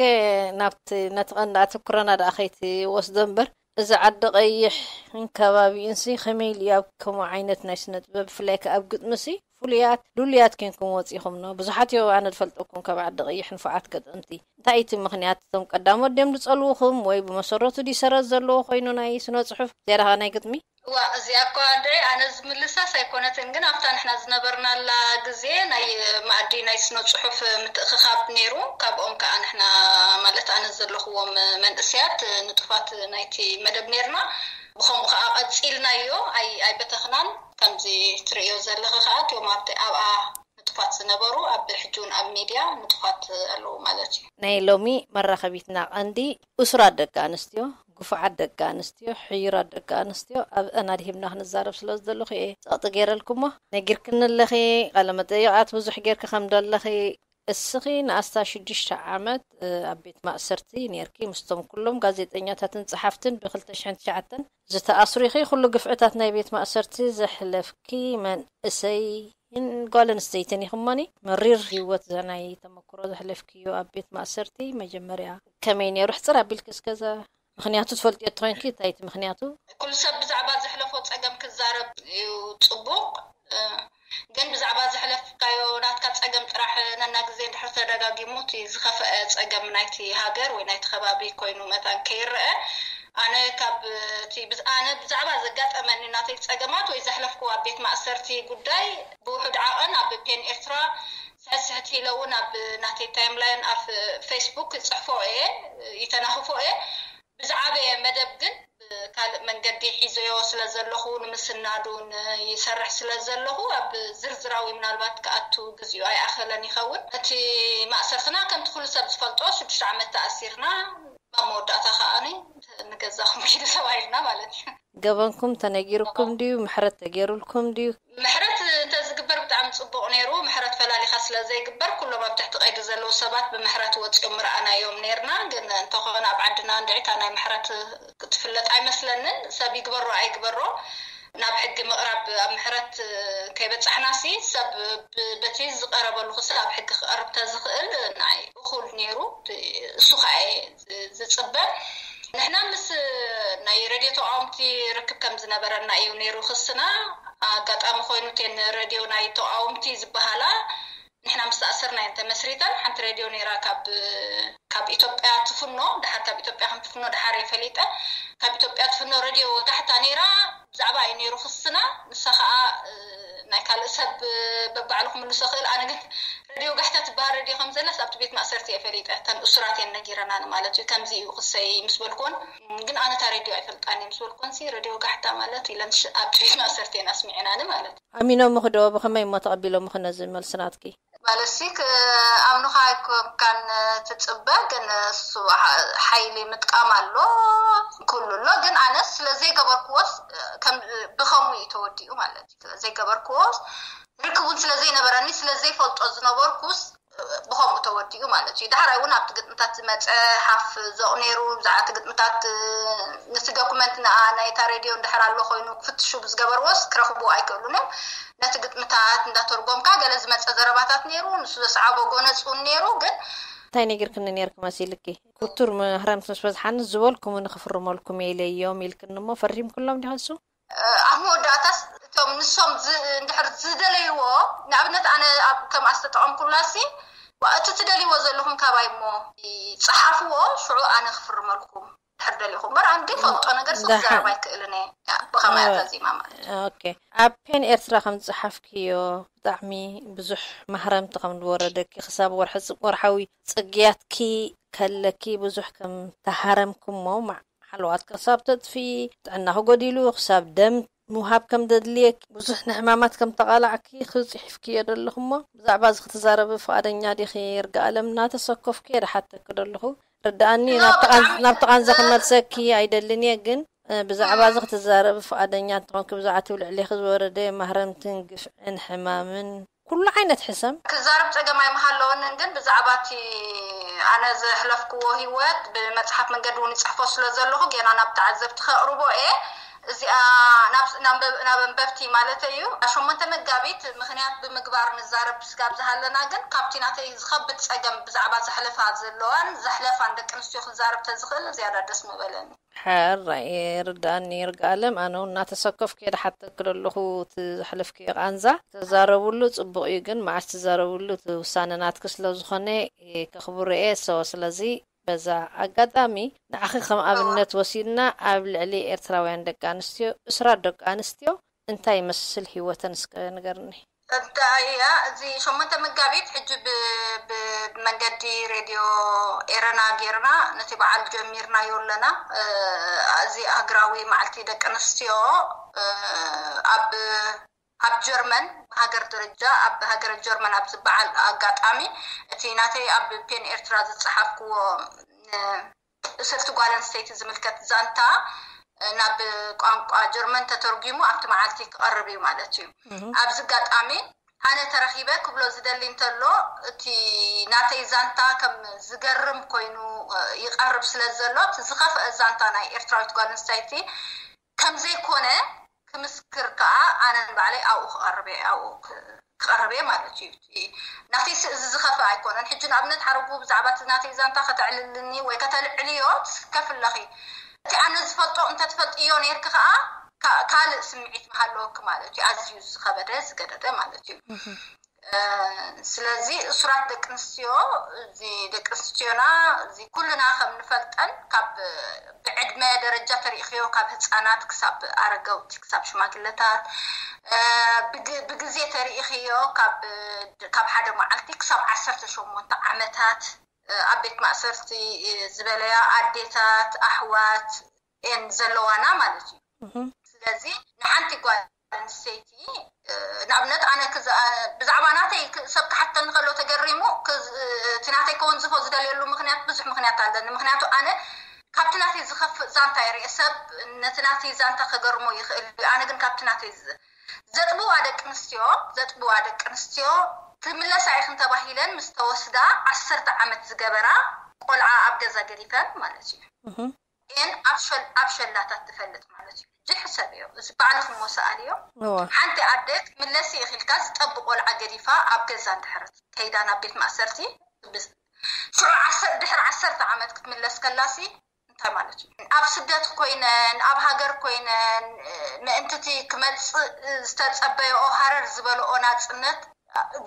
ናብቲ፣ ነቲ ቀንዲ ኣተኩሮና ደኣ ከይትወስዶ እምበር፣ እዚ ዓዲ ቀይሕን ከባቢኡንሲ ከመይ ኢሉ ኣብ ከምኡ ዓይነት ናይ ስነ ጥበብ፣ ብፍላይ ከኣ ኣብ ግጥሚሲ ፍሉያት፣ ልሉያት ኬንኩም ወጺኹም ኖ። ብዙሓት እዮም ኣነ ዝፈልጠኩም ካብ ዓዲ ቀይሕ ንፉዓት ገጠምቲ። እንታይ እዩ እቲ ምኽንያት? እቶም ቀዳሞት ድዮም ዝጸልውኹም ወይ ብመሰረቱ ድዩ ሰረት ዘለዎ ኮይኑ ናይ ስነ ጽሑፍ ዝያዳ ከኣ ናይ ግጥሚ? እዋ፣ እዚኣ እኮ ኣደይ ኣነ ዝምልሳስ ኣይኮነትን፣ ግን ኣብታ ንሕና ዝነበርናላ ግዜ ናይ መኣዲ ናይ ስነ ጽሑፍ ምትእኽኻብ ነይሩ። ካብኦም ከኣ ንሕና፣ ማለት ኣነ ዘለኹዎም መንእሰያት ንጡፋት ናይቲ መደብ ነይርና። ብኸምኡ ከኣ ቀጺልናዮ፣ ኣይ-፣ ኣይበተኽናን። ከምዚ ትርእዮ ዘለኺ ከኣ እቲኦም ኣብቲ፣ ኣብኣ ንጡፋት ዝነበሩ ኣብ ሕጂ እውን ኣብ ሚድያ ንጡፋት ኣለዉ ማለት እዩ። ናይ ሎሚ መራኸቢትና ቀንዲ እሱራት ደቂ ኣንስትዮ፣ ግፉዓት ደቂ ኣንስትዮ፣ ሕዩራት ደቂ ኣንስትዮ ኣብአን ኣድሂብና ክንዛረብ ስለ ዝደለኹ እየ ጸቕጢ ገይረልኩሞ። ነጊርክኒ ኣለኺ፣ ቃለ መጠይቓት ብዙሕ ጌርኪ ከም ደለኺ። እስኺ ንኣስታት ሽዱሽተ ዓመት፣ እ፣ ኣብ ቤት ማእሰርቲ ኔርኪ። ምስቶም ኩሎም ጋዜጠኛታትን ጸሓፍትን ብክልተ ሽሕን ትሽዓተን ዝተኣስሩ ኢኺ። ኩሉ ግፍዕታት ናይ ቤት ማእሰርቲ ዘሕለፍኪ መንእሰይን ጓል ኣንስተይትን ኢኺ እሞኒ። መሪር ህይወት ናይ ተመክሮ ዘሕለፍክዮ ኣብ ቤት ማእሰርቲ መጀመርያ ከመይ ነይሩ? ሕጽር ኣቢልኪ እስከ ዘ-፣ ምኽንያቱ ትፈልጥዮ እንተኾይንኪ፣ እንታይ እቲ ምኽንያቱ? ኩሉ ሰብ ብዛዕባ ዘሕለፎ ጸገም ክዛረብ እዩ ጽቡቕ። እ፣ ግን ብዛዕባ ዘሕለፍካዮ ናትካ ጸገም ጥራሕ ነናግዜ እንድሕር ተደጋጊሙ፣ እቲ ዝኸፍአ ጸገም ናይቲ ሃገር ወይ ናይቲ ከባቢ ኮይኑ መታን ከይረአ፣ ኣነ ካብ እቲ ብዝ-፣ ኣነ ብዛዕባ ዘጋጠመኒ ናተይ ጸገማት ወይ ዘሕለፍክዎ ኣብ ቤት ማእሰርቲ ጉዳይ ብውሑድ ዓቐን ኣብ ፔን ኤርትራ ስሕት ስሕት ኢለ እውን ኣብ ናተይ ታይም ላይን ኣብ ፌስቡክ ይጽሕፎ እየ፣ ይተናኽፎ እየ። ብዝዓበየ መደብ ግን ብካልእ መንገዲ ሒዘዮ ስለ ዘለኹ፣ ንምስናዱን ይሰርሕ ስለ ዘለኹ፣ ኣብ ዝርዝራዊ ምናልባት ክኣቱ ግዚኡ ኣይኣኸለን ይኸውን። እቲ ማእሰርትና ከምቲ ኩሉ ሰብ ዝፈልጦ ሽዱሽተ ዓመት ተኣሲርና፣ ኣብ መወዳእታ ከኣ ንገዛኹም ኪዱ ተባሂልና ማለት እዩ። ገበንኩም ተነጊርኩም ድዩ? ምሕረት ተገይሩልኩም ድዩ? ምሕረት እንተዝግበር ብጣዕሚ ጽቡቕ ነይሩ። ምሕረት ፈላሊኻ ስለ ዘይግበር ኩሎም ኣብ ትሕቲ ቀይዲ ዘለዉ ሰባት ብምሕረት ወፂኦም ምርኣናዮም ነርና። ግን እንተኾነ ኣብ ዓድና እንድዒታ ናይ ምሕረት ክትፍለጥ ኣይመስለንን። ሰብ ይግበሮ ኣይግበሮ ናብ ሕጊ ምቕራብ ኣብ ምሕረት ከይበፃሕናሲ ሰብ በቲ ዝቐረበሉ ክሲ ኣብ ሕጊ ክቐርብ ተዝኽእል ናይ እኹል ነይሩ። እሱ ከዓ ዝፅበ። ንሕና ምስ ናይ ሬድዮ ተቃወምቲ ርክብ ከም ዝነበረና እዩ ነይሩ ክስና። ኣጋጣሚ ኮይኑ ቴን ሬድዮ ናይ ተቃወምቲ ዝበሃላ ንሕና ምስ ተኣሰርና እየን ተመስሪተን። ሓንቲ ሬድዮ ነይራ ካብ ካብ ኢትዮጵያ ትፍኖ፣ ድሓር ካብ ኢትዮጵያ ከም ትፍኖ ድሓር እየ ፈሊጠ። ካብ ኢትዮጵያ ትፍኖ ሬድዮ ወጋሕታ ነይራ። ብዛዕባ እዩ ነይሩ ክስና። ንሳ ከዓ ናይ ካልእ ሰብ በባዕሉ ክምልሶ ክእል። ኣነ ግን ሬድዮ ጋሕታ ትበሃል ሬድዮ ከም ዘላስ ኣብቲ ቤት ማእሰርቲ እየ ፈሊጠ። እተን እሱራት እየን ነጊረናኒ ማለት እዩ። ከምዚ እዩ ክሰይ ምስ በልኩን ግን ኣነ እታ ሬድዮ ኣይፈልጣን እየ ምስ በልኩንሲ ሬድዮ ጋሕታ ማለት ኢለን ኣብቲ ቤት ማእሰርቲ እየን ኣስሚዕናኒ ማለት እዩ። ኣሚኖም ክዶ ብኸመይ እሞ ተቐቢሎም ክነዚ መልሲ ናትኪ? ማለትሲ ክኣምኑኻ ኣይኮንካን ትፅበ፣ ግን እሱ ሓይሊ ምጥቃም ኣሎ ኩሉ ኣሎ። ግን ኣነስ ስለ ዘይገበርክዎስ ብኸምኡ እዩ ተወዲኡ ማለት እዩ። ስለ ዘይገበርክዎስ ርክቡን ስለ ዘይነበረኒ ስለ ዘይፈልጦ ዝነበርኩስ ብኸምኡ ተወዲኡ ማለት እዩ። ዳሕራይ እውን ኣብቲ ግጥምታት ዝመፀ ሓፍ ዞቕ ነይሩ። ብዛዕባ እቲ ግጥምታት ነቲ ዶኩመንት ናይታ ሬድዮ እንድሕር ኣሎ ኮይኑ ክፍትሹ ብዝገበርዎስ ክረኽብዎ ኣይክእሉን እዮም። ነቲ ግጥምታት እንዳተርጎምካ ገለ ዝመፀ ዘረባታት ነይሩ፣ ንሱ ዘስዓቦ ጎነፅ እውን ነይሩ። ግን እንታይ ነጊርክኒ ነይርኪ መሲልኪ? ኩቱር ማህረምቲ ምስ በዝሓኒ ዝበልኩምኒ ክፍርመልኩም እየ ኢለዮም ኢልክኒ እሞ ፈሪምክሎም ዲኺ ንሱ? ኣብ መወዳእታስ እቶም ንሶም እንድሕር ዝደለይዎ፣ ንኣብነት ኣነ ኣብ ከም ኣስተጠቐምኩላሲ እቲ ትደልይዎ ዘለኹም ካባይ እሞ ፀሓፍዎ፣ ሽዑ ኣነ ክፍርመልኩም ድሕር ደሊኹም በር ኣንዲ ፈልጦ ነገር ስብ ዝዛረብ ኣይክእልን እየ። ብኸማያ ተዚማ ማለት ኦኬ። ኣብ ፔን ኤርትራ ከም ዝፀሓፍክዮ ብጣዕሚ ብዙሕ ማህረምቲ ከም ዝወረደኪ ክሳብ ወርሒ ወርሓዊ ፅግያትኪ ከለኪ ብዙሕ ከም ተሃረምክሞ ማዕ ሓለዋት ክሳብ ተጥፊ፣ ጥዕና ክጎዲሉ፣ ክሳብ ደም ምውሃብ ከም ደድልየኪ፣ ብዙሕ ንሕማማት ከም ተቓላዕኪ ክጽሒፍክዮ ደለኹ እሞ ብዛዕባ እዚ ክትዛረቢ ፍቓደኛ ዲኺ? ይርጋኣለም እናተሰከፍኩ እየ ድሓተኪ ደለኹ። ርድኣኒ ናብቲ ቃንዛ ክመልሰኪ ኣይደልን እየ ግን ብዛዕባ እዚ ክትዛረቢ ፍቓደኛ እንተኾንኪ ብዛዕባ እቲ ልዕሌኺ ዝወረደ ማህረምትን ግፍዕን ሕማምን ኩሉ ዓይነት ሕሰም። ክዛረብ ጸገም ኣይምሃለወንን ግን ብዛዕባ እቲ ኣነ ዘሕለፍክዎ ህይወት ብመጽሓፍ መንገዲ እውን ይጽሕፎ ስለ ዘለኹ ጌና ናብ ተዓዘብቲ ከቕርቦ እየ። እዚኣ ናብ ናብ ኣንበብቲ ማለተይ እዩ። ሸሞንተ መጋቢት ምኽንያት ብምግባር ንዛረብ ስጋብ ዝሃለና ግን ካብቲ ናተይ ዝኸብድ ጸገም ብዛዕባ ዘሕለፋ ዘለዋን ዘሕለፋን ደቂ ኣንስትዮ ክዛረብ ተዝኽእል ዝያዳ ደስ ምበለኒ። ሕራይ ይርድኣኒ ይርግኣለም፣ ኣነ እውን እናተሰከፍኩ እየ ድሓተኪ ዘለኹ። እቲ ዘሕለፍክዮ ቃንዛ ተዛረብሉ ፅቡቕ እዩ፣ ግን መዓስ ትዛረብሉ እቲ ውሳነ ናትኪ ስለ ዝኾነ ከኽብሮ እየ። So ስለዚ በዛ ኣጋጣሚ ንዓኺ ከም ኣብነት ወሲድና ኣብ ልዕሊ ኤርትራውያን ደቂ ኣንስትዮ እሱራት ደቂ ኣንስትዮ እንታይ ይመስል ህይወተን እስከ ንገርኒ። እንታይ እያ እዚ ሸሞንተ መጋቢት ሕጂ ብመንገዲ ሬድዮ ኤረና ጌርና ነቲ በዓል ጀሚርናዮ ኣለና። እዚ ኣህግራዊ መዓልቲ ደቂ ኣንስትዮ ኣብ ኣብ ጀርመን ብሃገር ደረጃ ኣብ ሃገረ ጀርመን ኣብ ዝበዓል ኣጋጣሚ እቲ ናተይ ኣብ ፔን ኤርትራ ዝፀሓፍክዎ እሰርት ጓል ኣንስተይቲ ዝምልከት ዛንታ ናብ ቋንቋ ጀርመን ተተርጒሙ ኣብቲ መዓልቲ ክቐርብ እዩ ማለት እዩ። ኣብዚ ኣጋጣሚ ኣነ ተረኺበ ክብሎ ዝደሊ እንተሎ እቲ ናተይ ዛንታ ከም ዝገርም ኮይኑ ይቐርብ ስለ ዘሎ እቲ ዝኸፍአ ዛንታ ናይ ኤርትራዊት ጓል ኣንስተይቲ ከም ዘይኮነ ክምስክር ከዓ ኣነ ንባዕለይ ኣብኡ ክቐርብ እየ ኣብኡ ክቐርብ እየ ማለት እዩ። ናተይ እዚ ዝኸፍእ ኣይኮነን። ሕጂ ንኣብነት ሓረጉ ብዛዕባ እቲ ናተይ ዛንታ ከተዕልልኒ ወይ ከተልዕልዮ ትስከፍ ኣለኺ። እቲ ኣነ ዝፈልጦ እንተትፈልጥዮ ነይርኪ ከዓ ካልእ ስምዒት ምሃለወኪ ማለት እዩ። ኣዝዩ ዝኸበደ ዝገደደ ማለት እዩ። ስለዚ እሱራት ደቂ ኣንስትዮ እዚ ደቂ ኣንስትዮና እዚ ኩልና ከም ንፈልጠን ካብ ብዕድመ ደረጃ ተሪእኽዮ ካብ ህፃናት ክሳብ ኣረገውቲ ክሳብ ሽማግለታት ብግዜ ተሪእኽዮ ካብ ሓደ መዓልቲ ክሳብ ዓሰርተ ሸሞንተ ዓመታት ኣብ ቤት ማእሰርቲ ዝበለያ ኣዴታት ኣሕዋት እየን ዘለዋና ማለት እዩ። ስለዚ ንሓንቲ ጓል ኣንስተይቲ ንኣብነት ኣነ ብዛዕባ ናተይ ሰብ ክሓተኒ ከሎ ተገሪሙ እቲ ናተይ ከወንዝፎ ዝደልየሉ ምክንያት ብዙሕ ምክንያት ኣለኒ። ምክንያቱ ኣነ ካብቲ ናተይ ዝኸፍእ ዛንታ ይርኤ። ሰብ ነቲ ናተይ ዛንታ ከገርሞ ይኽእል እዩ። ኣነ ግን ካብቲ ናተይ ዘጥብዋ ደቂ ኣንስትዮ ዘጥብዋ ደቂ ኣንስትዮ ክምለሳ ኢኽን ተባሂለን ምስ ተወስዳ ዓሰርተ ዓመት ዝገበራ ቆልዓ ኣብ ገዛ ገዲፈን ማለት እዩ። እን ኣብ ሸላታት ትፈልጥ ማለት እዩ። ሕጂ ሕሰብዮ፣ እዚ ባዕልኹም ወሰኣልዮ። ሓንቲ ኣደ ክትምለሲ ኢኽልካ ዝጠብ ቆልዓ ገዲፋ ኣብ ገዛ እንድሕረት ከይዳ ናብ ቤት ማእሰርቲ፣ ሽዑ ድሕሪ ዓሰርተ ዓመት ክትምለስ ከላሲ እንታይ ማለት እዩ? ኣብ ስደት ኮይነን ኣብ ሃገር ኮይነን ምእንትቲ ክመፅእ ዝተፀበየኦ ሃረር ዝበለኦ ናፅነት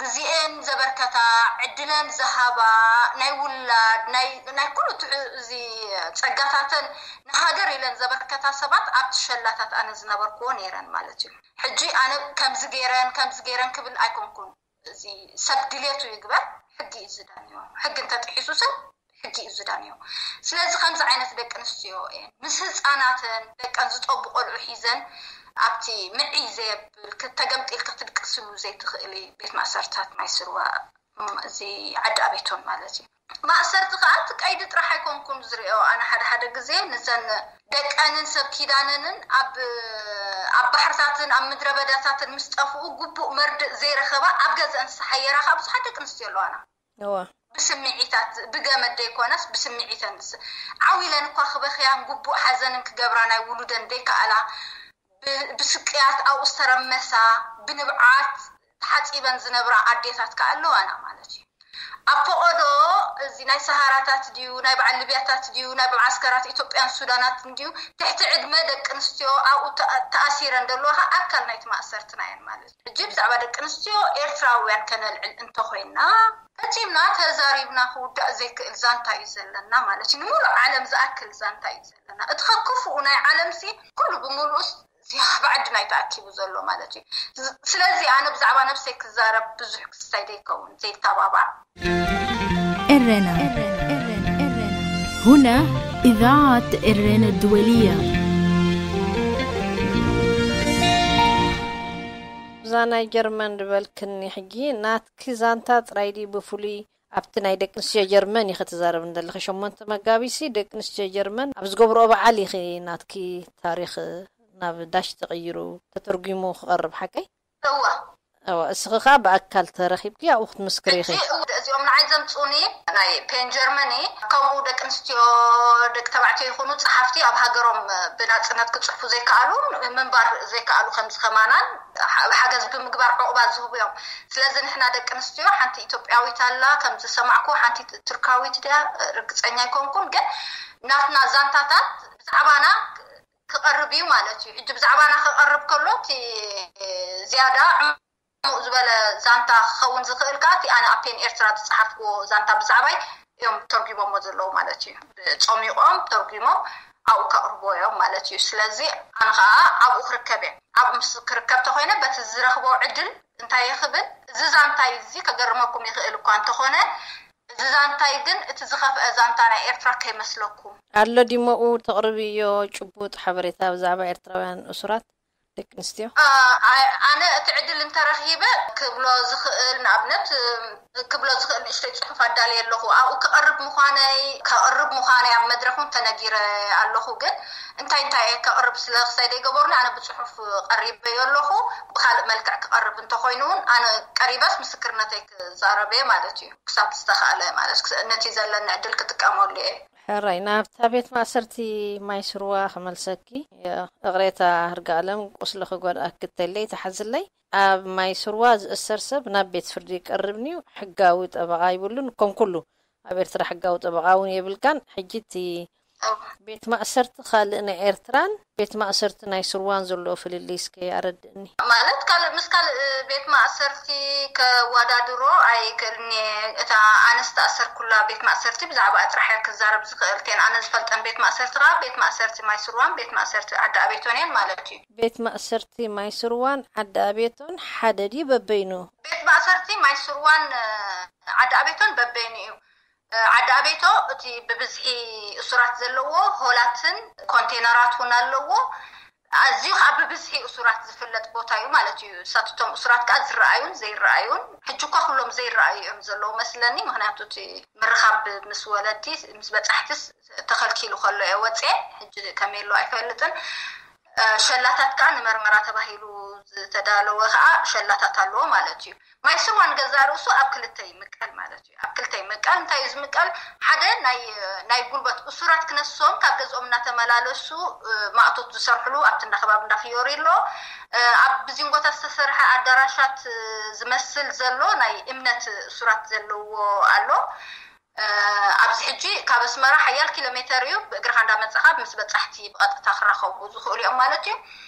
ግዜኤን ዘበርከታ፣ ዕድለን ዝሃባ፣ ናይ ውላድ ናይ ኩሉ እዚ ፀጋታተን ንሃገር ኢለን ዘበርከታ ሰባት ኣብቲ ሸላታት ኣነ ዝነበርክዎ ነይረን ማለት እዩ። ሕጂ ኣነ ከምዚ ገይረን ከምዚ ገይረን ክብል ኣይኮንኩን። እዚ ሰብ ድሌቱ ይግበር፣ ሕጊ እዩ ዝዳንዮ። ሕጊ እንተጥሒሱ ሰብ ሕጊ እዩ ዝዳንዮ። ስለዚ ከምዚ ዓይነት ደቂ ኣንስትዮ እየን ምስ ህፃናተን ደቀን ዝጠቡ ቆልዑ ሒዘን ኣብቲ ምዒ ዘየብል ተገምጢል ክትድቅስሉ ዘይትኽእሊ ቤት ማእሰርታት ማይ ስርዋ እዚ ዓዲ ኣቤቶን ማለት እዩ። ማእሰርቲ ከዓ እቲ ቀይዲ ጥራሕ ኣይኮንኩን ዝሪኦ ኣነ ሓደ ሓደ ግዜ ንዘን ደቀንን ሰብ ኪዳነንን ኣብ ኣብ ባሕርታትን ኣብ ምድረ በዳታትን ምስ ጠፍኡ ግቡእ መርድእ ዘይረኸባ ኣብ ገዘን ዝተሓየራ ከዓ ብዙሓት ደቂ ኣንስትዮ ኣለዋና። ብስምዒታት ብገመድ ዘይኮነስ ብስምዒተን ዓው ኢለን እኳ ክበኽያን ግቡእ ሓዘንን ክገብራ ናይ ውሉደን ዘይከኣላ ብስቅያት ኣብኡ ዝተረመሳ ብንብዓት ተሓፂበን ዝነብራ ኣዴታት ከዓ ኣለዋና ማለት እዩ። ኣብ ፈቐዶ እዚ ናይ ሰሃራታት ድዩ ናይ በዓል ልብያታት ድዩ ናይ በዓል ዓስከራት ኢትዮጵያን ሱዳናትን ድዩ ትሕቲ ዕድመ ደቂ ኣንስትዮ ኣብኡ ተኣሲረን ዘለዋ ከዓ ኣካል ናይቲ ማእሰርትና እየን ማለት እዩ። ሕጂ ብዛዕባ ደቂ ኣንስትዮ ኤርትራውያን ከነልዕል እንተኮይና ፈፂምና ተዛሪብና ክውዳእ ዘይክእል ዛንታ እዩ ዘለና ማለት እዩ። ንሙሉእ ዓለም ዝኣክል ዛንታ እዩ ዘለና። እቲ ከክፍኡ ናይ ዓለምሲ ኩሉ ብምሉኡስ እዚ ኣብ ዓድና እዩ ተኣኪቡ ዘሎ ማለት እዩ። ስለዚ ኣነ ብዛዕባ ነብሰይ ክዛረብ ብዙሕ ክስታይ ዘይከውን ዘይተባባዕ። ኤረና ሁና إذاعة ኤረና ድወልያ። እዛ ናይ ጀርመን ዝበልክኒ ሕጂ ናትኪ ዛንታ ጥራይ ድዩ ብፍሉይ ኣብቲ ናይ ደቂ ኣንስትዮ ጀርመን ኢኺ ትዛረብን ዘለኺ ሸሞንተ መጋቢትሲ ደቂ ኣንስትዮ ጀርመን ኣብ ዝገብርኦ በዓል ኢኺ ናትኪ ታሪኽ ናብ ዳሽ ተቐይሩ ተተርጒሙ ክቐርብ ሓቀይ? እወ። እወ እስኺ ኸኣ ብኣካል ተረኺብኪ ኣብኡ ክትምስክሪ ኢኺ። ሕጂ እወ እዚኦም ንዓይ ዘምጹኒ ናይ ፔን ጀርመኒ ከምኡ ደቂ ኣንስትዮ ደቂ ተባዕትዮ ይኹኑ ጸሓፍቲ ኣብ ሃገሮም ብናጽነት ክጽሕፉ ዘይከኣሉ ምንባር ዘይከኣሉ ከምዚ ከማናን ሓገዝ ብምግባር ዕቑባ ዝህቡ እዮም። ስለዚ ንሕና ደቂ ኣንስትዮ ሓንቲ ኢትዮጵያዊት ኣላ ከም ዝሰማዕኩ ሓንቲ ቱርካዊት ድያ ርግፀኛ ኣይኮንኩን ግን ናትና ዛንታታት ብዛዕባና ክቐርብ እዩ ማለት እዩ። ሕጂ ብዛዕባና ክቐርብ ከሎ እቲ ዝያዳ ዕሙቕ ዝበለ ዛንታ ክኸውን ዝኽእል ከዓ እቲ ኣነ ኣብ ፔን ኤርትራ ዝፀሓፍክዎ ዛንታ ብዛዕባይ እዮም ተርጒሞሞ ዘለዉ ማለት እዩ። ፆሚቖም ተርጒሞም ኣብኡ ከቕርብዎ እዮም ማለት እዩ። ስለዚ ኣነ ከዓ ኣብኡ ክርከብ እየ። ኣብኡ ምስ ክርከብ ተኮይነ በቲ ዝረኽቦ ዕድል እንታይ እየ ክብል እዚ ዛንታይ እዚ ከገርመኩም ይኽእል እኳ እንተኾነ እዚ ዛንታይ ግን እቲ ዝኸፍአ ዛንታ ናይ ኤርትራ ከይመስለኩም። ኣሎ ድዩ እሞ ተቕርብዮ ጭቡጥ ሓበሬታ ብዛዕባ ኤርትራውያን እሱራት ደቂ ኣንስትዮ? ኣነ እቲ ዕድል እንተረኺበ ክብሎ ዝኽእል ንኣብነት ክብሎ ዝኽእል ንእሽተይ ፅሑፍ ኣዳልየ ኣለኹ ኣብኡ ክቐርብ ምዃነይ ከቕርብ ምዃነይ ኣብ መድረኽ እውን ተነጊረ ኣለኹ ግን እንታይ እንታይ እየ ከቕርብ ስለ ክሳይ ዘይገበሩኒ ኣነ ብፅሑፍ ቀሪበዮ ኣለኹ ብካልእ መልክዕ ክቐርብ እንተኾይኑ እውን ኣነ ቀሪበስ ምስክርነተይ ክዛረብ እየ ማለት እዩ ክሳብ ዝተኽኣለ ማለት ነቲ ዘለኒ ዕድል ክጥቀመሉ እየ ሕራይ ናብታ ቤት ማእሰርቲ ማይ ስርዋ ክመልሰኪ እቕሬታ ህርጋለም ቁስሊ ክጎድኣኪ ተለይ ተሓዝለይ ኣብ ማይ ስርዋ ዝእሰር ሰብ ናብ ቤት ፍርዲ ይቀርብ ንዩ ሕጋዊ ጠበቓ ይብሉን ከም ኩሉ ኣብ ኤርትራ ሕጋዊ ጠበቓ እውን የብልካን ሕጂ እቲ ቤት ማእሰርቲ ካልእ ናይ ኤርትራን ቤት ማእሰርቲ ናይ ስርዋን ዘለዎ ፍልልይ እስከ ኣረድእኒ። ማለት ካልእ ምስ ካልእ ቤት ማእሰርቲ ከዋዳድሮ ኣይክእልን እየ። እታ ኣነ ዝተኣሰርኩላ ቤት ማእሰርቲ ብዛዕባኣ ጥራሕ እየ ክዛረብ ዝኽእል። እተን ኣነ ዝፈልጠን ቤት ማእሰርቲ ከኣ ቤት ማእሰርቲ ማይ ስርዋን ቤት ማእሰርቲ ዓዲ ኣቤቶን እየን ማለት እዩ። ቤት ማእሰርቲ ማይ ስርዋን ዓዲ ኣቤቶን ሓደ ድዩ በበይኑ? ቤት ማእሰርቲ ማይ ስርዋን ዓዲ ኣቤቶን በበይኑ እዩ። ዓዲ ኣቤቶ እቲ ብብዝሒ እሱራት ዘለዎ ሆላትን ኮንቴነራት እውን ኣለዎ። ኣዝዩ ከዓ ብብዝሒ እሱራት ዝፍለጥ ቦታ እዩ ማለት እዩ። እሳትቶም እሱራት ከዓ ዝረኣዩን ዘይረኣዩን ሕጂ እኳ ኩሎም ዘይረኣዩ እዮም ዘለዉ መስለኒ። ምክንያቱ እቲ ምርኻብ ምስ ወለዲ ምስ በፃሕትስ ተኸልኪሉ ከሎ እየ ወፅኤ። ሕጂ ከመይ ኣሎ ኣይፈልጥን። ሸላታት ከዓ ንመርመራ ተባሂሉ ዝተዳለወ ከዓ ሸላታት ኣለዎ ማለት እዩ። ማይ ስርዋ ንገዛእ ርእሱ ኣብ ክልተ ይምቀል ማለት እዩ። ኣብ ክልተ ይምቀል። እንታይ እዩ ዝምቀል? ሓደ ናይ ናይ ጉልበት እሱራት ክነሶም ካብ ገዝኦም እናተመላለሱ ማእቶት ዝሰርሕሉ ኣብቲ እንዳ ከባቢ እንዳ ፍዮሪ ኣሎ። ኣብ ብዚንጎታት ዝተሰርሐ ኣዳራሻት ዝመስል ዘሎ ናይ እምነት እሱራት ዘለዎ ኣሎ። ኣብዚ ሕጂ ካብ ኣስመራ ሓያል ኪሎ ሜተር እዩ። ብእግርኻ እንዳመጻኻ ምስ በጻሕቲ ብቐጥታ ክራኸቡ ዝኽእሉ እዮም ማለት እዩ።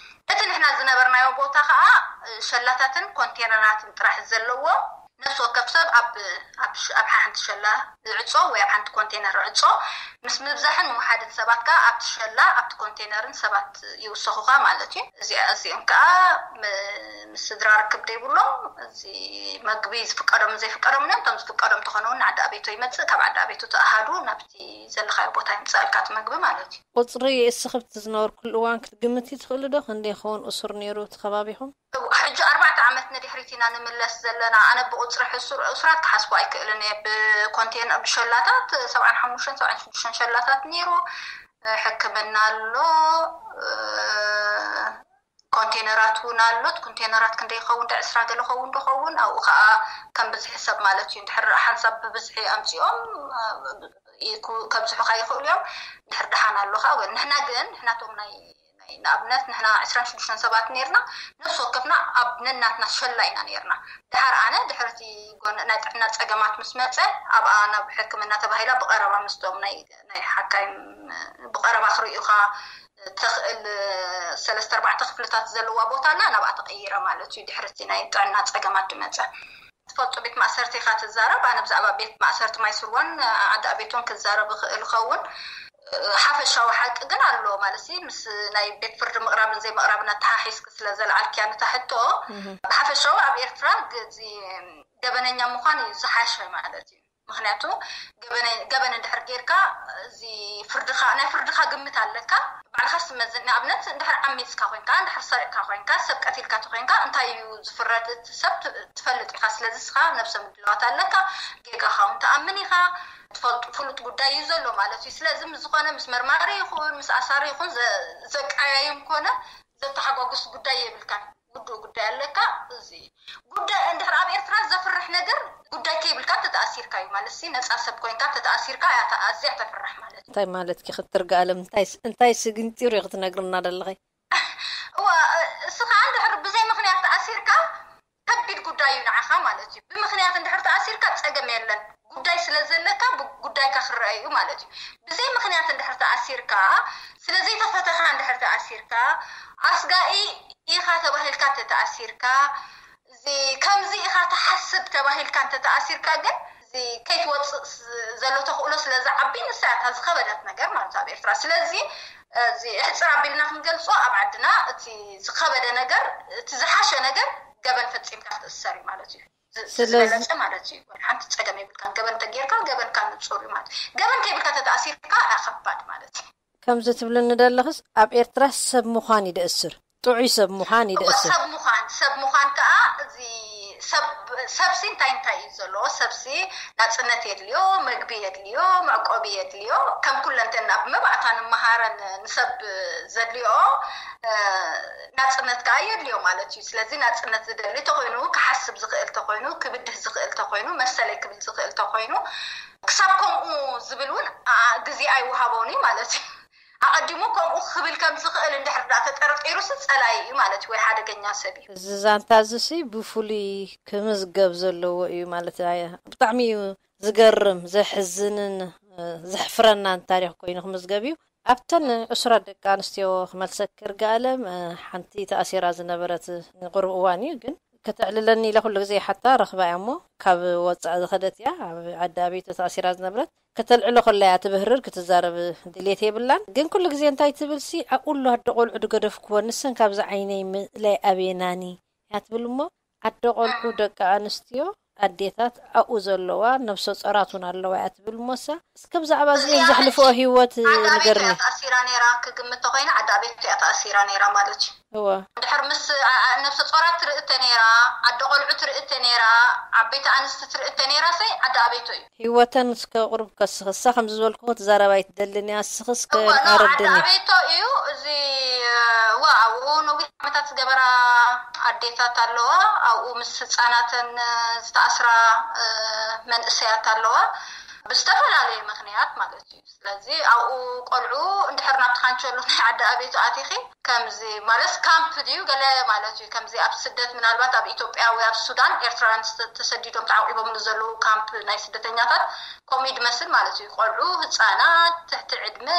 እቲ ንሕና ዝነበርናዮ ቦታ ከዓ ሸላታትን ኮንቴነራትን ጥራሕ ዘለዎ፣ ነፍሲ ወከፍ ሰብ ኣብ ኣብ ሓንቲ ሸላ ዕጾ ወይ ኣብ ሓንቲ ኮንቴነር ዕጾ ምስ ምብዛሕን ምውሓድን ሰባት ከዓ ኣብቲ ሸላ ኣብቲ ኮንቴነርን ሰባት ይውሰኹኻ ማለት እዩ። እዚኣ እዚኦም ከዓ ምስ ስድራ ርክብ ዘይብሎም እዚ መግቢ ዝፍቀዶምን ዘይፍቀዶምን እዮም። እቶም ዝፍቀዶም ተኾነ እውን ንዓዲ ኣቤቶ ይመፅእ፣ ካብ ዓዲ ኣቤቶ ተኣሃዱ ናብቲ ዘለኻዮ ቦታ ይምፅኣልካ እቲ መግቢ ማለት እዩ። ቁፅሪ እስኽብቲ ዝነበርኩሉ እዋን ክትግምቲ ትኽእሉ ዶ? ክንደይ ይኸውን እሱር ነይሩ እቲ ከባቢኹም? ሕጂ ኣርባዕተ ዓመት ንድሕሪት ኢና ንምለስ ዘለና። ኣነ ብቁፅሪ ሕሱር እሱራት ክሓስቦ ኣይክእልን እየ። ብኮንቴነር ብሸላታት ሰብዓን ሓሙሽተን ሰብዓን ሽዱሽተን ሸላታት ነይሩ። ሕክምና ኣሎ። ኮንቴነራት እውን ኣሎ። እቲ ኮንቴነራት ክንደይ ይኸውን? ደ ዕስራ ገለ ኸውን ዶ ኸውን? ኣብኡ ከዓ ከም ብዝሒ ሰብ ማለት እዩ። እንድሕር ሓንሳብ ብብዝሒ ኣምፂኦም ከብዝሑካ ይኽእሉ እዮም። እንድሕር ደሓን ኣሎ ከዓ ወል ንሕና ግን ንሕናቶም ናይ ናይ ንኣብነት ንሕና ዕስራን ሽዱሽተን ሰባት ነርና። ነፍሲ ወከፍና ኣብ ነናትና ሸላ ኢና ነርና። ድሓር ኣነ ድሕርቲ ጎነ ናይ ጥዕና ፀገማት ምስ መፀ ኣብኣ ናብ ሕክምና ተባሂላ ብቐረባ ምስቶም ናይ ናይ ሓካይም ብቐረባ ክርእዩኻ ተኽእል ሰለስተ ኣርባዕተ ክፍልታት ዘለዋ ቦታ ኣላ። ናብኣ ተቐይረ ማለት እዩ። ድሕርቲ ናይ ጥዕና ፀገማት ድመፀ ትፈልጡ ቤት ማእሰርቲ ኢኻ ትዛረብ። ኣነ ብዛዕባ ቤት ማእሰርቲ ማይ ስርወን ዓዲ ኣቤቶን ክዛረብ እኽእል ኸውን። ሓፈሻዊ ሓቂ ግን ኣሎ ማለት ምስ ናይ ቤት ፍርዲ ምቕራብን ዘይምቕራብን ኣተሓሒዝክ ስለ ዘልዓልክያ ነታ ሕቶ፣ ብሓፈሻዊ ኣብ ኤርትራ እዚ ገበነኛ ምዃን እዩ ዝሓሸ ማለት እዩ። ምክንያቱ ገበን እንድሕር ጌርካ እዚ ፍርድኻ ናይ ፍርድኻ ግምት ኣለካ። ባዕልኻ ትመዝን። ንኣብነት እንድሕር ዓሚፅካ ኮይንካ፣ እንድሕር ሰሪቕካ ኮይንካ፣ ሰብ ቀቲልካ ተኮይንካ እንታይ እዩ ዝፍረድ እቲ ሰብ ትፈልጥ ኢኻ። ስለዚ እስኻ ነብሰ ምድላዋት ኣለካ። ጌጋኻ እውን ትኣምን ኢኻ። ትፈልጡ ፍሉጥ ጉዳይ እዩ ዘሎ ማለት እዩ። ስለዚ ምስ ዝኾነ ምስ መርማሪ ይኹን ምስ ኣሳሪ ይኹን ዘቀያይም ኮነ ዘተሓጓጉስ ጉዳይ የብልካን። ውዱእ ጉዳይ ኣለካ። እዚ ጉዳይ እንድሕር ኣብ ኤርትራ ዘፍርሕ ነገር ጉዳይ ከይብልካ ተተኣሲርካ እዩ ማለት ሲ ነፃ ሰብ ኮይንካ ተተኣሲርካ ኣዝያ ተፍርሕ ማለት እዩ። እንታይ ማለት ኪ ክትርጋለም እንታይ ስግንጢሩ እዩ ክትነግርና ደለኸይ? እዋ እስኻ እንድሕር ብዘይ ምክንያት ተኣሲርካ ከቢድ ጉዳይ እዩ ንዓኻ ማለት እዩ። ብምክንያት እንድሕር ተኣሲርካ ፀገም የለን። ጉዳይ ስለ ዘለካ ጉዳይካ ክረአ እዩ ማለት እዩ። ብዘይ ምክንያት እንድሕር ተኣሲርካ፣ ስለ ዘይተፈተኻ እንድሕር ተኣሲርካ፣ ኣስጋኢ ኢኻ ተባሂልካ እንተተኣሲርካ፣ እዚ ከምዚ ኢኻ ትሓስብ ተባሂልካ እንተተኣሲርካ ግን እዚ ከይትወፅእ ዘሎ ተኽእሎ ስለ ዝዓቢ ንሳ እታ ዝኸበደት ነገር ማለት ኣብ ኤርትራ። ስለዚ እዚ እሕፅር ኣቢልና ክንገልፆ ኣብ ዓድና እቲ ዝኸበደ ነገር እቲ ዝሓሸ ነገር ገበን ፈፂምካ ክትእሰር እዩ ማለት እዩ። ስለዝበለፀ ማለት እዩ። ሓንቲ ፀገም የብልካን። ገበን ተጌርካ ገበንካ ንፁር እዩ ማለት እዩ። ገበን ከይብልካ ተተኣሲርካ ኣኸባድ ማለት እዩ። ከምዚ ትብልኒ ደለኽስ ኣብ ኤርትራ ሰብ ምዃን ይደእስር፣ ጥዑይ ሰብ ምዃን ይደእስር። ሰብ ምዃን ሰብ ምዃን ከዓ እዚ ሰብ ሰብሲ እንታይ እንታይ እዩ ዘለዎ? ሰብሲ ናፅነት የድልዮ፣ መግቢ የድልዮ፣ መዕቆቢ የድልዮ። ከም ኩለንተና ብመባእታ ንመሃረን ንሰብ ዘድልዮ ናፅነት ከዓ የድልዮ ማለት እዩ። ስለዚ ናፅነት ዝደሊ ተኮይኑ፣ ክሓስብ ዝኽእል ተኮይኑ፣ ክብድህ ዝኽእል ተኮይኑ፣ መሰለይ ክብል ዝኽእል ተኮይኑ፣ ክሳብ ከምኡ ዝብል እውን ግዜ ኣይወሃቦን እዩ ማለት እዩ። ኣቐዲሙ ከምኡ ክብል ከም ዝኽእል እንድሕር ዳ ተጠርጢሩሲ ፀላይ እዩ ማለት እዩ፣ ወይ ሓደገኛ ሰብ እዩ። እዚ ዛንታ እዚሲ ብፍሉይ ክምዝገብ ዘለዎ እዩ ማለት እዩ። ብጣዕሚ እዩ ዝገርም፣ ዘሕዝንን ዘሕፍረናን ታሪኽ ኮይኑ ክምዝገብ እዩ። ኣብተን እሱራት ደቂ ኣንስትዮ ክመልሰኪ ርግኣለም፣ ሓንቲ ተኣሲራ ዝነበረት ንቕሩብ እዋን እዩ ግን ከተዕልለኒ ኢለ ኩሉ ግዜ ሓታ ረኽባ እያ እሞ ካብ ወፃእ ዝኸደት እያ። ኣብ ዓዲ ኣበይቶ ተኣሲራ ዝነብረት ከተልዕሎ ከላ እያ ትብህርር፣ ክትዛረብ ድሌት የብላን። ግን ኩሉ ግዜ እንታይ ትብል ሲ ኣብኡ ኣሎ ኣደ ቆልዑ ድገደፍክወን ንሰን ካብዚ ዓይነይ ምእላይ ኣበየናኒ እያ ትብል እሞ ኣደ ቆልዑ ደቂ ኣንስትዮ ኣዴታት ኣብኡ ዘለዋ ነብሰ ጾራት እውን ኣለዋ እያ ትብል እሞሳ እስከ ብዛዕባ እዚኦም ዘሕልፍኦ ህይወት ንገርኒ። ተኣሲራ ነይራ ክግምት ተኮይነ ዓዲ ኣቤት እያ ተኣሲራ ነይራ ማለት እዩ። እወ። ድሕር ምስ ነብሰ ጾራት ትርእተ ነይራ፣ ኣደ ቆልዑ ትርእተ ነይራ፣ ዓበይቲ ኣንስቲ ትርእተ ነይራ ሰይ ዓዲ ኣቤቶ እዩ። ህይወተን እስከ ቁሩብ ከስኽሳ ከምዚ ዝበልኩ ክትዛረብ ኣይትደልን እያ እስኽስ ከ ኣረድኒ። ዓዲ ኣቤቶ እዩ እዚ እወ ኣብኡ ነዊሕ ዓመታት ዝገበራ ኣዴታት ኣለዋ። ኣብኡ ምስ ህፃናተን ዝተኣስራ መንእሰያት ኣለዋ፣ ብዝተፈላለየ ምክንያት ማለት እዩ። ስለዚ ኣብኡ ቆልዑ እንድሕር ናብቲ ካንቸሎ ናይ ዓዲ ኣቤቱ ኣቲኺ፣ ከምዚ ማለት ካምፕ ድዩ ገለ ማለት እዩ፣ ከምዚ ኣብ ስደት ምናልባት ኣብ ኢትዮጵያ ወይ ኣብ ሱዳን ኤርትራውያን ተሰዲዶም ተዓቂቦምሉ ዘለዉ ካምፕ ናይ ስደተኛታት ከምኡ ድመስል ማለት እዩ። ቆልዑ፣ ህፃናት፣ ትሕቲ ዕድመ፣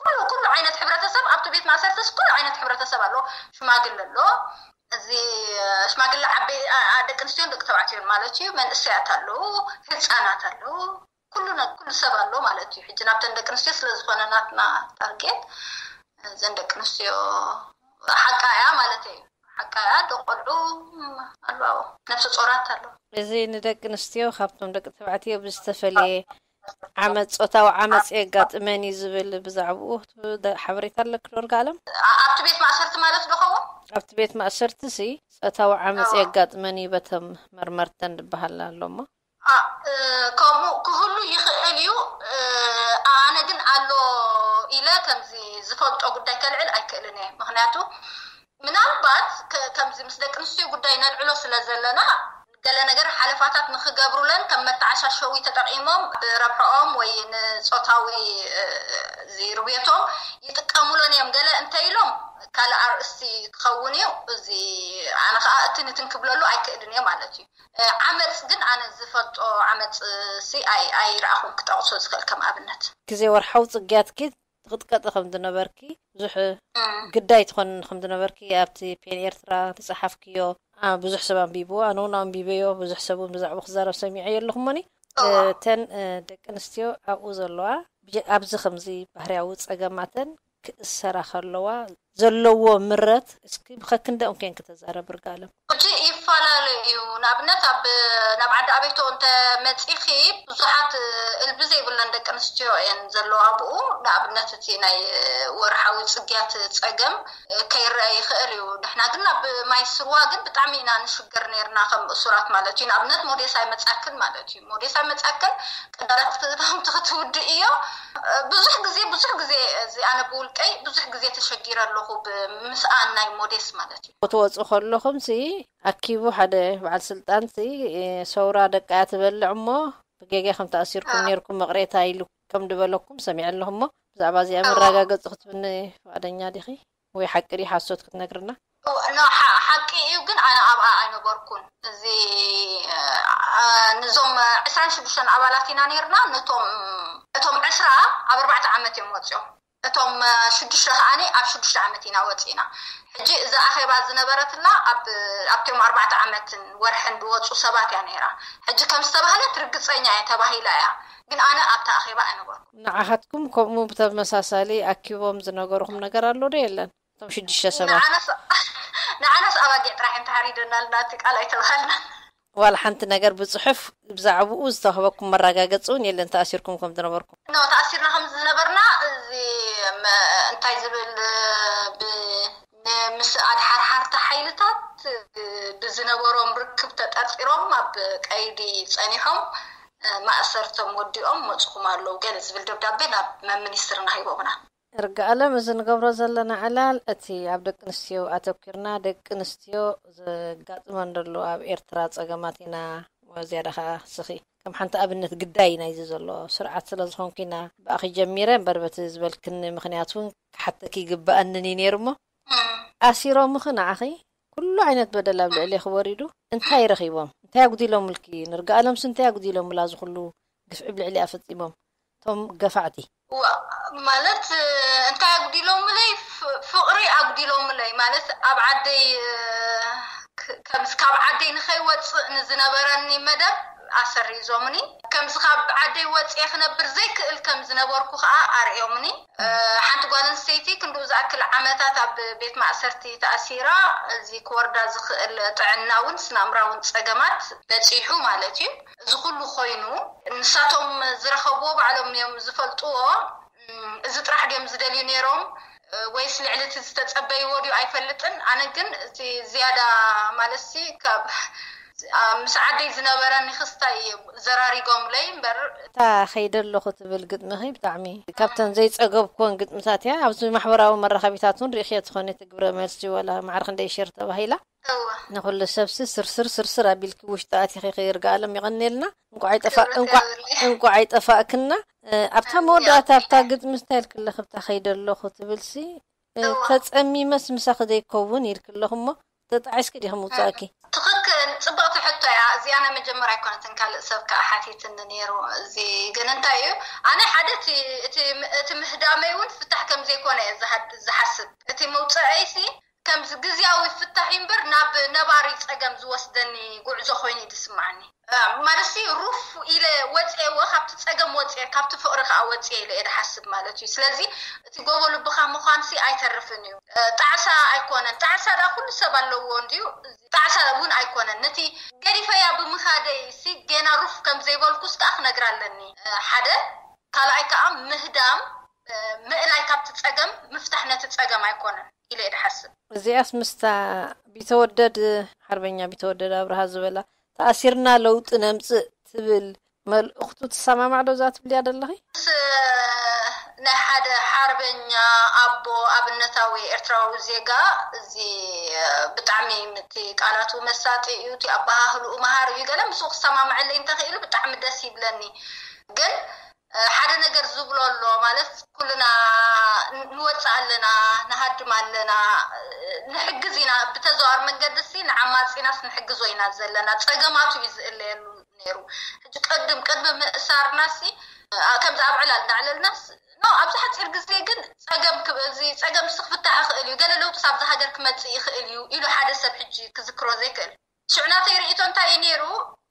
ኩሉ ኩሉ ዓይነት ሕብረተሰብ ኣብቲ ቤት ማእሰርትስ ኩሉ ዓይነት ሕብረተሰብ ኣሎ። ሽማግለ ኣሎ፣ እዚ ሽማግለ ዓበይ ደቂ ኣንስትዮን ደቂ ተባዕትዮን ማለት እዩ። መንእሰያት ኣለዉ፣ ህፃናት ኣለዉ፣ ኩሉ ኩሉ ሰብ ኣሎ ማለት እዩ። ሕጂ ናብተን ደቂ ኣንስትዮ ስለዝኾነ ናትና ታርጌት፣ እዘን ደቂ ኣንስትዮ ሓቃ እያ ማለት እዩ። ሓቃ እያ፣ ዶ ቆልዑ ኣለዋ፣ ነፍሰ ጾራት ኣለዋ። እዚ ንደቂ ኣንስትዮ ካብቶም ደቂ ተባዕትዮ ብዝተፈለየ ዓመፅ፣ ጾታዊ ዓመፅ የጋጥመን እዩ ዝብል፣ ብዛዕባኡ ሓበሬታ ኣለክ ዶ ርጋለም? ኣብቲ ቤት ማእሰርቲ ማለት ዶ ኸውን? ኣብቲ ቤት ማእሰርቲ ሲ ጾታዊ ዓመፅ የጋጥመን እዩ በተም መርመርተን ዝበሃል ኣሎ እሞ። ከምኡ ክህሉ ይኽእል እዩ። ኣነ ግን ኣሎ ኢለ ከምዚ ዝፈልጦ ጉዳይ ከልዕል ኣይክእልን እየ። ምክንያቱ ምናልባት ከምዚ ምስ ደቂ ኣንስትዮ ጉዳይ ነልዕሎ ስለ ዘለና፣ ገለ ነገር ሓለፋታት ንክገብሩለን ከም መተዓሻሸዊ ተጠቂሞም ብረብሐኦም ወይ ንፆታዊ ርብየቶም ይጥቀሙለን እዮም ገለ እንተኢሎም ካልእ ኣርእስቲ ክኸውን እዩ። እዚ ኣነ ከዓ እቲ ንትን ክብለሉ ኣይክእልን እየ ማለት እዩ። ዓመፅ ግን ኣነ ዝፈልጦ ዓመፅ ሲ ኣይረኣኹም ክጠቕሶ ዝኽእል ከም ኣብነት። ግዜ ወርሓዊ ፅግያትኪ ትቕጥቀጢ ከም ዝነበርኪ፣ ብዙሕ ግዳይ ትኾን ከም ዝነበርኪ ኣብቲ ፔን ኤርትራ ዝፀሓፍክዮ ብዙሕ ሰብ ኣንቢብዎ፣ ኣነ እውን ኣንቢበዮ፣ ብዙሕ ሰብ እውን ብዛዕባ ክዛረብ ሰሚዐዮ ኣለኹ። እሞኒ እተን ደቂ ኣንስትዮ ኣብኡ ዘለዋ ኣብዚ ከምዚ ባህርያዊ ፀገማተን ክእሰራ ከለዋ ዘለዎ ምረት እስኪ ብኸክንደኦም ኮን ክተዛረብ ርጋለም። ሕጂ ይፈላለ እዩ። ንኣብነት ኣብ ናብ ዓዲ ኣቤቶ እንተ መፂኺ ብዙሓት እልቢ ዘይብለን ደቂ ኣንስትዮ እየን ዘለዋ ኣብኡ። ንኣብነት እቲ ናይ ወርሓዊ ፅግያት ፀገም ከይረአ ይኽእል እዩ። ንሕና ግን ኣብ ማይ ስርዋ ግን ብጣዕሚ ኢና ንሽገር ነርና ከም እሱራት ማለት እዩ። ንኣብነት ሞዴስ ኣይመፃክን ማለት እዩ። ሞዴስ ኣይመፃክን ቅዳላት ክትውድእዮ ብዙሕ ግዜ ብዙሕ ግዜ እዚ ኣነ ብውልቀይ ብዙሕ ግዜ ተሸጊረ ኣለኹ ብምስኣን ናይ ሞዴስ ማለት እዩ። ክትወፁ ከለኹም ሲ ኣኪቡ ሓደ በዓል ስልጣን ሲ ሰውራ ደቃ እያ ትበልዕ እሞ ብጌጋ ከም ተኣሲርኩም ነርኩም መቕሬታ ኢሉ ከም ድበለኩም ሰሚዐ ኣለኹ እሞ ብዛዕባ እዚኣ መረጋገፂ ክትብኒ ፍቓደኛ ዲኺ? ወይ ሓቂ ድዩ ሓሶት ክትነግርና? ሓቂ እዩ፣ ግን ኣነ ኣብኣ ኣይነበርኩን። እዚ ንዞም ዕስራን ሽዱሽተን ኣባላት ኢና ነርና። ነቶም እቶም ዕስራ ኣብ ኣርባዕተ ዓመት እዮም ወፂኦም። እቶም ሽዱሽተ ከዓኒ ኣብ ሽዱሽተ ዓመት ኢና ወፂና። ሕጂ እዛ ኣኼባ ዝነበረትላ ኣብቶም ኣርባዕተ ዓመትን ወርሕን ዝወፁ ሰባት እያ ነይራ። ሕጂ ከም ዝተባህለት ርግፀኛ እየ ተባሂላ እያ፣ ግን ኣነ ኣብታ ኣኼባ ኣይነበርኩን። ንዓኻትኩም ከምኡ ብተመሳሳሊ ኣኪቦም ዝነገርኹም ነገር ኣሎ ዶ የለን? እቶም ሽዱሽተ ሰባት ንዓነስ ኣባጊዕ ጥራሕ እዮም ተሓሪደና ልና እቲ ቃል ኣይተባሃልና። ዋላ ሓንቲ ነገር ብፅሑፍ ብዛዕባኡ ዝተዋህበኩም መረጋገፂ እውን የለን ተኣሲርኩም ከም ዝነበርኩም? ኖ፣ ተኣሲርና ከም ዝነበርና እዚ እንታይ ዝብል ምስ ኣድሓርሓርቲ ሓይልታት ብዝነበሮም ርክብ ተጠርጢሮም ኣብ ቀይዲ ፀኒሖም ማእሰርቶም ወዲኦም መፅኹም ኣለዉ ገለ ዝብል ደብዳቤ ናብ መሚኒስትርና ሂቦምና። እርጋኣለም፣ እዚ ንገብሮ ዘለና ዕላል እቲ ኣብ ደቂ ኣንስትዮ ኣተኲርና ደቂ ኣንስትዮ ዘጋጥመን ዘሎ ኣብ ኤርትራ ጸገማት ኢና ዝያዳ ከኣ ስኺ ከም ሓንቲ ኣብነት ግዳይ ናይዚ ዘሎ ስርዓት ስለ ዝኾንኩ ኢና ብኣኺ ጀሚረ እምበር በቲ ዝበልክኒ ምኽንያት እውን ክሓተኪ ይግብኣንን እዩ ነይሩ እሞ ኣሲሮምኺ ንዓኺ ኩሉ ዓይነት በደል ኣብ ልዕሌኺ ወሪዱ እንታይ ረኺቦም እንታይ ኣጉዲሎምልኪ ንርጋኣለምሲ እንታይ ኣጉዲሎምላ እዚ ኩሉ ግፍዒ ኣብ ልዕሊኣ ፈጺሞም እቶም ገፋዕቲ። ማለት እንታይ ኣጉዲሎምለይ? ፍቕሪ ኣጉዲሎምለይ። ማለት ኣብ ዓደይ ከምዚ ካብ ዓደይ ንኸይወፅእ ንዝነበረኒ መደብ ኣሰሪዞምኒ። ከምዚ ካብ ዓደይ ወፅኤ ክነብር ዘይክእል ከም ዝነበርኩ ከዓ ኣርእዮምኒ። ሓንቲ ጓል ኣንስተይቲ ክንድኡ ዝኣክል ዓመታት ኣብ ቤት ማእሰርቲ ተኣሲራ እዚ ክወርዳ ዝኽእል ጥዕናውን ስነኣእምራውን ፀገማት በፂሑ ማለት እዩ። እዚ ኩሉ ኮይኑ ንሳቶም ዝረኸብዎ ባዕሎም እዮም ዝፈልጥዎ። እዚ ጥራሕ ድዮም ዝደልዩ ነይሮም ወይስ ልዕሊ እቲ ዝተፀበይዎ ድዩ ኣይፈልጥን። ኣነ ግን እቲ ዝያዳ ማለትሲ ካብ ምስ ዓደይ ዝነበረኒ ክስታይ ዘራሪጎምለይ እምበር። እታ ከይደ ኣለኹ ትብል ግጥምኺ ብጣዕሚ ካብተን ዘይጸገብኩወን ግጥምታት እያ። ኣብዚ ማሕበራዊ መራኸቢታት እውን ርኢኽዮ ትኾኒ፣ እቲ ግብረ መልሲ ወላ ማዕረ ክንደይ ሸር ተባሂላ። እወ። ንኹሉ ሰብሲ ስርስር ስርስር ኣቢልኪ ውሽጢ ኣቲኺ ከይርግኣሎም ይቐንየልና። እንቋዕ ኣይጠፋ-፣ ክብረት እንቋዕ፣ ያብለይ። እንቋዕ ኣይጠፋእክና። እ፣ ኣብታ ኣሜን፣ መወዳእታ ኣብታ ኣሜን። ግጥሚ እንታይ ኢልክለኺ? ኣብታ ከይደ ኣለኹ ትብልሲ፣ እ፣ እወ። ተጸሚመስ ምሳኺ ዘይከውን ኢልክለኹ እሞ፣ ተጣዒስኪ ዲኺ ምውጻእኪ? ትኽክል፣ ጽብቕቲ ሕቶ እያ። እዚኣ ናይ መጀመርያ ኣይኮነትን፣ ካልእ ሰብ ከኣ ሓቲትኒ ነይሩ። እዚ ግን እንታይ እዩ፣ ኣነ ሓደ እቲ፣ እቲ፣ እቲ ምህዳመይ እውን ፍታሕ ከም ዘይኮነ እየ ዝሃድ-፣ ዝሓስብ። እቲ መውጽኣይሲ ከምዚ ግዝያዊ ፍታሕ እዩ እምበር፣ ናብ ነባሪ ጸገም ዝወስደኒ ጉዕዞ ኮይኑ እዩ ዝስምዓኒ። እ፣ ማለትሲ፣ ሩፍ ኢለ ወጽኤዎ፣ ካብቲ ጸገም ወጽኤ፣ ካብቲ ፍቕሪ ከኣ ወጽኤ ኢለ እየ ዝሓስብ ማለት እዩ። ስለዚ፣ እቲ ጎቦ ልብኻ ምዃንሲ ኣይተርፍን እዩ። እ፣ ጣዕሳ ኣይኮነን። ጣዕሳ ደኣ ኩሉ ሰብ ኣለዎ እንድዩ። ጣዕሳ እውን ኣይኮነን። ነቲ ገዲፈያ ብምኻደይሲ፣ ጌና ሩፍ ከም ዘይበልኩስ ከኣ ክነግር ኣለኒ። እ፣ ሓደ። ካልኣይ ከኣ ምህዳም፣ እ፣ ምእላይ ካብቲ ጸገም፣ ምፍታሕ ነቲ ጸገም ኣይኮነን ኢለ እየ ዝሓስብ። እዚኣስ ምስታ ቢተወደድ፣ ሓርበኛ ቢተወደድ ኣብርሃ ዝበላ፣ "ተኣሲርና ለውጢ ነምጽእ" ትብል መልእኽቱ ትሰማማዕ ዶ እዛ ትብልያ ደለኺ? ምስ ናይ ሓደ ሓርበኛ ኣቦ፣ ኣብነታዊ ኤርትራዊ ዜጋ፣ እዚ፣ እ፣ ብጣዕሚ፣ እቲ ቃላቱ መሳጢ እዩ፣ እቲ ኣበሃህልኡ መሃሪ እዩ። ገለ ምስኡ ክሰማምዐለይ እንተኽኢሉ ብጣዕሚ ደስ ይብለኒ። ግን፣ እ፣ ሓደ ነገር ዝብሎ ኣሎ ማለት፣ ኩልና ን-፣ ንወጽእ ኣለና፣ ንሃድም ኣለና፣ እ፣ ንሕግዝ ኢና፣ ብተዘዋዋሪ መንገዲ ሲ ንዓማጺናስ ንሕግዞ ኢና ዘለና። ጸገማቱ እዩ ዝእለየሉ ነይሩ። ሕጂ ቅድም፣ ቅድሚ ምእሳርናሲ፣ እ፣ ከምዚ ኣብ ዕላል እንዳዕለልናስ፣ ኖ፣ ኣብዚ ሓጺር ግዜ ግን ጸገም ክ-፣ እዚ ጸገም ሲ ክፍታሕ ይኽእል እዩ፣ ገለ ለውጥስ ኣብዛ ሃገር ክመጽእ ይኽእል እዩ ኢሉ ሓደ ሰብ ሕጂ ክዝክሮ ዘይክእል። ሽዑ ናተይ ርእይቶ እንታይ እዩ ነይሩ?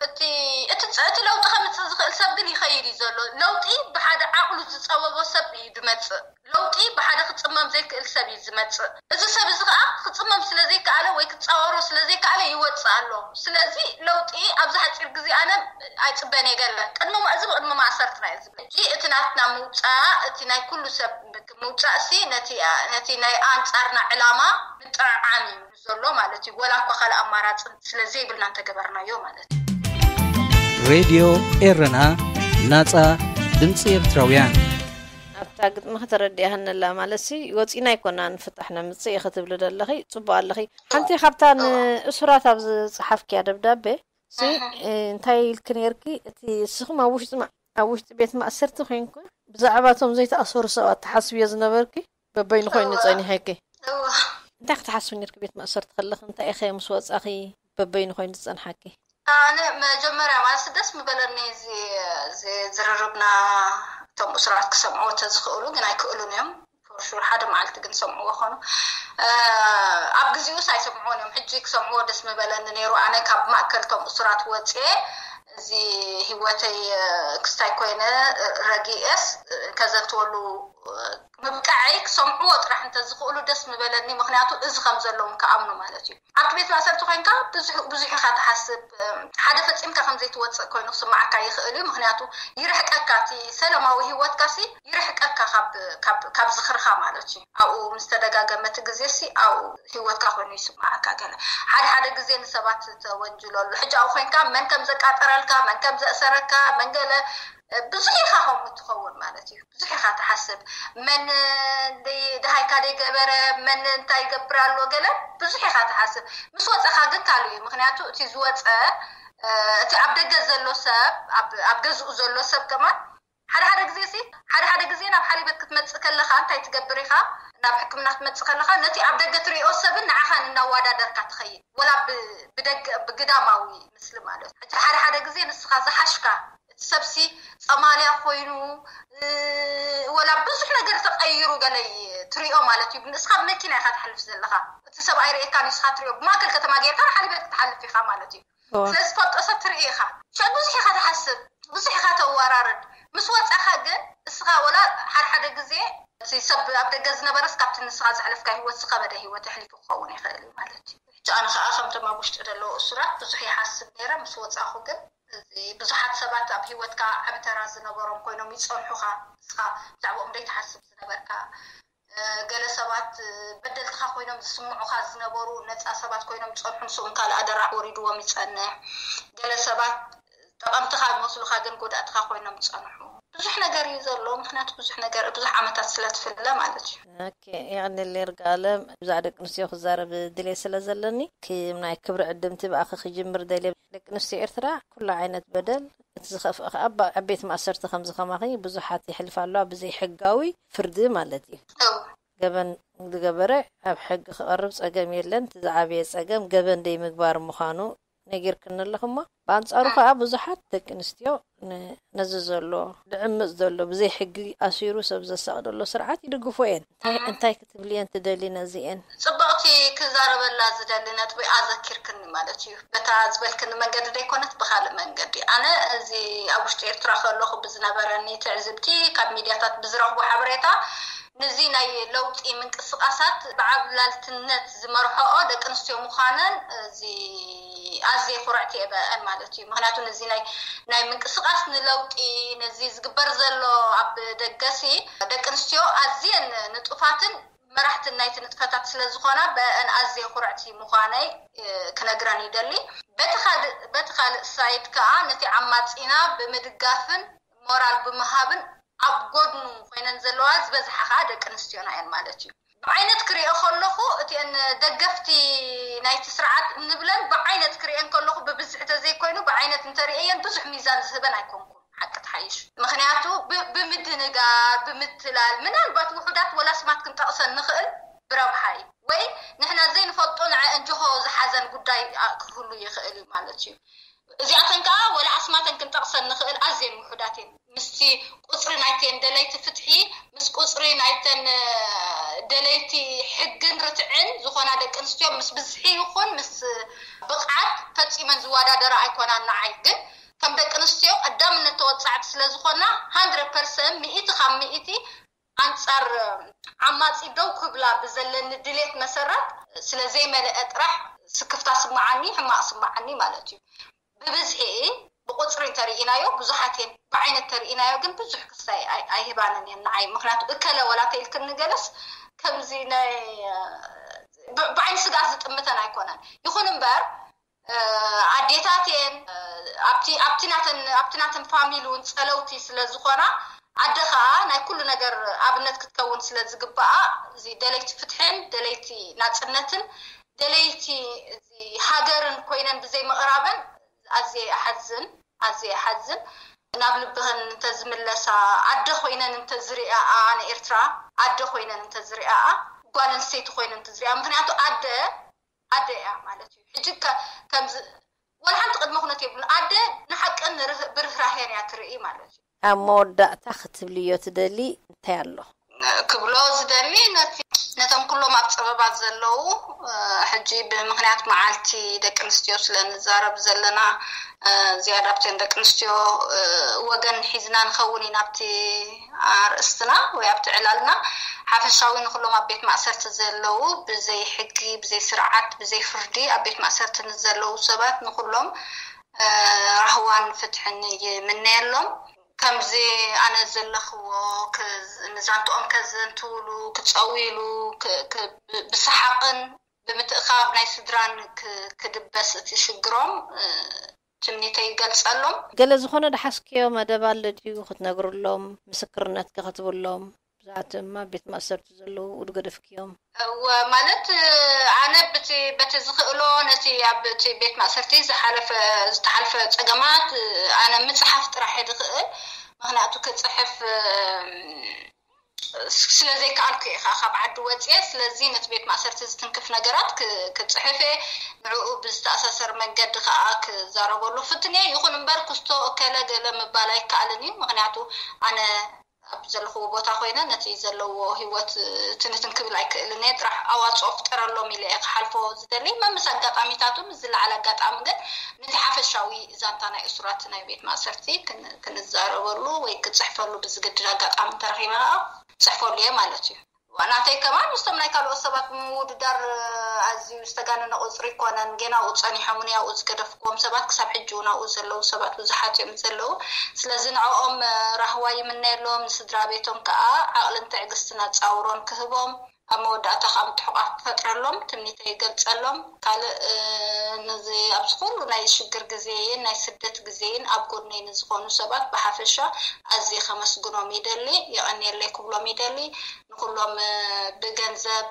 እቲ፣ እቲ ጸ-፣ እቲ ለውጢ ከምጽእ ዝኽእል ሰብ ግን ይኸይድ እዩ ዘሎ። ለውጢ ብሓደ ዓቕሉ ዝጸበቦ ሰብ እዩ ዝመጽእ። ለውጢ ብሓደ ክጽመም ዘይክእል ሰብ እዩ ዝመጽእ። እዚ ሰብ እዚ ከኣ ክጽመም ስለ ዘይከኣለ ወይ ክጻወሮ ስለ ዘይከኣለ ይወጽእ ኣሎ። ስለዚ ለውጢ ኣብዚ ሓጺር ግዜ ኣነ ኣይጽበን እየ ገለ። ቅድሚ ማ-፣ እዚ ብቅድሚ ማእሰርትና እዩ ዝብል። ሕጂ እቲ ናትና ምውጻእ፣ እቲ ናይ ኩሉ ሰብ ምውጻእ ሲ ነቲ፣ ነቲ ናይ ኣንጻርና ዕላማ ምጥዕዓም እዩ። ዘሎ ማለት እዩ። ወላ እኳ ካልእ ኣማራጺ ስለ ዘይብልና እንተገበርናዮ ማለት እዩ። ሬድዮ ኤረና፣ ናጻ ድምጺ ኤርትራውያን። ኣብታ ግጥሚ ከተረድእያ ሃነላ ማለትሲ፣ ወጺና ኣይኮናን ፍታሕ ነምጽእ ኢኺ ትብሊ ዘለኺ፣ ጽቡቕ ኣለኺ። ሓንቲ ካብታ ንእሱራት ኣብ ዝጸሓፍክያ ደብዳቤ ሲ፣ እንታይ ኢልኪ ነይርኪ? እቲ እስኽም ኣብ ውሽጢ ማ-፣ ኣብ ውሽጢ ቤት ማእሰርቲ ኮይንኩ ብዛዕባ እቶም ዘይተኣሰሩ ሰባት ትሓስብዮ ዝነበርኪ፣ በበይኑ ኮይኑ ጸኒሐኪ። እንታይ ክትሓስቢ ነርኪ ቤት ማእሰርቲ ከለኺ? እንታይ ኢኸ ምስ ወጻኺ በበይኑ ኮይኑ ዝጸንሓኪ? ኣነ መጀመርያ ማለት ደስ ምበለኒ እዚ፣ እዚ ዝርርብና፣ እቶም እሱራት ክሰምዕዎ ተዝኽእሉ ግን ኣይክእሉን እዮም። ፎርሹር ሓደ መዓልቲ ግን ሰምዕዎ ኾኑ። ኣብ ግዜኡስ ኣይሰምዕዎን እዮም። ሕጂ ክሰምዕዎ ደስ ምበለኒ ነይሩ። ኣነ ካብ ማእከል እቶም እሱራት ወፅየ፣ እዚ ህይወተይ ክስታይ ኮይነ ረጊኤስ ከዘንትወሉ ምብቃዐይ ክሰምዕዎ ጥራሕ እንተዝኽእሉ ደስ ምበለኒ። ምኽንያቱ እዚ ከም ዘለዎም ክኣምኑ ማለት እዩ። ኣብቲ ቤት ማእሰርቲ ኮይንካ ብዙሕ ብዙሕ ኢኻ ትሓስብ። ሓደ ፈጺምካ ከም ዘይትወጽእ ኮይኑ ክስምዓካ ይኽእል እዩ። ምኽንያቱ ይርሕቀካ፣ እቲ ሰለማዊ ህይወትካ ሲ ይርሕቀካ ካብ ካብ ካብ ዝኽርኻ ማለት እዩ። ኣብኡ ምስ ተደጋገመ እቲ ግዜ ሲ ኣብኡ ህይወትካ ኮይኑ ይስምዓካ። ገለ ሓደ ሓደ ግዜ ንሰባት ተወንጅለሉ። ሕጂ ኣብኡ ኮይንካ መን ከም ዘቃጠረልካ፣ መን ከም ዘእሰረካ፣ መን ገለ ብዙሕ ኢኻ ከምኡ ትኸውን ማለት እዩ። ብዙሕ ኢኻ ትሓስብ። መን ደይ- ደሃይካ ደይገበረ፣ መን እንታይ ይገብር ኣሎ፣ ገለ ብዙሕ ኢኻ ትሓስብ። ምስ ወፀኻ ግን ካልእ እዩ። ምክንያቱ እቲ ዝወፀ እቲ ኣብ ደገ ዘሎ ሰብ፣ ኣብ ኣብ ገዝኡ ዘሎ ሰብ ከማን ሓደ ሓደ ግዜ ሲ ሓደ ሓደ ግዜ ናብ ሓሊበት ክትመፅእ ከለኻ እንታይ ትገብር ኢኻ? ናብ ሕክምና ክትመፅእ ከለኻ ነቲ ኣብ ደገ ትሪኦ ሰብን ንዓኻን እናዋዳደርካ ትኸይድ፣ ወላ ብ- ብደገ ብግዳማዊ ምስሊ ማለት እዩ። ሕጂ ሓደ ሓደ ግዜ ንስኻ ዝሓሽካ እቲ ሰብሲ ጸማልያ ኮይኑ ወላ ብዙሕ ነገር ተቐይሩ ገለ ትሪኦ ማለት እዩ። ንስኻ ብመኪና ኢኻ ትሓልፍ ዘለኻ፣ እቲ ሰብኣይ ርእየካ ንስኻ ትሪኦ ብማእከል ከተማ ጌርካ ንሓደ ቤት ክትሓልፍ ኢኻ ማለት እዩ። ስለዚ ትፈልጦ ሰብ ትርኢ ኢኻ። ሽዑ ብዙሕ ኢኻ ትሓስብ፣ ብዙሕ ኢኻ ተወራርድ። ምስ ወጻኻ ግን እስኻ ወላ ሓደ ሓደ ግዜ እቲ ሰብ ኣብ ደገ ዝነበረስ ካብቲ ንስኻ ዘሕለፍካ ህይወት ዝኸበደ ህይወት የሕሊፉ ክኸውን ይኽእል እዩ ማለት እዩ። ሕጂ ኣነ ኸኣ ከምቶም ኣብ ውሽጢ ዘለዉ እሱራት ብዙሕ ይሓስብ ነይረ። ምስ ወጻኹ ግን እዚ ብዙሓት ሰባት ኣብ ህይወትካ ዓቢ ተራ ዝነበሮም ኮይኖም ይጸንሑኻ። ንስኻ ብዛዕባኦም ዘይትሓስብ ዝነበርካ ገለ ሰባት በደልትኻ ኮይኖም ዝስምዑኻ ዝነበሩ ነፃ ሰባት ኮይኖም ዝፀንሑ፣ ንስኦም ካልእ ኣደራሕ ወሪድዎም ይፀንሕ። ገለ ሰባት ጠቐምትኻ ዝመስሉኻ ግን ጎዳእትኻ ኮይኖም ዝፀንሑ፣ ብዙሕ ነገር እዩ ዘሎ። ምክንያቱ ብዙሕ ነገር ብዙሕ ዓመታት ስለትፍለ ማለት እዩ። የቐንል ይርጋለም። ብዛዕ ደቂ ኣንስትዮ ክዛረብ ድሌ ስለ ዘለኒ፣ ናይ ክብሪ ዕድምቲ ብኣኸ ክጅምር ደልየ። ደቂ ኣንስትዮ ኤርትራ ኩሉ ዓይነት በደል፣ እቲ ዝኸፍአ ከዓ ኣብ ቤት ማእሰርቲ ከምዚ ከማኺ ብዙሓት ይሕልፍ ኣለዋ፣ ብዘይ ሕጋዊ ፍርዲ ማለት እዩ። ገበን ዝገበረ ኣብ ሕጊ ክቐርብ ጸገም የለን። እቲ ዝዓበየ ጸገም ገበን ደይ ምግባር ምዃኑ ነጊርክኒ ኣለኹ። እሞ ብኣንጻሩ ከዓ ብዙሓት ደቂ ኣንስትዮ ነዚ ዘሎ ድዕምፅ ዘሎ ብዘይ ሕጊ ኣሲሩ ሰብ ዘሳቕ ዘሎ ስርዓት ይድግፎ እየን። እንታይ ክትብልየን ትደሊ ነዚኤን? ጽብቕቲ ክዛረበላ ዝደሊ ነጥቢ ኣዘኪርክኒ ማለት እዩ። በታ ዝበልክኒ መንገዲ ዘይኮነት ብካልእ መንገዲ፣ ኣነ እዚ ኣብ ውሽጢ ኤርትራ ከለኹ ብዝነበረኒ ትዕዝብቲ፣ ካብ ሚድያታት ብዝረኽቦ ሓበሬታ፣ ነዚ ናይ ለውጢ ምንቅስቃሳት ብዓብላልትነት ዝመርሖኦ ደቂ ኣንስትዮ ምዃነን እዚ ኣዝየ ኩርዕቲ እየ በአን ማለት እዩ። ምክንያቱ ነዚ ናይ ናይ ምንቅስቃስ ንለውጢ፣ ነዚ ዝግበር ዘሎ ኣብ ደገሲ፣ ደቂ ኣንስትዮ ኣዝየን ንጡፋትን መራሕትን ናይቲ ንጥፈታት ስለ ዝኾና በአን ኣዝየ ኩርዕቲ ምዃነይ ክነግረን ይደሊ። በቲ ካልእ ሳይድ ከዓ ነቲ ዓማፂና ብምድጋፍን ሞራል ብምሃብን ኣብ ጎድኑ ኮይነን ዘለዋ ዝበዝሓ ከዓ ደቂ ኣንስትዮና እየን ማለት እዩ። ብዓይነት ክሪኦ ከለኹ እቲአን ደገፍቲ ናይቲ ስርዓት እንብለን ብዓይነት ክሪአን ከለኹ ብብዝሒ ተዘይኮይኑ ብዓይነት እንተርእየን ብዙሕ ሚዛን ዝህበን ኣይኮንኩን። ሓቂ ትሓይሽ ምክንያቱ ብምድንጋር ብምትላል ምናልባት ውሑዳት ወላ ስማት ክንጠቕሰን ንኽእል ብረብሓ እዩ ወይ ንሕና ዘይንፈልጦ ንዐ እንጆሆ ዝሓዘን ጉዳይ ክህሉ ይኽእል እዩ ማለት እዩ። እዚኣተን ከዓ ወላ ኣስማተን ክንጠቕሰን ንኽእል ኣዝየን ውሑዳት እየን። ምስቲ ቁፅሪ ናይተን ደለይቲ ፍትሒ ምስ ቁፅሪ ናይተን ደለይቲ ሕግን ርትዕን ዝኾና ደቂ ኣንስትዮ ምስ ብዝሒ ይኹን ምስ ብቕዓት ፈፂመን ዝወዳደራ ኣይኮናን። ንዓይ ግን ከም ደቂ ኣንስትዮ ቀዳምነት ተወፃዕቲ ስለ ዝኾና ሃንድረድ ፐርሰንት ሚእቲ ካብ ሚእቲ ኣንፃር ዓማፂ ደው ክብላ ብዘለኒ ድሌት መሰረት ስለ ዘይመለአ ጥራሕ ስክፍታ ስማዓኒ ሕማቕ ስማዓኒ ማለት እዩ። ብብዝሒ ብቁፅሪ እንተርኢናዮ ብዙሓት እየን ብዓይነት ተርኢናዮ ግን ብዙሕ ክስታይ ኣይህባንን እየን ንዓይ። ምክንያቱ እከለ ወላ ተይልክኒ ገለስ ከምዚ ናይ ብዓይኒ ስጋ ዝጥምተን ኣይኮነን። ይኹን እምበር ኣዴታት እየን ኣብቲ ናተን ፋሚሊ እውን ፀለውቲ ስለ ዝኾና ኣደ ከዓ ናይ ኩሉ ነገር ኣብነት ክትከውን ስለ ዝግበኣ እዚ ደለይቲ ፍትሕን ደለይቲ ናፅነትን ደለይቲ ሃገርን ኮይነን ብዘይ ምቕራበን ኣዝየ ይሓዝን። ኣዝየ ይሓዝን። ናብ ልብኽን እንተዝምለሳ ኣደ ኮይነን እንተዝሪኣኣ ንኤርትራ ኣደ ኮይነን እንተዝሪኣኣ ጓል ኣንስተይቲ ኮይነን እንተዝሪኣ ምክንያቱ ኣደ ኣደ እያ ማለት እዩ። ሕጂ ከምዚ ወላ ሓንቲ ቅድመ ኩነት የብሉን። ኣደ ንሓቅን ብርህራሄን እያ ትርኢ ማለት እዩ። ኣብ መወዳእታ ክትብልዮ ትደሊ እንታይ ኣሎ? ክብሎ ዝደሊ ነቶም ኩሎም ኣብ ፀበባት ዘለዉ ሕጂ ብምክንያት መዓልቲ ደቂ ኣንስትዮ ስለ ንዛረብ ዘለና ዝያዳ ኣብተን ደቂ ኣንስትዮ ወገን ሒዝና ንኸውን ኢና ኣብቲ ኣርእስትና ወይ ኣብቲ ዕላልና። ሓፈሻዊ ንኩሎም ኣብ ቤት ማእሰርቲ ዘለዉ ብዘይ ሕጊ ብዘይ ስርዓት ብዘይ ፍርዲ ኣብ ቤት ማእሰርቲ ንዘለዉ ሰባት ንኩሎም ራህዋን ፍትሕን ይምነየሎም። ከምዚ ኣነ ዘለኽዎ ንዛንትኦም ከዘንትውሉ ክፀውይሉ ብሰሓቕን ብምትእኻብ ናይ ስድራን ክድበስ እቲ ሽግሮም ትምኒተይ ይገልፀሎም። ገለ ዝኾነ ደሓስክዮ መደብ ኣሎ ድዩ ክትነግርሎም ምስክርነት ከክትብሎም? ብዛዕባ ቤት ማእሰርቲ ዘለዉ ውድ ገደፍክዮም? እወ ማለት ኣነ ብቲ በቲ ዝኽእሎ ነቲ ኣብ እቲ ቤት ማእሰርቲ ዝሓለፈ ዝተሓልፈ ጸገማት ኣነ ምጽሓፍ ጥራሕ እየ ዝኽእል። ምኽንያቱ ክጽሕፍ ስለ ዘይከኣልኩ እየ ከዓ ካብ ዓዲ ወፅየ። ስለዚ ነቲ ቤት ማእሰርቲ ዝትንክፍ ነገራት ክፅሕፍ እየ። ንዕኡ ብዝተኣሳሰር መንገዲ ከዓ ክዛረበሉ ፍትን እየ። ይኹን እምበር ክስቶ እከለ ገለ ምባል ኣይከኣልን እዩ። ምኽንያቱ ኣነ ኣብ ዘለኽዎ ቦታ ኮይነ ነቲ ዘለዎ ህይወት ትንትን ክብል ኣይክእልን እየ። ጥራሕ ኣዋፅኦ ፍጠረሎም ኢለ እየ ክሓልፎ ዝደሊ። መምስ ኣጋጣሚታቱ ምስ ዝለዓለ ኣጋጣሚ ግን ነቲ ሓፈሻዊ ዛንታ ናይ እሱራት ናይ ቤት ማእሰርቲ ክንዛረበሉ ወይ ክፅሕፈሉ ብዝግድድ ኣጋጣሚ እንተረኺበ ከዓ ፅሕፈሉ እየ ማለት እዩ። ናተይ ከማን ምስቶም ናይ ካልኦት ሰባት ምውድዳር ኣዝዩ ዝተጋነነ ቁፅሪ ይኮነን። ገና ኣብኡ ፀኒሖም እውን ኣብኡ ዝገደፍክዎም ሰባት ክሳብ ሕጂ እውን ኣብኡ ዘለዉ ሰባት ብዙሓት እዮም ዘለዉ። ስለዚ ንዕኦም ራህዋ ይምነየሎም፣ ንስድራ ቤቶም ከዓ ዓቕልን ትዕግስትን ኣፃውሮን ክህቦም፣ ኣብ መወዳእታ ከዓ ምትሕቋፍ ክፈጥረሎም ትምኒተይ ይገልፀሎም። ካልእ ነዚ ኣብዚ ኩሉ ናይ ሽግር ግዜን ናይ ስደት ግዜን ኣብ ጎነይ ንዝኾኑ ሰባት ብሓፈሻ ኣዝየ ከመስግኖም ይደሊ፣ የቐንየለይ ክብሎም ይደሊ። ንኩሎም ብገንዘብ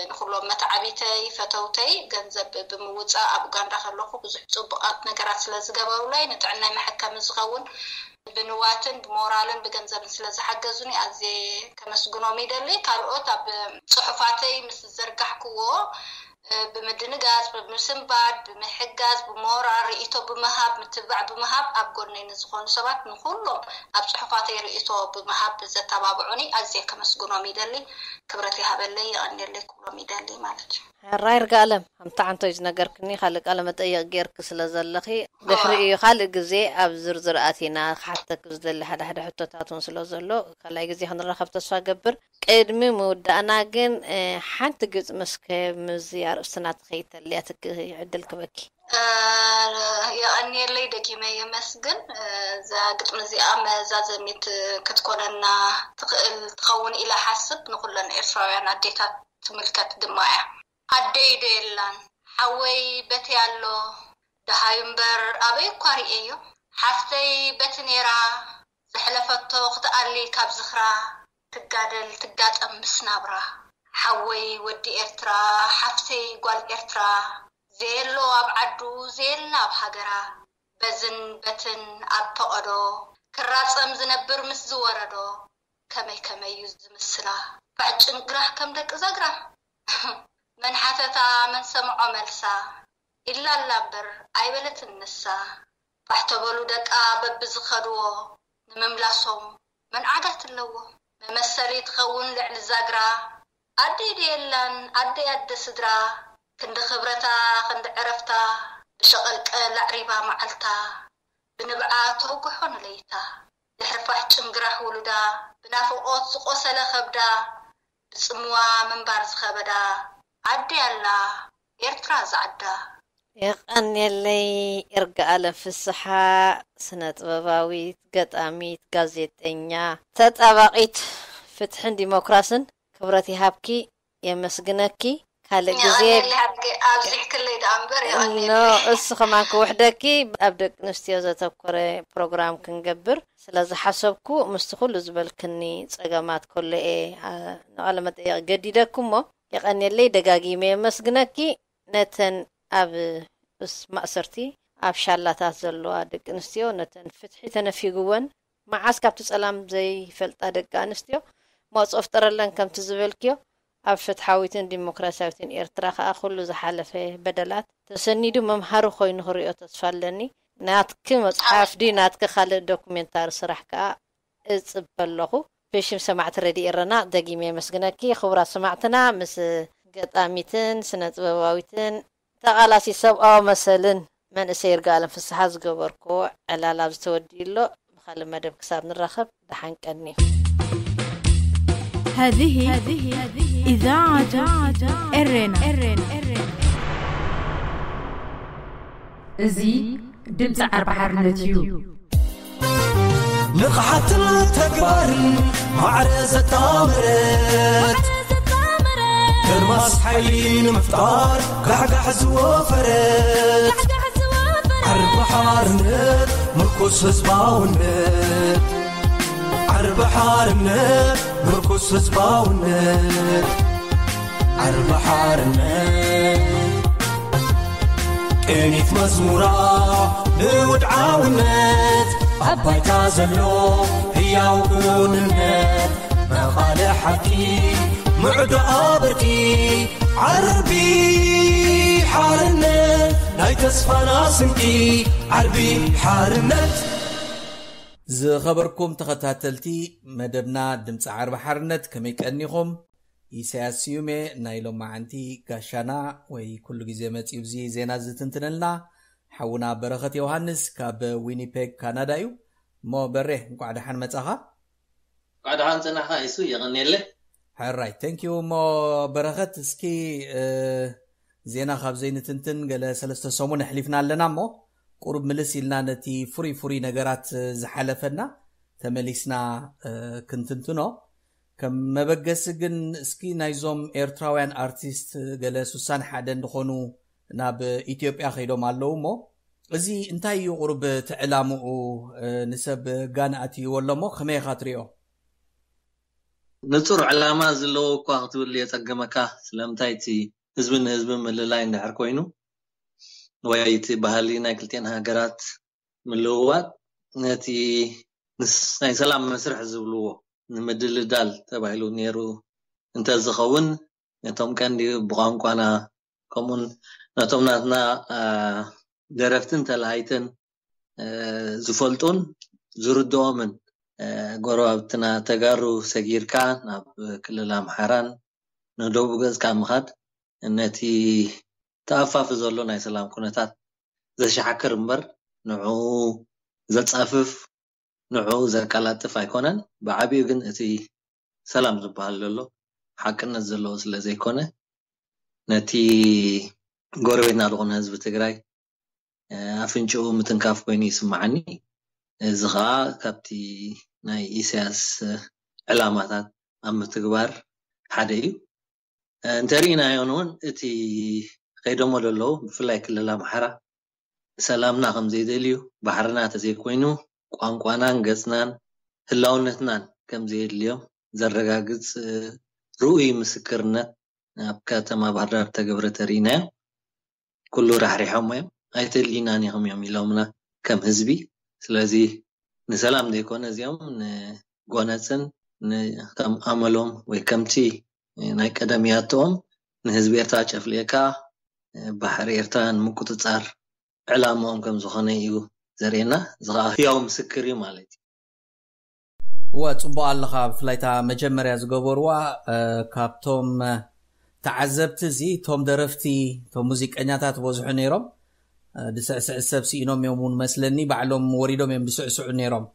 ንኩሎም መተዓቢተይ ፈተውተይ ገንዘብ ብምውፃእ ኣብ ኡጋንዳ ከለኹ ብዙሕ ፅቡቃት ነገራት ስለዝገበሩለይ፣ ንጥዕናይ መሐከሚ ዝኸውን ብንዋትን ብሞራልን ብገንዘብን ስለዝሓገዙኒ ኣዝየ ከመስግኖም ይደሊ። ካልኦት ኣብ ፅሑፋተይ ምስ ዘርጋሕክዎ ብምድንጋፅ ብምስንባድ ብምሕጋዝ ብሞራል ርእይቶ ብምሃብ ምትብባዕ ብምሃብ ኣብ ጎነይ ንዝኾኑ ሰባት ንኩሎም ኣብ ፅሑፋተይ ርእይቶ ብምሃብ ዘተባብዑኒ ኣዝየ ከመስግኖም ይደሊ። ክብረት ይሃበለይ፣ የቐንየለይ ክብሎም ይደሊ ማለት እዩ። ሕራይ ርጋለም፣ ከምቲ ዓንቶይ ዝነገርክኒ ካልእ ቃለ መጠየቕ ጌርክ ስለ ዘለኺ ድሕሪ እዩ ካልእ ግዜ ኣብ ዝርዝር ኣቲና ክሓተክ ዝደሊ ሓደ ሓደ ሕቶታት እውን ስለ ዘሎ ካልኣይ ግዜ ክንራኸብ ተስፋ ገብር። ቅድሚ ምውዳእና ግን ሓንቲ ግጥሚ እስከ ምዚ ኣርእስትና ትኸይድ ተልያ ትክ ዕድል ክበኪ። የቐንየለይ፣ ደጊመ የመስግን። እዛ ግጥሚ እዚኣ መዛዘሚት ክትኮነና ትኽእል ትኸውን ኢለ ሓስብ። ንኹለን ኤርትራውያን ኣዴታት ትምልከት ድማ እያ። ኣደይ ዶ የላን ሓወይ በቲ ኣሎ፣ ደሃዩ እምበር ኣበይ እኳ ርእየዮ። ሓፍተይ በቲ ኔራ ዘሕለፈቶ ክትኣሊ ካብ ዝኽራ፣ ትጋደል ትጋጠም ምስ ናብራ። ሓወይ ወዲ ኤርትራ፣ ሓፍተይ ጓል ኤርትራ፣ ዘየሎ ኣብ ዓዱ ዘየላ ኣብ ሃገራ፣ በዝን በትን ኣብ ፈቐዶ ክራጸም ዝነብር ምስ ዝወረዶ፣ ከመይ ከመይ እዩ ዝምስላ። ፋሕ ጭንግራሕ ከም ደቂ ዛግራ። መን ሓተታ መን ሰምዖ መልሳ፣ ኢላ ኣላ እምበር ኣይበለትን ንሳ። ፋሕ ተበሉ ደቃ በብዝኸድዎ፣ ንምምላሶም መን ዓጋት ኣለዎ። መመሰሊ ትኸውን ልዕሊ ዛግራ፣ ኣደይ ድየላን ኣደይ ኣደ ስድራ፣ ክንዲ ክብረታ ክንዲ ዕረፍታ፣ ብሸቐልቀል ኣዕሪባ መዓልታ፣ ብንብዓ ተውግሖ ንለይታ። ድሕሪ ፋሕ ጭንግራሕ ውሉዳ፣ ብናፍቖት ዝቖሰለ ከብዳ፣ ብጽምዋ ምንባር ዝኸበዳ፣ ኣደይ ኣላ ኤርትራ ዝዓዳ። የቐንየለይ። ይርጋኣለም ፍስሓ፣ ስነ ጥበባዊት፣ ገጣሚት፣ ጋዜጠኛ፣ ተጣባቒት ፍትሕን ዲሞክራስን፣ ክብረት ይሃብኪ፣ የመስግነኪ። ካልእ ግዜ የቐንየለይ ሓቂ፣ ኣብዚሕክለይ ደኣ እምበር ኖ፣ የቐንየለይ። እሱ ከማን ክውሕደኪ ኣብ ደቂ ኣንስትዮ ዘተኮረ ፕሮግራም ክንገብር ስለ ዝሓሰብኩ ምስቲ ኩሉ ዝበልክኒ ጸገማት ከሎ እየ፣ ኣ፣ ንቓለ መጠየቕ ገዲደኩ እሞ የቐንየለይ፣ ደጋጊመ የመስግነኪ። ነተን ኣብ እስ-፣ ማእሰርቲ ኣብ ሻላታት ዘለዋ ደቂ ኣንስትዮ ነተን ፍትሒ ተነፊግወን መዓስ ካብቲ ጸላም ዘይፈልጣ ደቂ ኣንስትዮ መውጽኦ ፍጠረለን ከምቲ ዝበልክዮ ኣብ ፍትሓዊትን ዲሞክራሲያዊትን ኤርትራ ከኣ ኩሉ ዝሓለፈ በደላት ተሰኒዱ መምሃሪ ኮይኑ ክርእዮ ተስፋ ኣለኒ። ናትኪ መጽሓፍ ድዩ ናትኪ ካልእ ዶኩሜንታሪ ስራሕ ከኣ እጽበ ኣለኹ። ብሽም ሰማዕቲ ረድዮ ኤረና ደጊመ የመስግነኪ። ክቡራት ሰማዕትና፣ ምስ ገጣሚትን ስነ ጥበባዊትን ተቓላሲት ሰብኣዊ መሰልን መንእሰይ ይርጋኣለም ፍስሓ ዝገበርክዎ ዕላል ኣብዚ ተወዲኡ ኣሎ። ብኻልእ መደብ ክሳብ ንራኸብ ደሓን ቀንዩ። هذه إذاعة إرينا. እዚ ድምፂ ዓርቢ ሓርነት እዩ። ንቕሓትን ተግባርን ማዕረ ዘጣመረት፣ ከርማስ ሓይሊ ንምፍጣር ጋሕጋሕ ዝወፈረት፣ ዓርቢ ሓርነት ምርኩስ ህዝባውነት፣ ዓርቢ ሓርነት ምርኩስ ህዝባውነት፣ ዓርቢ ሓርነት ቅኒት መዝሙራ ንውድዓውነት፣ ኣብ ባይታ ዘሎ ህያው ክውንነት፣ መቓልሕ ሓቂ ምዕዶ ኣበርቂ፣ ዓርቢ ሓርነት ናይ ተስፋና ስንቂ፣ ዓርቢ ሓርነት። ዝኸበርኩም ተኸታተልቲ መደብና ድምፂ ዓርቢ ሓርነት፣ ከመይ ቀኒኹም? ኢሳያስ ስዩሜ ናይ ሎማዓንቲ ጋሻና ወይ ኩሉ ግዜ መፂኡ እዚ ዜና ዝትንትነልና ሓውና በረኸት ዮሃንስ ካብ ዊኒፔግ ካናዳ እዩ። እሞ በሬ እንቋዕ ደሓን መጻኻ። እንቋዕ ደሓን ጸናሕካ ኢሱ፣ የቐንየለ። ሕራይ፣ thank you። እሞ በረኸት፣ እስኪ ዜና ካብ ዘይንትንትን ገለ ሰለስተ ሰሙን ኣሕሊፍና ኣለና እሞ፣ ቁሩብ ምልስ ኢልና ነቲ ፍሩይ ፍሩይ ነገራት ዝሓለፈና ተመሊስና ክንትንትኖ። ከም መበገሲ ግን እስኪ ናይዞም ኤርትራውያን ኣርቲስት ገለ ሱሳን ሓደ እንድኾኑ ናብ ኢትዮጵያ ከይዶም ኣለዉ እሞ፣ እዚ እንታይ እዩ ቁሩብ እቲ ዕላምኡ? ንሰብ ጋን ኣትይዎ ኣሎ እሞ ከመይ ኢኻ ትሪኦ? ንጹር ዕላማ ዘለዎ እኳ ክትብል የጸገመካ። ስለምንታይ? እቲ ህዝቢ ንህዝቢ ምልላይ እንድሕር ኮይኑ፣ ወይ እቲ ባህሊ ናይ ክልቲኤን ሃገራት ምልውዋጥ፣ ነቲ ናይ ሰላም መስርሕ ዝብልዎ ንምድልዳል ተባሂሉ ነይሩ እንተዝኸውን፣ ነቶም ቀንዲ ብቋንቋና፣ ከምኡን ነቶም ናትና ደረፍትን ተላሃይትን ዝፈልጡን ዝርድኦምን ጎረባብትና ተጋሩ ሰጊርካ ናብ ክልል ኣምሓራን ንደቡብ ገጽካ ምኻድ፣ ነቲ ተኣፋፊ ዘሎ ናይ ሰላም ኩነታት ዘሻሕክር እምበር፣ ንዕኡ ዘጻፍፍ፣ ንዕኡ ዘቀላጥፍ ኣይኮነን። ብዓቢኡ ግን እቲ ሰላም ዝበሃል ዘሎ ሓቅነት ዘለዎ ስለ ዘይኮነ፣ ነቲ ጎረቤትና ዝኾነ ህዝቢ ትግራይ ኣፍንጭኡ ምትንካፍ ኮይኑ ይስምዓኒ። እዚ ኸዓ ካብቲ ናይ ኢሳያስ ዕላማታት ኣብ ምትግባር ሓደ እዩ። እንተሪኢናዮ እውን እቲ ከይዶሞ ዘለዉ፣ ብፍላይ ክልል ኣምሓራ፣ ሰላምና ከም ዘይደልዩ፣ ባሕርና ተዘይኮይኑ ቋንቋናን ገጽናን ህላውነትናን ከም ዘየድልዮም ዘረጋግጽ ርኡይ ምስክርነት ኣብ ከተማ ባህርዳር ተገብረ ተሪኢናዮ። ኩሉ ራሕሪሖሞ እዮም። ኣይተድልዩናን ኢኹም እዮም ኢሎምና ከም ህዝቢ። ስለዚ ንሰላም ዘይኮነ እዚኦም ንጎነጽን ን-፣ ከም ኣመሎም ወይ ከምቲ ናይ ቀደም ያቶኦም ንህዝቢ ኤርትራ ጨፍሊቕካ ባሕሪ ኤርትራ ንምቁጽጻር ዕላምኦም ከም ዝኾነ እዩ ዘርእየና። እዚ ኸዓ ህያው ምስክር እዩ ማለት እዩ። እወ፣ ጽቡቕ ኣለኻ። ብፍላይ እታ መጀመርያ ዝገበርዋ፣ እ፣ ካብቶም፣ እ፣ ተዓዘብቲ እዚ፣ እቶም ደረፍቲ፣ እቶም ሙዚቀኛታት በዝሑ ነይሮም። እ፣ ድስዕስዕ ሰብ ስኢኖም እዮም እውን መስለኒ፣ ባዕሎም ወሪዶም እዮም ድስዕስዑ ነይሮም።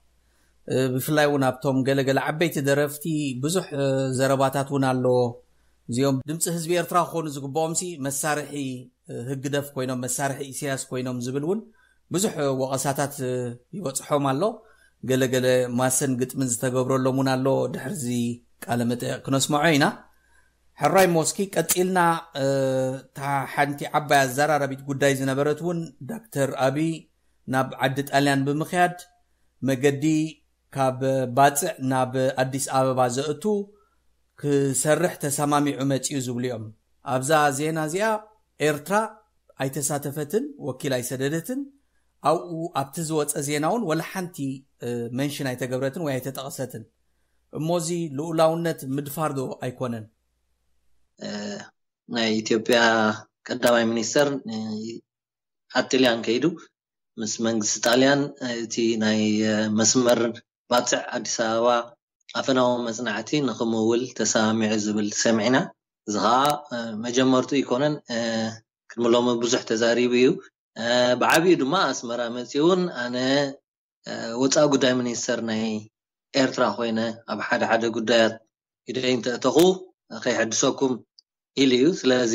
እ፣ ብፍላይ እውን ኣብቶም ገለገለ ዓበይቲ ደረፍቲ ብዙሕ፣ እ፣ ዘረባታት እውን ኣለዎ። እዚኦም ድምፂ ህዝቢ ኤርትራ ክኾኑ ዝግብኦም ሲ መሳርሒ፣ እ፣ ህግደፍ ኮይኖም፣ መሳርሒ ኢሳያስ ኮይኖም ዝብል እውን ብዙሕ ወቐሳታት ይበጽሖም ኣሎ። ገለገለ ማሰን ግጥምን ዝተገብረሎም እውን ኣሎ። ድሕርዚ ቃለ መጠየቕ ክነስምዖ ኢና። ሕራይ ሞስኪ ቀጺልና፣ እ፣ እታ ሓንቲ ዓባይ ኣዘራራቢት ጉዳይ ዝነበረት እውን ዶክተር ኣቢ ናብ ዓዲ ጣልያን ብምኽያድ መገዲ ካብ ባጽዕ ናብ ኣዲስ ኣበባ ዘእቱ ክሰርሕ ተሰማሚዑ መጺኡ ዝብሉ እዮም። ኣብዛ ዜና እዚኣ ኤርትራ ኣይተሳተፈትን፣ ወኪል ኣይሰደደትን። ኣብኡ ኣብቲ ዝወጸ ዜና እውን ወላ ሓንቲ፣ እ፣ መንሽን ኣይተገብረትን ወይ ኣይተጠቐሰትን። እሞዚ ልኡላውነት ምድፋር ዶ ኣይኮነን? እ፣ ናይ ኢትዮጵያ ቀዳማይ ሚኒስተር፣ እ፣ ኣብ ጥልያን ከይዱ ምስ መንግስቲ ጣልያን፣ እ፣ እቲ ናይ፣ እ፣ መስመር ባጽዕ ኣዲስ ኣበባ ኣፈናዊ መጽናዕቲ ንኽምውል ተሰማሚዑ ዝብል ሰሚዕና። እዚ ኸዓ፣ እ፣ መጀመርቱ ኣይኮነን፣ እ፣ ቅድሚ ሎሚ ብዙሕ ተዛሪቡ እዩ። እ፣ ብዓቢኡ ድማ ኣስመራ መጺኡ እውን ኣነ፣ እ፣ ወጻኢ ጉዳይ ሚኒስተር ናይ ኤርትራ ኮይነ ኣብ ሓደ ሓደ ጉዳያት ኢደይ እንተእተኹ ከይሕድሰኩም ኢሉ እዩ። ስለዚ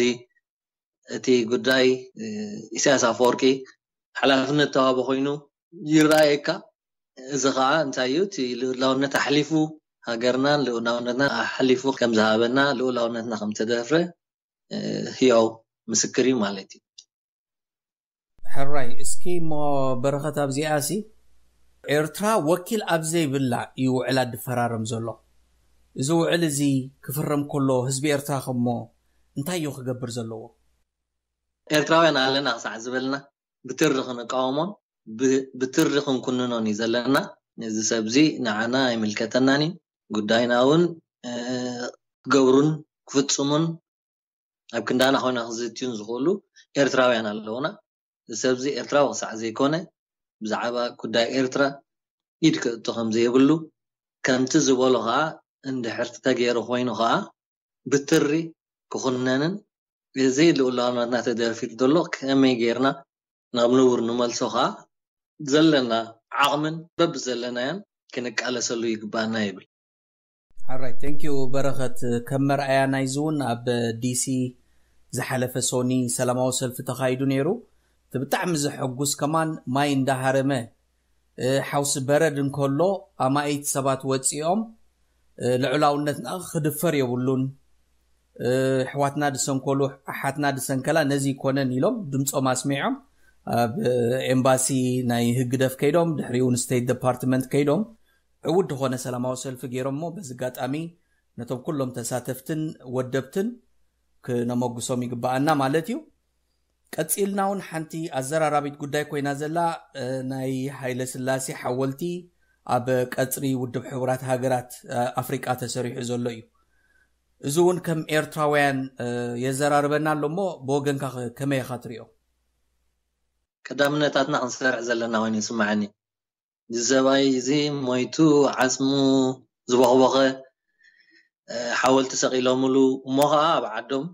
እቲ ጉዳይ፣ እ፣ ኢሳያስ ኣፈወርቂ ሓላፍነት ተዋህቦ ኮይኑ ይረኣየካ። እዚ ኸዓ እንታይ እዩ? እቲ ልኡላውነት ኣሕሊፉ፣ ሃገርናን ልኡላውነትና ኣሕሊፉ ከም ዝሃበና፣ ልኡላውነትና ከም ተደፍረ፣ እ፣ ህያው ምስክር እዩ ማለት እዩ። ሕራይ፣ እስኪ እሞ በረኸት ኣብዚኣ ሲ ኤርትራ ወኪል ኣብ ዘይብላ እዩ ውዕላት ድፈራረም ዘሎ። እዚ ውዕል እዚ ክፍረም ከሎ ህዝቢ ኤርትራ ከሞ እንታይ እዩ ክገብር ዘለዎ? ኤርትራውያን ኣለና ክሳዕ ዝበልና ብትሪ ክንቃወሞን ብ-፣ ብትሪ ክንኩንኖን እዩ ዘለና። እዚ ሰብ እዚ ንዓና ኣይምልከተናን እዩ። ጉዳይና እውን፣ እ፣ ክገብሩን ክፍጽሙን ኣብ ክንዳና ኮይና ክዝትዩን ዝኽእሉ ኤርትራውያን ኣለውና። እዚ ሰብ እዚ ኤርትራዊ ክሳዕ ዘይኮነ ብዛዕባ ጉዳይ ኤርትራ ኢድ ክእቱ ከም ዘይብሉ፣ ከምቲ ዝበሎ ኸዓ እንድሕር ተገይሩ ኮይኑ ኸዓ ብትሪ ክኹነንን፣ እዚ ልኡላውነትና ተደፊሩ ዘሎ ከመይ ገይርና ናብ ንቡር ንመልሶ ኸዓ ዘለና ዓቕምን በብዘለናዮን ክንቃለሰሉ ይግባኣና ይብል። Alright, thank you በረኸት። ከም መርኣያ ናይዚ እውን ኣብ ዲሲ ዝሓለፈ ሶኒ ሰላማዊ ሰልፊ ተኻይዱ ነይሩ። እቲ ብጣዕሚ ዘሐጉስ ከማን ማይ እንዳሃረመ፣ እ፣ ሓውሲ በረድ እንከሎ ኣማኢት ሰባት ወፂኦም፣ እ፣ ልዑላውነትና ክድፈር የብሉን፣ እ፣ ኣሕዋትና ዝሰንከሉ፣ ኣሓትና ዝሰንከላ ነዚ ይኮነን ኢሎም ድምፆም ኣስሚዖም ኣብ ኤምባሲ ናይ ህግደፍ ከይዶም፣ ድሕሪኡ ንስቴት ዲፓርትመንት ከይዶም ዕዉት ዝኾነ ሰላማዊ ሰልፊ ገይሮም። እሞ በዚ ኣጋጣሚ ነቶም ኩሎም ተሳተፍትን ወደብትን ክነመጉሶም ይግባኣና ማለት እዩ። ቀፂልና እውን ሓንቲ ኣዘራራቢት ጉዳይ ኮይና ዘላ፣ እ፣ ናይ ሃይለ ስላሴ ሓወልቲ ኣብ ቀፅሪ ውድብ ሕቡራት ሃገራት፣ እ፣ ኣፍሪቃ ተሰሪሑ ዘሎ እዩ። እዚ እውን ከም ኤርትራውያን፣ እ፣ የዘራርበና ኣሎ። እሞ ብወገንካ ከ-፣ ከመይ ኢኻ ትሪኦ? ቀዳምነታትና ክንሰርዕ ዘለና ኮይኑ ይስምዓኒ። እዚ ሰብኣይ እዚ ሞይቱ ዓጽሙ ዝበኽበኸ፣ እ፣ ሓወልቲ ሰቒሎምሉ፣ እሞ ኸዓ ኣብ ዓዶም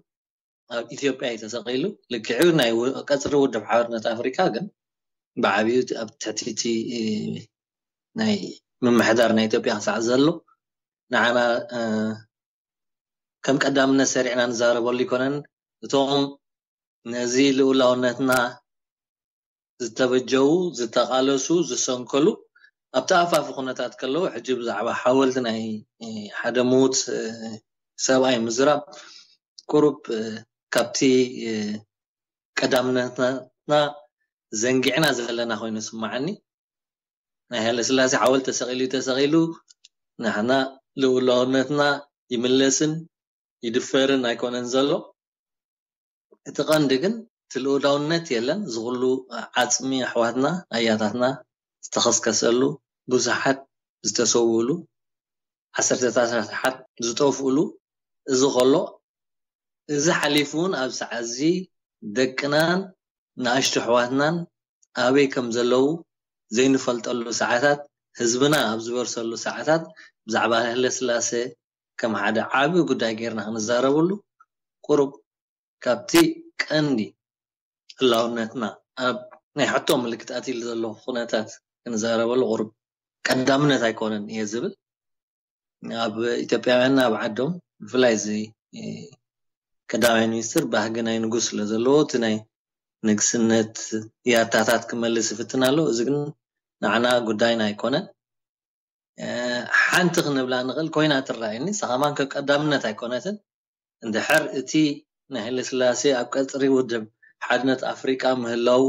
ኣብ ኢትዮጵያ እዩ ተሰቒሉ። ልክዑ ናይ ው-፣ ቀጽሪ ውድብ ሓርነት ኣፍሪካ ግን ብዓብዩ ኣብ ትሕቲ እቲ፣ እ፣ ናይ ምምሕዳር ናይ ኢትዮጵያ ክሳዕ ዘሎ ንዓና፣ እ፣ ከም ቀዳምነት ሰሪዕና ንዛረበሉ ይኮነን። እቶም ነዚ ልኡላውነትና ዝተበጀዉ፣ ዝተቓለሱ፣ ዝሰንከሉ ኣብቲ ኣፋፊ ኩነታት ከለዉ፣ ሕጂ ብዛዕባ ሓወልቲ ናይ፣ እ፣ ሓደ ምዉት፣ እ፣ ሰብኣይ ምዝራብ ቁሩብ፣ እ፣ ካብቲ፣ እ፣ ቀዳምነትና ዘንጊዕና ዘለና ኮይኑ ይስምዓኒ። ናይ ሃይለስላሴ ሓወልቲ ተሰቒሉ ተሰቒሉ፣ ንሕና ልኡላውነትና ይምለስን ይድፈርን ኣይኮነን ዘሎ። እቲ ቀንዲ ግን እቲ ልኡላውነት የለን። እዚ ኩሉ ዓጽሚ ኣሕዋትና ኣያታትና ዝተኸስከሰሉ፣ ብዙሓት ዝተሰውእሉ፣ ዓሰርተታት ኣሽሓት ዝጠፍኡሉ፣ እዚ ከሎ፣ እዚ ሓሊፉ እውን ኣብ ሰዓት እዚ ደቅናን ንኣሽቱ ኣሕዋትናን ኣበይ ከም ዘለዉ ዘይንፈልጠሉ ሰዓታት፣ ህዝብና ኣብ ዝበርሰሉ ሰዓታት፣ ብዛዕባ ሃይለስላሴ ከም ሓደ ዓቢ ጉዳይ ጌርና ክንዛረበሉ፣ ቁሩብ ካብቲ ቀንዲ ህላውነትና ኣብ ናይ ሕቶ ምልክት ኣትይሉ ዘሎ ኩነታት ክንዛረበሉ ቁሩብ ቀዳምነት ኣይኮነን እየ ዝብል። ኣብ ኢትዮጵያውያንና ኣብ ዓዶም፣ ብፍላይ እዚ፣ እ፣ ቀዳማይ ሚኒስትር ባህጊ ናይ ንጉስ ስለ ዘለዎ፣ እቲ ናይ ንግስነት ያታታት ክመልስ ይፍትን ኣሎ። እዚ ግን ንዓና ጉዳይና ኣይኮነን። እ፣ ሓንቲ ክንብላ ንኽእል ኮይና ትረኣየኒ፣ ንሳ ከማን ከም ቀዳምነት ኣይኮነትን። እንድሕር እቲ ናይ ሃይለስላሴ ኣብ ቀጽሪ ውድብ ሓድነት ኣፍሪቃ ምህላው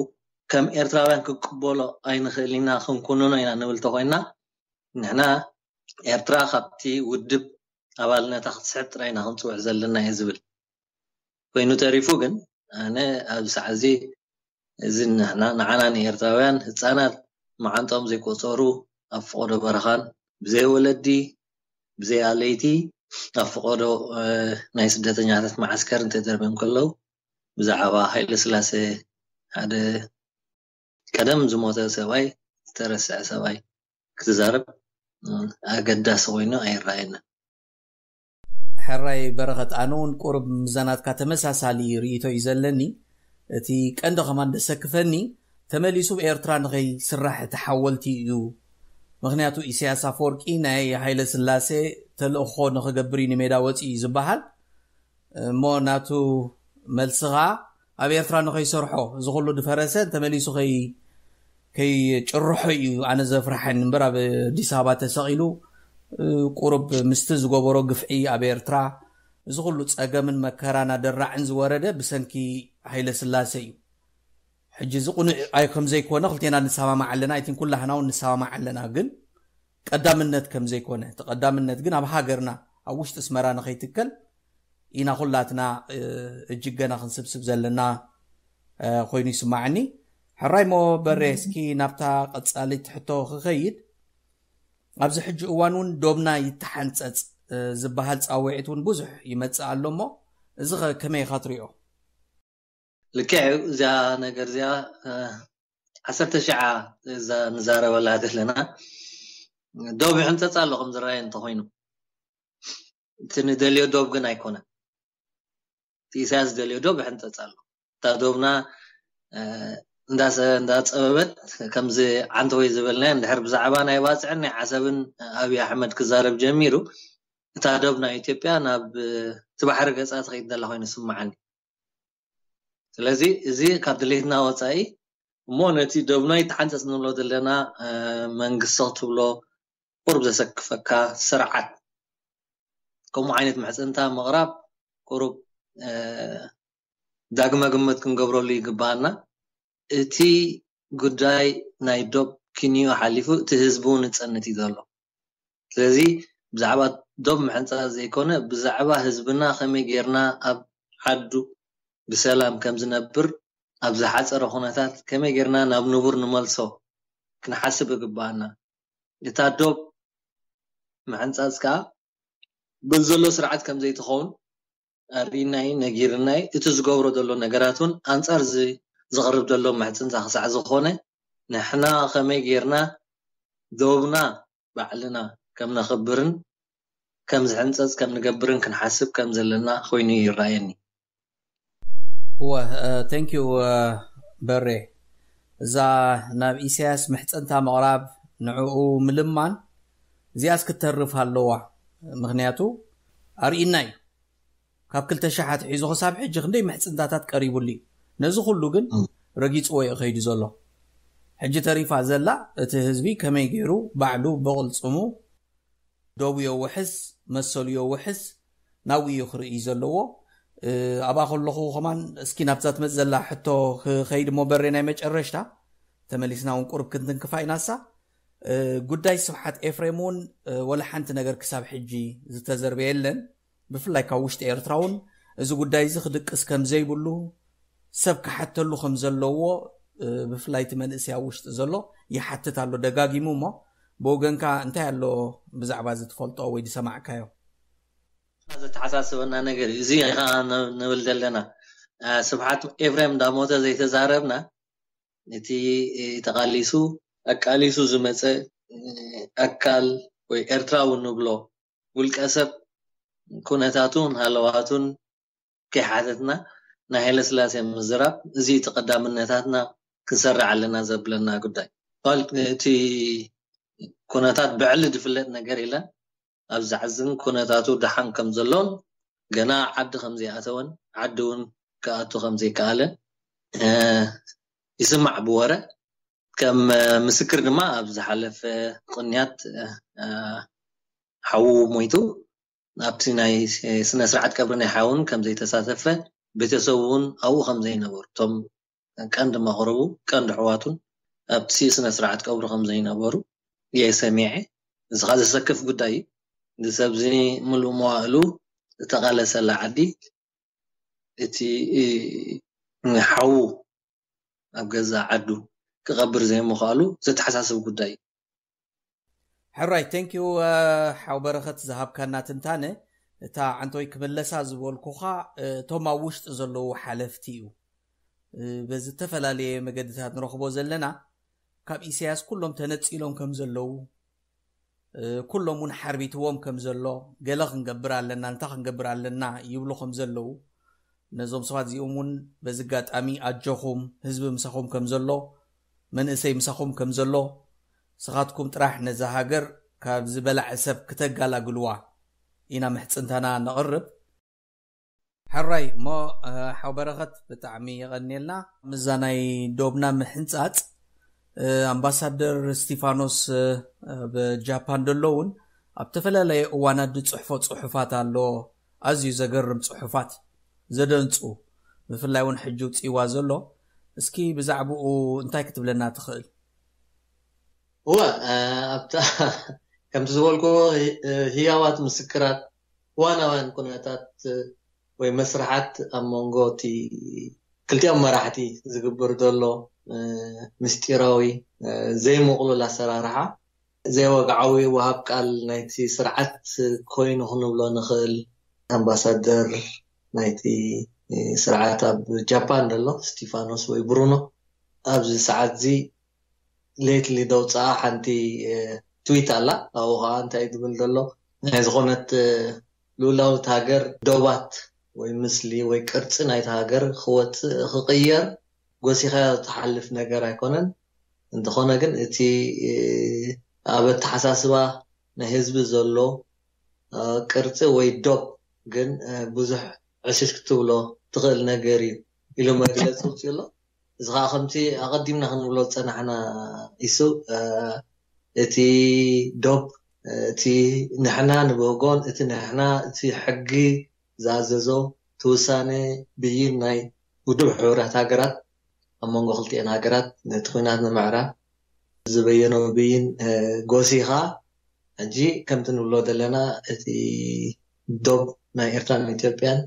ከም ኤርትራውያን ክንቅበሎ ኣይንኽእል ኢና፣ ክንኩንኖ ኢና ንብል ተኾይና፣ ንሕና ኤርትራ ካብቲ ውድብ ኣባልነታ ክትስሕብ ጥራይ ኢና ክንጽውዕ ዘለና እየ ዝብል። ኮይኑ ተሪፉ ግን፣ ኣነ ኣብዚ ሰዓት እዚ፣ እዚ ንሕና፣ ንዓና ንኤርትራውያን ህጻናት መዓንጣኦም ዘይቆጸሩ፣ ኣብ ፈቐዶ በረኻን ብዘይ ወለዲ፣ ብዘይ ኣለይቲ፣ ኣብ ፈቐዶ፣ እ፣ ናይ ስደተኛታት መዓስከርን ተደርብዮም ከለዉ፣ ብዛዕባ ሃይለስላሴ፣ ሓደ ቀደም ዝሞተ ሰብኣይ፣ ዝተረስዐ ሰብኣይ ክትዛረብ፣ እ፣ ኣገዳሲ ኮይኑ ኣይረኣየንን። ሕራይ በረኸት፣ ኣነ እውን ቁሩብ ምዘናትካ ተመሳሳሊ ርእይቶ እዩ ዘለኒ። እቲ ቀንዲ ከማን ደሰክፈኒ፣ ተመሊሱ ብኤርትራ ንኸይስራሕ እቲ ሓወልቲ እዩ። ምኽንያቱ ኢሳያስ ኣፈወርቂ ናይ ሃይለ ስላሴ ተልእኾ ንኽገብር እዩ ንሜዳ ወፂኡ እዩ ዝበሃል። እሞ ናቱ መልሲ ኸዓ ኣብ ኤርትራ ንኸይሰርሖ፣ እዚ ኩሉ ዝፈረሰ ተመሊሱ ከይ-፣ ከይጭርሖ እዩ ኣነ ዘፍርሓኒ እምበር፣ ኣብ ኣዲስ ኣበባ ተሰቒሉ፣ እ፣ ቁሩብ ምስቲ ዝገበሮ ግፍዒ ኣብ ኤርትራ፣ እዚ ኩሉ ጸገምን መከራን ኣደራዕን ዝወረደ ብሰንኪ ሃይለ ስላሴ እዩ። ሕጂ እዚ ቁኑዕ ኣይ-፣ ከም ዘይኮነ ክልቴና ንሰማማዕ ኣለና፣ ኣይቲን ኩላህና እውን ንሰማማዕ ኣለና። ግን ቀዳምነት ከም ዘይኮነ፣ እቲ ቀዳምነት ግን ኣብ ሃገርና፣ ኣብ ውሽጢ ኣስመራ ንኸይትከል ኢና ኩላትና፣ እ፣ እጅገና ክንስብስብ ዘለና፣ እ፣ ኮይኑ ይስማዓኒ። ሕራይ ሞ በሬ፣ እስኪ ናብታ ቀጻሊት ሕቶ ክኸይድ። ኣብዚ ሕጂ እዋን እውን ዶብና ይተሓንጸጽ፣ እ፣ ዝበሃል ጻውዒት እውን ብዙሕ ይመጽእ ኣሎ እሞ፣ እዚ ኸ ከመይ ኢኻ ትሪኦ? ልክዕ እዩ። እዚኣ ነገር እዚኣ፣ እ፣ ዓሰርተ ሸዓ እዛ ንዛረበላ ዘለና ዶብ ይሕንጸጽ ኣሎ፣ ከም ዝረኣየ እንተኾይኑ። እቲ ንደልዮ ዶብ ግን ኣይኮነን። እቲ ኢሳያስ ዝደልዮ ዶብ ይሕንጸጽ ኣሎ። እታ ዶብና፣ እ፣ እንዳሰ-፣ እንዳጸበበት፣ ከምዚ ዓንተወይ ዝበልናዮ፣ እንድሕር ብዛዕባ ናይ ባጽዕን ናይ ዓሰብን ኣብይ ኣሕመድ ክዛረብ ጀሚሩ፣ እታ ዶብ ናይ ኢትዮጵያ ናብ እቲ ባሕሪ ገጻ ትኸይድ ዘላ ኮይኑ ይስምዓኒ። ስለዚ እዚ ካብ ድሌትና ወጻኢ እሞ ነቲ ዶብና ይተሓንጸጽ ንብሎ ዘለና መንግስቲ ክትብሎ ቁሩብ ዘሰክፈካ ስርዓት ከምኡ ዓይነት ምሕጽንታ ምቕራብ ቁሩብ ዳግመ ግምት ክንገብረሉ ይግባኣና። እቲ ጉዳይ ናይ ዶብ ኪንዮ ሓሊፉ እቲ ህዝቢ እውን ይጸንት እዩ ዘሎ። ስለዚ ብዛዕባ ዶብ ምሕንጻጽ ዘይኮነ ብዛዕባ ህዝብና ከመይ ጌርና ኣብ ዓዱ ብሰላም ከም ዝነብር ኣብ ዝሓጸረ ኩነታት ከመይ ጌርና ናብ ንቡር ንመልሶ ክንሓስብ ይግባኣና። እታ ዶብ ምሕንጻጽ ከኣ በዚ ዘሎ ስርዓት ከም ዘይትኸውን ኣርእናይ ነጊርናይ እቲ ዝገብሮ ዘሎ ነገራት እውን ኣንጻር እዚ ዘቕርብ ዘሎ ምሕጽንታ ክሳዕ ዝኾነ ንሕና ከመይ ጌርና ዶብና ባዕልና ከም ነኽብርን ከም ዝሕንጸጽ ከም ንገብርን ክንሓስብ ከም ዘለና ኮይኑ ይረኣየኒ። እወ thank you በሬ እዛ ናብ ኢሳያስ ምሕጽንታ ምቕራብ ንዕኡ ምልማን እዚኣስ ክትተርፍ ኣለዋ። ምክንያቱ ኣርእና እዩ ካብ ክልተ ሽሓት ሒዙ ክሳብ ሕጂ ክንደይ ምሕጽንታታት ቀሪቡሉ እዩ። ነዚ ኩሉ ግን ረጊጽዎ እዩ ከይዱ ዘሎ። ሕጂ ተሪፋ ዘላ እቲ ህዝቢ ከመይ ገይሩ ባዕሉ ብቕልጽሙ ዶቡ የውሕስ መሰሉ የውሕስ ናብኡ እዩ ክርኢ ዘለዎ። ኣብኣ ከለኹ ከማን እስኪ ናብዛ ትመጽእ ዘላ ሕቶ ክኸይድ እሞ በሬ ናይ መጨረሽታ ተመሊስና እውን ቁሩብ ክንትንክፋ ኢናሳ። ጉዳይ ስብሓት ኤፍሬም እውን ወላ ሓንቲ ነገር ክሳብ ሕጂ ዝተዘርበ የለን። ብፍላይ ካብ ውሽጢ ኤርትራ እውን እዚ ጉዳይ እዚ ክድቅስ ከም ዘይብሉ ሰብ ክሓተሉ ከም ዘለዎ ብፍላይ እቲ መንእሰይ ኣብ ውሽጢ ዘሎ ይሓትት ኣሎ ደጋጊሙ። እሞ ብወገንካ እንታይ ኣሎ ብዛዕባ እዚ ትፈልጦ ወይ ዝሰማዕካዮ? ዘተሓሳስበና ነገር እዩ። እዚ ከዓ ንብል ዘለና ስብሓት ኤፍሬም እንዳሞተ ዘይተዛረብና እቲ ተቓሊሱ ኣቃሊሱ ዝመፀ ኣካል ወይ ኤርትራዊ ንብሎ ውልቀ ሰብ ኩነታቱን ሃለዋቱን ከይሓተትና ናይ ሃይለስላሴ ምዝራብ እዚ እቲ ቀዳምነታትና ክንሰርዕ ኣለና ዘብለና ጉዳይ። እቲ ኩነታት ብዕሊ ዝፍለጥ ነገር የለን። ኣብ ዘሕዝን ኩነታቱ ደሓን ከም ዘሎን ገና ዓዲ ከም ዘይኣተወን ዓዲ እውን ክኣቱ ከም ዘይከኣለን ይስማዕ ብወረ። ከም ምስክር ድማ ኣብ ዝሓለፈ ቅንያት ሓዉ ሞይቱ ኣብቲ ናይ ስነ ስርዓት ቀብሪ ናይ ሓውን ከም ዘይተሳተፈ ቤተሰቡ እውን ኣብኡ ከም ዘይነበሩ እቶም ቀንዲ መቕርቡ ቀንዲ ኣሕዋቱን ኣብቲ ስነ ስርዓት ቀብሩ ከም ዘይነበሩ እየ ሰሚዐ። እዚ ከዓ ዘሰክፍ ጉዳይ እዩ። እዚ ሰብ እዚ ምሉእ መዋእሉ ዝተቓለሰላ ዓዲ እቲ ሓዉ ኣብ ገዛ ዓዱ ክቐብር ዘይምኽኣሉ ዘተሓሳስብ ጉዳይ እዩ። ሕራይ thank you ሓው በረኸት ዝሃብካና ትንታነ። እታ ዓንተወይ ክምለሳ ዝበልኩኻ እቶም ኣብ ውሽጢ ዘለዉ ሓለፍቲ እዩ። በዚ ዝተፈላለየ መገድታት ንረኽቦ ዘለና ካብ ኢሳያስ ኩሎም ተነጺሎም ከም ዘለዉ ኩሎም እውን ሓርቢትዎም ከም ዘሎ ገለ ክንገብር ኣለና እንታ ክንገብር ኣለና ይብሉ ከም ዘለዉ ነዞም ሰባት እዚኦም እውን በዚ ኣጋጣሚ ኣጆኹም ህዝቢ ምሳኹም ከም ዘሎ መንእሰይ ምሳኹም ከም ዘሎ ስኻትኩም ጥራሕ ነዛ ሃገር ካብ ዝበላዐ ሰብ ክተጋላግልዋ ኢና ምሕፅንታና ነቕርብ። ሕራይ እሞ ሓው በረኸት ብጣዕሚ የቐንየልና። ምዛ ናይ ዶብና ምሕንፃፅ ኣምባሳደር ስቲፋኖስ ኣብ ጃፓን ደሎ እውን ኣብ ተፈላለየ እዋናት ዝፅሕፎ ፅሑፋት ኣሎ። ኣዝዩ ዘገርም ፅሑፋት ዘደንፁ ብፍላይ እውን ሕጂ ውፅእዋ ዘሎ እስኪ ብዛዕባኡ እንታይ ክትብለና ትኽእል? እወ ኣብታ ከምቲ ዝበልኩዎ ህያዋት ምስክራት እዋናውያን ኩነታት ወይ መስርሓት ኣብ መንጎ እቲ ክልቲኦም መራሕቲ ዝግብር ዘሎ ምስጢራዊ ዘይምቕሉል ኣሰራርሓ ዘይወግዓዊ ወሃብ ቃል ናይቲ ስርዓት ኮይኑ ክንብሎ ንኽእል ኣምባሳደር ናይቲ ስርዓት ኣብ ጃፓን ዘሎ ስቲፋኖስ ወይ ብሩኖ ኣብዚ ሰዓት እዚ ሌትሊ ደውፅኣ ሓንቲ ትዊት ኣላ ኣብኡ ከዓ እንታይ ዝብል ዘሎ ናይ ዝኾነት ልኡላዊት ሃገር ዶባት ወይ ምስሊ ወይ ቅርፂ ናይቲ ሃገር ክወፅእ ክቅየር ጎሲኻዮ ትሓልፍ ነገር ኣይኮነን። እንተኾነ ግን እቲ ኣብ ኣተሓሳስባ ናይ ህዝቢ ዘሎ ቅርፂ ወይ ዶብ ግን ብዙሕ ዕሽሽ ክትብሎ ትኽእል ነገር እዩ ኢሉ መግለፂ ውፅኡ ኣሎ። እዚ ከዓ ከምቲ ኣቐዲምና ክንብሎ ዝፀናሕና ኢሱ፣ እቲ ዶብ፣ እቲ ንሕና ንብህጎን እቲ ንሕና እቲ ሕጊ ዝኣዘዞ፣ እቲ ውሳነ ብይን ናይ ውድብ ሕቡራት ሃገራት ኣብ መንጎ ክልቲኤን ሃገራት ነቲ ኲናት ንምዕራፍ ዝበየኖ ብይን ጎሲኻ፣ ሕጂ ከምቲ ንብሎ ዘለና እቲ ዶብ ናይ ኤርትራን ኢትዮጵያን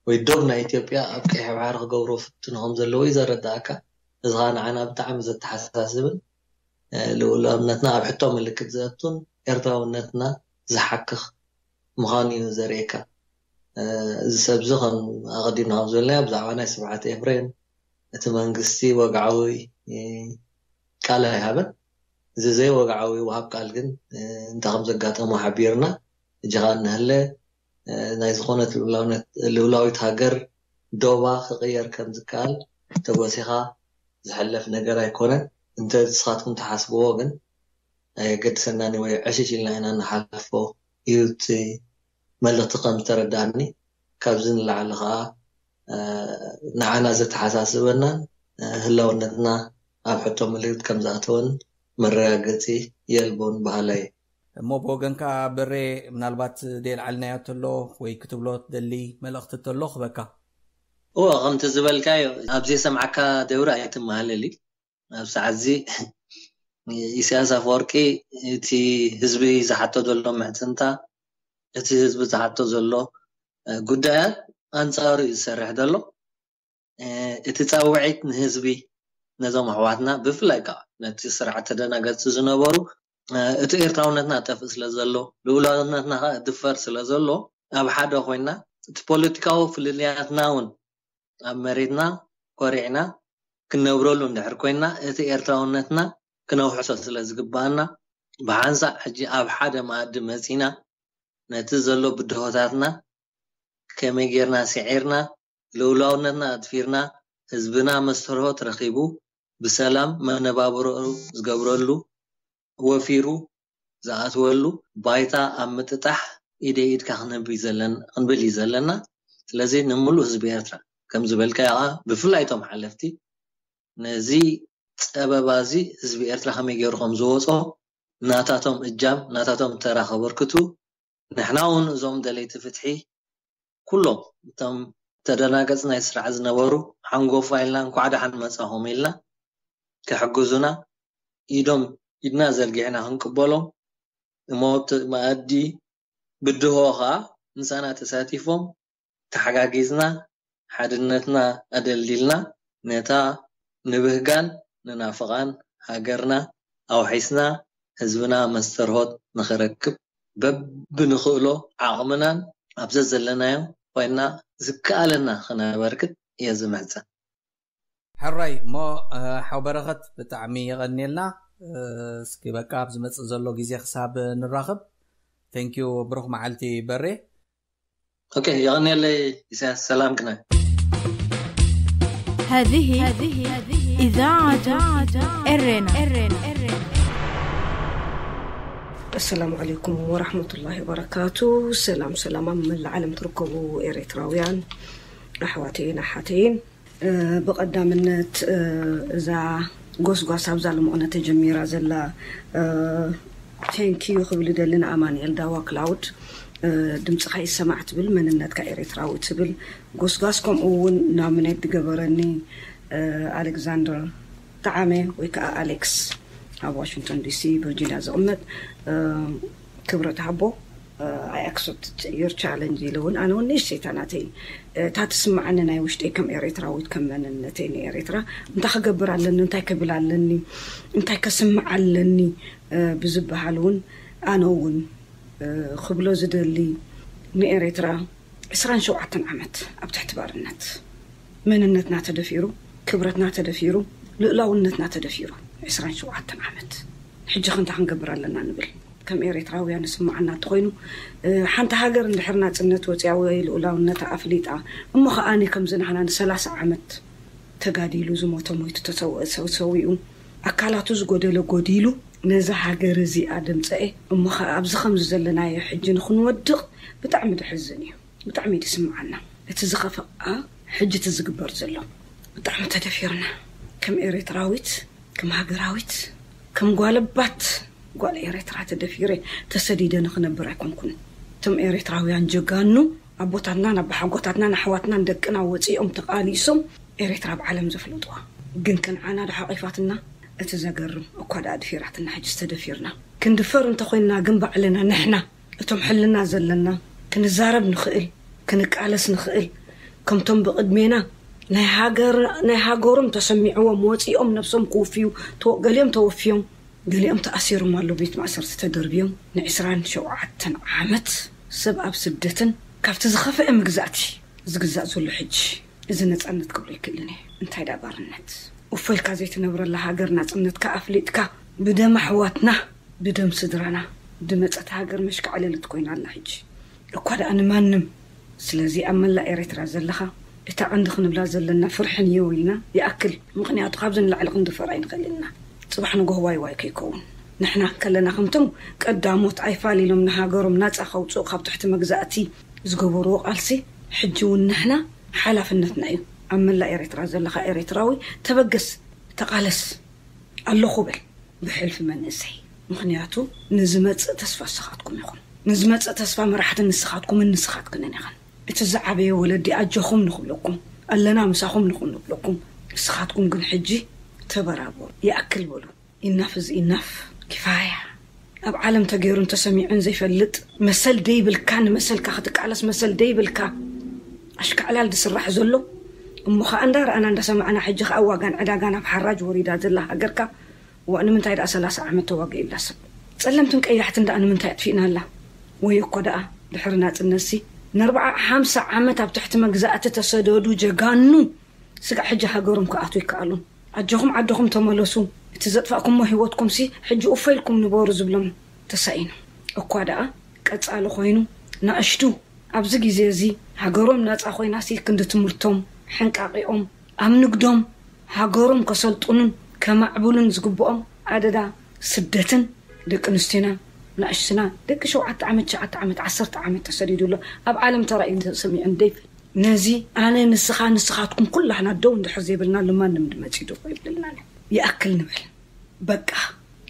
ወይ ዶብ ናይ ኢትዮጵያ ኣብ ቀይሕ ባሕሪ ክገብርዎ ፍትኑ ከም ዘለዎ እዩ ዘረዳእካ። እዚ ከዓ ንዓና ብጣዕሚ ዘተሓሳስብን ልኡላውነትና ኣብ ሕቶ ምልክት ዘእቱን ኤርትራውነትና ዝሓክኽ ምዃኑ እዩ ዘርእየካ። እዚ ሰብ እዚ ከም ኣቐዲምና ከም ዝበልናዮ ብዛዕባ ናይ ስብሓት ኤፍሬም እቲ መንግስቲ ወግዓዊ ቃል ኣይሃበን። እዚ ዘይወግዓዊ ወሃብ ቃል ግን እንታይ ከም ዘጋጠሞ ሓቢርና እጅኻ እንህለ ናይ ዝኾነት ልኡላዊት ሃገር ዶባ ክቕየር ከም ዝከኣል ተጎሲኻ ዝሕለፍ ነገር ኣይኮነን። እንተ ንስኻትኩም ትሓስብዎ ግን ኣየገድሰናን ወይ ዕሽሽ ኢልና ኢና ንሓልፎ እዩ እቲ መልእኽቲ ከም ዝተረዳእኒ። ካብዚ ንላዕሊ ከዓ ንዓና ዘተሓሳስበናን ህላውነትና ኣብ ሕቶ ምልክት ከም ዝኣተወን መረጋገፂ የልቦን በሃላይ። እሞ ብወገንካ በሬ ምናልባት ደየልዓልናዮ ተሎ ወይ ክትብሎ ትደሊ መልእኽቲ ተሎ ክበካ? እወ ከምቲ ዝበልካዮ ኣብ ዘይሰምዓካ ደብሪ ኣይትመሃለል እዩ። ኣብ ሰዓት እዚ ኢሳያስ ኣፈወርቂ እቲ ህዝቢ ዝሓቶ ዘሎ ምሕጽንታ እቲ ህዝቢ ዝሓቶ ዘሎ ጉዳያት ኣንጻሩ እዩ ዝሰርሕ ዘሎ። እቲ ጻውዒት ንህዝቢ ነዞም ኣሕዋትና ብፍላይ ከዓ ነቲ ስርዓት ተደናገጽቲ ዝነበሩ እቲ ኤርትራውነትና ጠፍእ ስለ ዘሎ ልኡላውነትና ከዓ ድፈር ስለ ዘሎ ኣብ ሓደ ኮይና እቲ ፖለቲካዊ ፍልልያትና እውን ኣብ መሬትና ኮሪዕና ክንነብረሉ እንድሕር ኮይና እቲ ኤርትራውነትና ክነውሕሶ ስለ ዝግባኣና ብሓንሳእ ሕጂ ኣብ ሓደ መኣዲ መጺና ነቲ ዘሎ ብድሆታትና ከመይ ጌርና ስዒርና ልኡላውነትና ኣጥፊርና ህዝብና መስተርሆት ረኺቡ ብሰላም መነባብሮኡ ዝገብረሉ ወፊሩ ዝኣትወሉ ባይታ ኣብ ምጥጣሕ ኢደይ ኢድካ ክንብል እዩ ዘለና። ስለዚ ንምሉእ ህዝቢ ኤርትራ ከም ዝበልካዮ ከዓ ብፍላይ እቶም ሓለፍቲ ነዚ ፀበባ እዚ ህዝቢ ኤርትራ ከመይ ገይሩ ከም ዝወፆ ናታቶም እጃም ናታቶም ተራ ከበርክቱ ንሕና እውን እዞም ደለይቲ ፍትሒ ኩሎም እቶም ተደናገፅ ናይ ስራሕ ዝነበሩ ሓንጎፋ ኢልና እንኳዕ ደሓን መፃኹም ኢልና ክሕግዙና ኢዶም ኢድና ዘርጊሕና ክንቅበሎም እሞ ኣብቲ መኣዲ ብድሆ ከዓ ምሳና ተሳቲፎም ተሓጋጊዝና ሓድነትና ኣደልዲልና ነታ ንብህጋን ንናፍቓን ሃገርና ኣውሒስና ህዝብና መስተርሆት ንኽረክብ በብንኽእሎ ዓቕምናን ኣብ ዘዘለናዮ ኮይና ዝከኣለና ክነበርክት እየ ዝምሕጸን። ሕራይ እሞ ሓው በረኸት ብጣዕሚ የቐንየልና። እስኪ በቃ ኣብ ዝመፅእ ዘሎ ግዜ ክሳብ ንራኸብ። Thank you። ብሩኽ መዓልቲ በሬ። ኦኬ የቐንየለይ ኢሳያስ ሰላም ግና هذه إذاعة إرينا السلام عليكم ورحمة الله وبركاته. ሰላም ሰላም ኣብ መላእ ዓለም ትርከቡ ኤርትራውያን ኣሕዋተይን ኣሓተይን ብቐዳምነት እዛ ጎስጓስ ኣብዛ ልሙቕነ ተጀሚራ ዘላ thank you ክብል ደሊ ንኣማንኤል ዳዋ ክላውድ ድምፅኻ ይሰማዕ ትብል መንነትካ ኤርትራዊ ትብል ጎስጓስ ከምኡ እውን ናምኔት ዝገበረኒ ኣሌክዛንደር ጠዓመ ወይ ከዓ ኣሌክስ ኣብ ዋሽንግቶን ዲሲ ቨርጂኒያ ዝቕመጥ ክብረት ሃቦ I accept your challenge ኢለ እውን ኣነ እውን ንእሽተይታ ናተይ እታ ትስምዓኒ ናይ ውሽጠይ ከም ኤርትራዊት ከም መንነተይ ንኤርትራ እንታይ ክገብር ኣለኒ እንታይ ክብል ኣለኒ እንታይ ከስምዕ ኣለኒ ብዝበሃል እውን ኣነ እውን ክብሎ ዝደሊ ንኤርትራ ዕስራን ሸውዓተን ዓመት ኣብ ትሕቲ ባርነት መንነትና ተደፊሩ ክብረትና ተደፊሩ ልእላውነትና ተደፊሩ ዕስራን ሸውዓተን ዓመት ሕጂ ክንታ ክንገብር ኣለና ንብል ከም ኤርትራውያን ዝስምዓና እንተኾይኑ ሓንቲ ሃገር እንድሕር ናፅነት ወፅያ ወይ ልኡላውነታ ኣፍሊጣ እሞ ከዓኒ ከምዚ ንሕና ንሰላሳ ዓመት ተጋዲሉ ዝሞተ ሞይቱ ተሰዊኡ ኣካላቱ ዝጎደለ ጎዲሉ ነዛ ሃገር እዚኣ ድምፀኤ እሞ ኸዓ ኣብዚ ከምዚ ዘለናዮ ሕጂ ንክንወድቕ ብጣዕሚ ድሕዝን እዩ። ብጣዕሚ እዩ ድስምዓና። እቲ ዝኸፍእ ኸዓ ሕጂ እቲ ዝግበር ዘሎ። ብጣዕሚ ተደፊርና። ከም ኤርትራዊት፣ ከም ሃገራዊት፣ ከም ጓለባት፣ ጓል ኤርትራ ተደፊረ ተሰዲደ ንክነብር ኣይኮንኩን። እቶም ኤርትራውያን ጀጋኑ ኣቦታትናን ኣባሓጎታትናን ኣሕዋትናን ደቅና ወፂኦም ተቃሊሶም ኤርትራ ኣብ ዓለም ዘፍለጥዋ። ግን ክንዓና ዶ ሓቂፋትና? እቲ ዘገርም እኳ ደኣ ድፊራትና ሕጂ ዝተደፊርና። ክንድፈር እንተኮይንና ግን ባዕልና ንሕና እቶም ሕልና ዘለና ክንዛረብ ንኽእል፣ ክንቃለስ ንኽእል፣ ከምቶም ብቕድሜና ናይ ሃገር-፣ ናይ ሃገሮም ተሰሚዕዎም ወፂኦም ነብሶም ክውፍዩ ተወ-፣ ገሊኦም ተወፍዮም፣ ገሊኦም ተኣሲሮም ኣሎ ቤት ማእሰርቲ ተደርብዮም ን27 ዓመት ሰብ ኣብ ስደትን ካብቲ ዝኸፈአ መግዛእቲ ዝግዛእ ዘሎ ሕጂ እዚ ነጻነት ክብሎ ይክእልን እየ። እንታይ ደኣ ባርነት? እፎ ኢልካ ዘይትነብረላ ሃገር ናጽነትካ ኣፍሊጥካ ብደም ኣሕዋትና ብደም ስድራና ድመጸት ሃገር መሽካዕለልት ኮይና ኣላ ሕጂ። እኳ ደኣ ንማንም። ስለዚ ኣብ መላእ ኤርትራ ዘለኻ እታ ቀንዲ ክንብላ ዘለና ፍርሒ ንየው ኢልና ይኣክል። ምኽንያቱ ካብዚ ንላዕሊ ክንድፈር ኣይንኽእል ኢና። ጽባሕ ንጎህ ዋይ ዋይ ከይከውን። ንሕና ከለና ከምቶም ቀዳሞት ኣይፋል ኢሎም ንሃገሮም ናጻ ከውጽኡ ካብ ትሕቲ መግዛእቲ ዝገበርዎ ቃልሲ፣ ሕጂ እውን ንሕና ሓላፍነትና እዩ። ኣብ መላእ ኤርትራ ዘለኻ ኤርትራዊ ተበገስ፣ ተቃለስ፣ ኣለኹ በል። ብሕልፊ መንእሰይ። ምኽንያቱ ንዝመጽእ ተስፋ ንስኻትኩም ኢኹም። ንዝመጽእ ተስፋ መራሕቲ ንስኻትኩምን ንስኻትክንን ኢኸን። እቲ ዝዓበየ ወለዲ ኣጆኹም ንኽብለኩም፣ ኣለና ምሳኹም ንኹን ንብለኩም። ንስኻትኩም ግን ሕጂ ተበራበሩ። ይኣክል በሉ። ኢናፍ እዚ ኢናፍ። ኪፋያ። ኣብ ዓለም ተገይሩን ተሰሚዑን ዘይፈልጥ መሰል ደይብልካ ንመሰልካ ክትቃለስ መሰል ደይብልካ ኣሽካዕላል ዝስራሕ ዘሎ እሞ ኸዓ እንዳረኣና እንዳሰማዕና ሕጂ ኸዓ ዋጋን ዕዳጋን ኣብ ሓራጅ ወሪዳ ዘላ ሃገርካ ዋ ንምንታይ ደኣ ሰላሳ ዓመት ተዋጊኡ ኢላ ሰብ ጸለምትን ቀያሕትን ደኣ ንምንታይ ኣጥፊእና ኣላ ወይ እኮ ደኣ ድሕሪ ናጽነትሲ ንኣርብዓ ሓምሳ ዓመት ኣብ ትሕቲ መግዛእቲ ተሰደዱ ጀጋኑ ስጋዕ ሕጂ ሃገሮም ክኣትዉ ይከኣሉን ኣጆኹም ዓዶኹም ተመለሱ እቲ ዘጥፋእኩሞ ህይወትኩምሲ ሕጂ ኡፈ ኢልኩም ንበሩ ዝብሎም ተሳኢኑ እኳ ደኣ ቀጻሊ ኮይኑ ናእሽቱ ኣብዚ ግዜ እዚ ሃገሮም ናጻ ኮይናሲ ክንዲ ትምህርቶም ሕንቃቂኦም ኣብ ንግዶም ሃገሮም ከሰልጥኑን ከማዕብሉን ዝግብኦም ኣደዳ ስደትን ደቂ ኣንስትዮና ናእሽትና ደቂ ሸውዓተ ዓመት ትሽዓተ ዓመት ዓሰርተ ዓመት ተሰዲዱ ኣሎ ኣብ ዓለም ተራእዩ ተሰሚዑ እንዴ ነዚ ኣነ ንስኻ ንስኻትኩም ኩላህና ደው እንድሕር ዘይብልና ልማንም ድመጺ ደው ይብልልና ይኣክል ንበል በቃ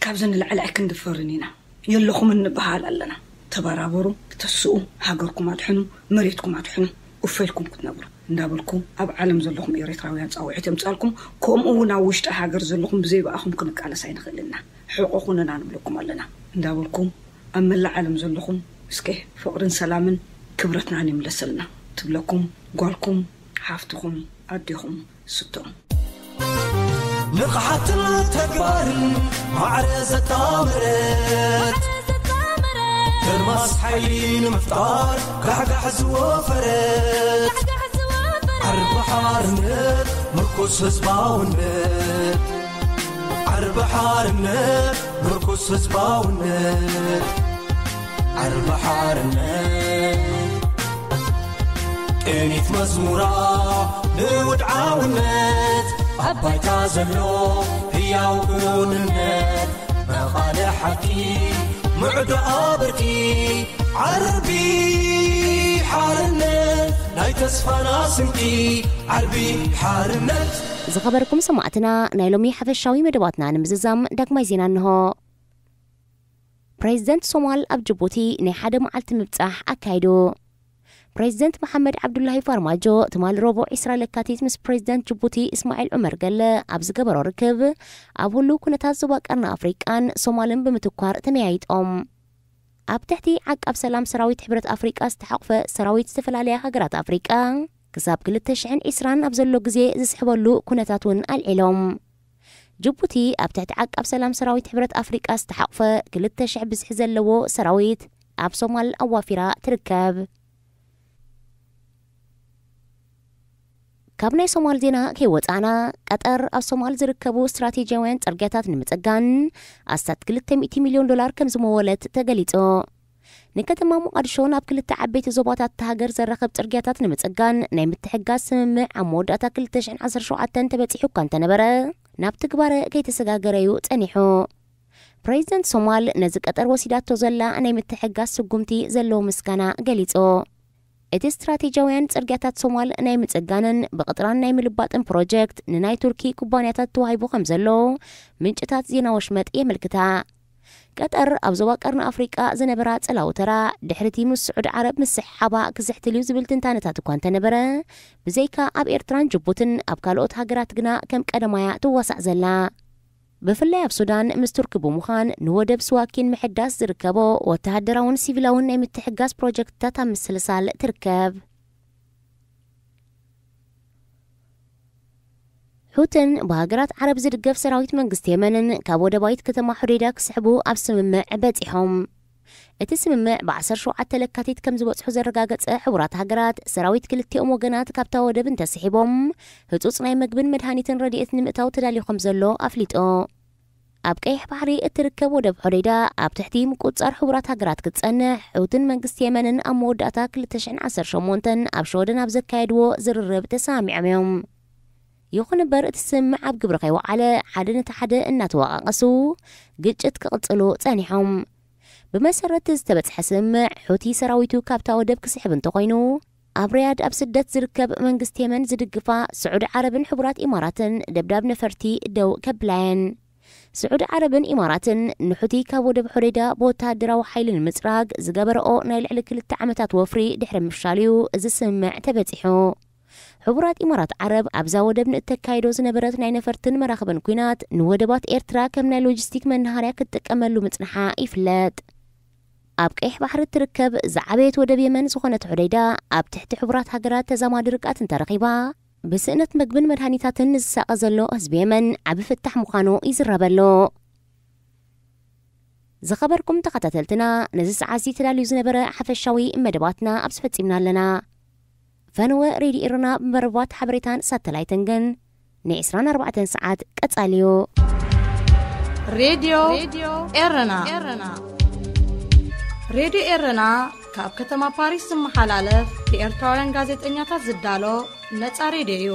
ካብዚ ንላዕሊ ኣይክንድፈርን ኢና የለኹምን ንበሃል ኣለና ተበራበሩ ተስኡ ሃገርኩም ኣድሕኑ መሬትኩም ኣድሕኑ እፈ ኢልኩም ክትነብሩ እንዳበልኩ ኣብ ዓለም ዘለኹም ኤርትራውያን ጻውዒት የምጻልኩም ከምኡ እውን ኣብ ውሽጢ ሃገር ዘለኹም ብዘይ ብኣኹም ክንቃለስ ኣይንኽእልና ሕቆ ኩንና ንብለኩም ኣለና እንዳበልኩም ኣብ መላእ ዓለም ዘለኹም እስከ ፍቕርን ሰላምን ክብረትናን ይምለሰልና ትብለኩም ጓልኩም ሓፍትኹም ኣዴኹም ስቶም ንቕሓትን ተግባርን ማዕረ ዘጣመረት ከርማስ ሓይሊ ንምፍጣር ጋሕጋሕ ዝወፈረት ዓርቢ ሓርነት ምርኩስ ህዝባውነት ዓርቢ ሓርነት ምርኩስ ህዝባውነት ዓርቢ ሓርነት ቅኒት መዝሙራ ንውድዓውነት ኣብ ባይታ ዘሎ ህያው እውንነት መቓልሕ ሓቂ ምዕዶ ኣብርኪ ዓርቢ ሓርነት ናይ ተስፋና ስንቂ ዓርቢ ሓርነት ዝኸበርኩም ሰማዕትና ናይ ሎሚ ሓፈሻዊ መደባትና ንምዝዛም ዳግማይ ዜና እንሆ ፕሬዚደንት ሶማል ኣብ ጅቡቲ ናይ ሓደ መዓልቲ ምብጻሕ ኣካይዱ ፕሬዚደንት መሓመድ ዓብዱላሂ ፋርማጆ ትማል ረቡዕ ዕስራ ለካቲት ምስ ፕሬዚደንት ጅቡቲ እስማዒል ዑመር ገለ ኣብ ዝገበሮ ርክብ ኣብ ህሉው ኩነታት ዞባ ቀርኒ ኣፍሪቃን ሶማልን ብምትኳር ተመያይጦም ኣብ ትሕቲ ዓቃብ ሰላም ሰራዊት ሕብረት ኣፍሪቃ ዝተሓቑፈ ሰራዊት ዝተፈላለያ ሃገራት ኣፍሪቃ ክሳብ ክልተ ሽሕን ዕስራን ኣብ ዘሎ ግዜ ዝስሕበሉ ኩነታት እውን ኣልዒሎም ጅቡቲ ኣብ ትሕቲ ዓቃብ ሰላም ሰራዊት ሕብረት ኣፍሪቃ ዝተሓቑፈ ክልተ ሽሕ ብዝሒ ዘለዎ ሰራዊት ኣብ ሶማል ኣዋፊራ ትርከብ ካብ ናይ ሶማል ዜና ከይወፃእና ቀጠር ኣብ ሶማል ዝርከቡ ስትራቴጂያውያን ፅርግያታት ንምፅጋን ኣስታት ክልተ ሚእቲ ሚልዮን ዶላር ከም ዝመወለት ተገሊፁ ንከተማ ሞቓድሾ ናብ ክልተ ዓበይቲ ዞባታት እታ ሃገር ዘራኽብ ጽርግያታት ንምጽጋን ናይ ምትሕግጋዝ ስምምዕ ኣብ መወዳእታ ክልተ ሽሕን ዓሰርተ ሸውዓተን ተበጺሑ እኳ እንተነበረ፣ ናብ ትግባረ ከይተሰጋገረ እዩ ጸኒሑ። ፕሬዚደንት ሶማል ነዚ ቀጠር ወሲዳቶ ዘላ ናይ ምትሕጋዝ ስጉምቲ ዘለዎ ምስጋና ገሊጹ። እቲ ስትራቴጂያውያን ጽርግያታት ሶማል ናይ ምጽጋንን ብቕጥራን ናይ ምልባጥን ፕሮጀክት ንናይ ቱርኪ ኩባንያታት ተዋሂቡ ከም ዘሎ ምንጭታት ዜና ወሽመጥ የመልክታ። ቀጠር ኣብ ዞባ ቀርኒ ኣፍሪቃ ዝነበራ ጽላዊ ተራ ድሕሪቲ ምስ ስዑድ ዓረብ ምስሕሓባ ክዝሕትል እዩ ዝብል ትንታነታት እኳ እንተነበረ፣ ብዘይካ ኣብ ኤርትራን ጅቡትን ኣብ ካልኦት ሃገራት ግና ከም ቀደማያ ትዋሳእ ዘላ። ብፍላይ ኣብ ሱዳን ምስ ቱርኪ ብምዃን ንወደብ ስዋኪን ምሕዳስ ዝርከቦ ወተሃደራውን ሲቪላውን ናይ ምትሕጋዝ ፕሮጀክትታት ኣብ ምስልሳል ትርከብ። ሑትን ብሃገራት ዓረብ ዝድገፍ ሰራዊት መንግስቲ የመንን ካብ ወደባዊት ከተማ ሑዴዳ ክስሕቡ ኣብ ስምምዕ በጺሖም። እቲ ስምምዕ ብ ዓሰርተ ሸውዓተ ለካቲት ከም ዝበጽሑ ዘረጋገጸ ሕቡራት ሃገራት፣ ሰራዊት ክልቲኦም ወገናት ካብታ ወደብ እንተስሒቦም ህጹጽ ናይ መግብን መድሃኒትን ረድኤት ንምእታው ተዳልዩ ከም ዘሎ ኣፍሊጡ። ኣብ ቀይሕ ባሕሪ እትርከብ ወደብ ሖዴዳ ኣብ ትሕቲ ምቁጽጻር ሕቡራት ሃገራት ክትጸንሕ፣ ሑትን መንግስቲ የመንን ኣብ መወዳእታ ክልተ ሽሕን ዓሰርተ ሸሞንተን ኣብ ሸወደን ኣብ ዘካየድዎ ዝርርብ ተሰማሚዖም እዮም። ይኹን እምበር፣ እቲ ስምምዕ ኣብ ግብሪ ከይወዓለ፣ ሓደ ነቲ ሓደ እናተወቓቐሱ ግጭት ክቕጽሉ ጸኒሖም። ብመሰረት ዝተበጽሐ ስምምዕ፣ ሑቲ ሰራዊቱ ካብታ ወደብ ክስሕብ እንተኾይኑ፣ ኣብ ሪያድ ኣብ ስደት ዝርከብ መንግስቲ የመን ዝድግፋ ስዑዲ ዓረብን ሕቡራት ኢማራትን ደብዳብ ነፈርቲ ደው ከብላ እየን። ስዑዲ ዓረብን ኢማራትን ንሑቲ ካብ ወደብ ሖዴዳ ብወተሃደራዊ ሓይሊ ንምጽራግ ዝገበረኦ ናይ ልዕሊ ክልተ ዓመታት ወፍሪ ድሕሪ ምፍሻሉ እዩ እዚ ስምምዕ ተበጺሑ። ሕቡራት ኢማራት ዓረብ ኣብዛ ወደብ ንእተካይዶ ዝነበረት ናይ ነፈርትን መራኽብን ኲናት ንወደባት ኤርትራ ከም ናይ ሎጂስቲክ መናሃርያ ክትጥቀመሉ ምጽንሓ ይፍለጥ። ኣብ ቀይሕ ባሕሪ እትርከብ ዝዓበየት ወደብ የመን ዝኾነት ሑዴዳ ኣብ ትሕቲ ሕቡራት ሃገራት ተዛማዲ ርግኣት እንተረኺባ፣ ብስእነት መግብን መድሃኒታትን ንዝሳቐ ዘሎ ህዝቢ የመን ዓቢ ፍታሕ ምዃኑ ይዝረበሉ። ዝኸበርኩም ተኸታተልትና፣ ነዚ ሰዓት እዚ ተዳልዩ ዝነበረ ሓፈሻዊ መደባትና ኣብዚ ፈጺምና ኣለና። ፈነወ ሬድዮ ኤረና ብመርባት ሓበሬታን ሳተላይትን ግን ን ዕስራን ኣርባዕተን ሰዓት ቀጻሊ እዩ። ሬድዮ ኤረና። ሬድዮ ኤረና ካብ ከተማ ፓሪስ ዝመሓላለፍ ብኤርትራውያን ጋዜጠኛታት ዝዳሎ ነጻ ሬድዮ እዩ።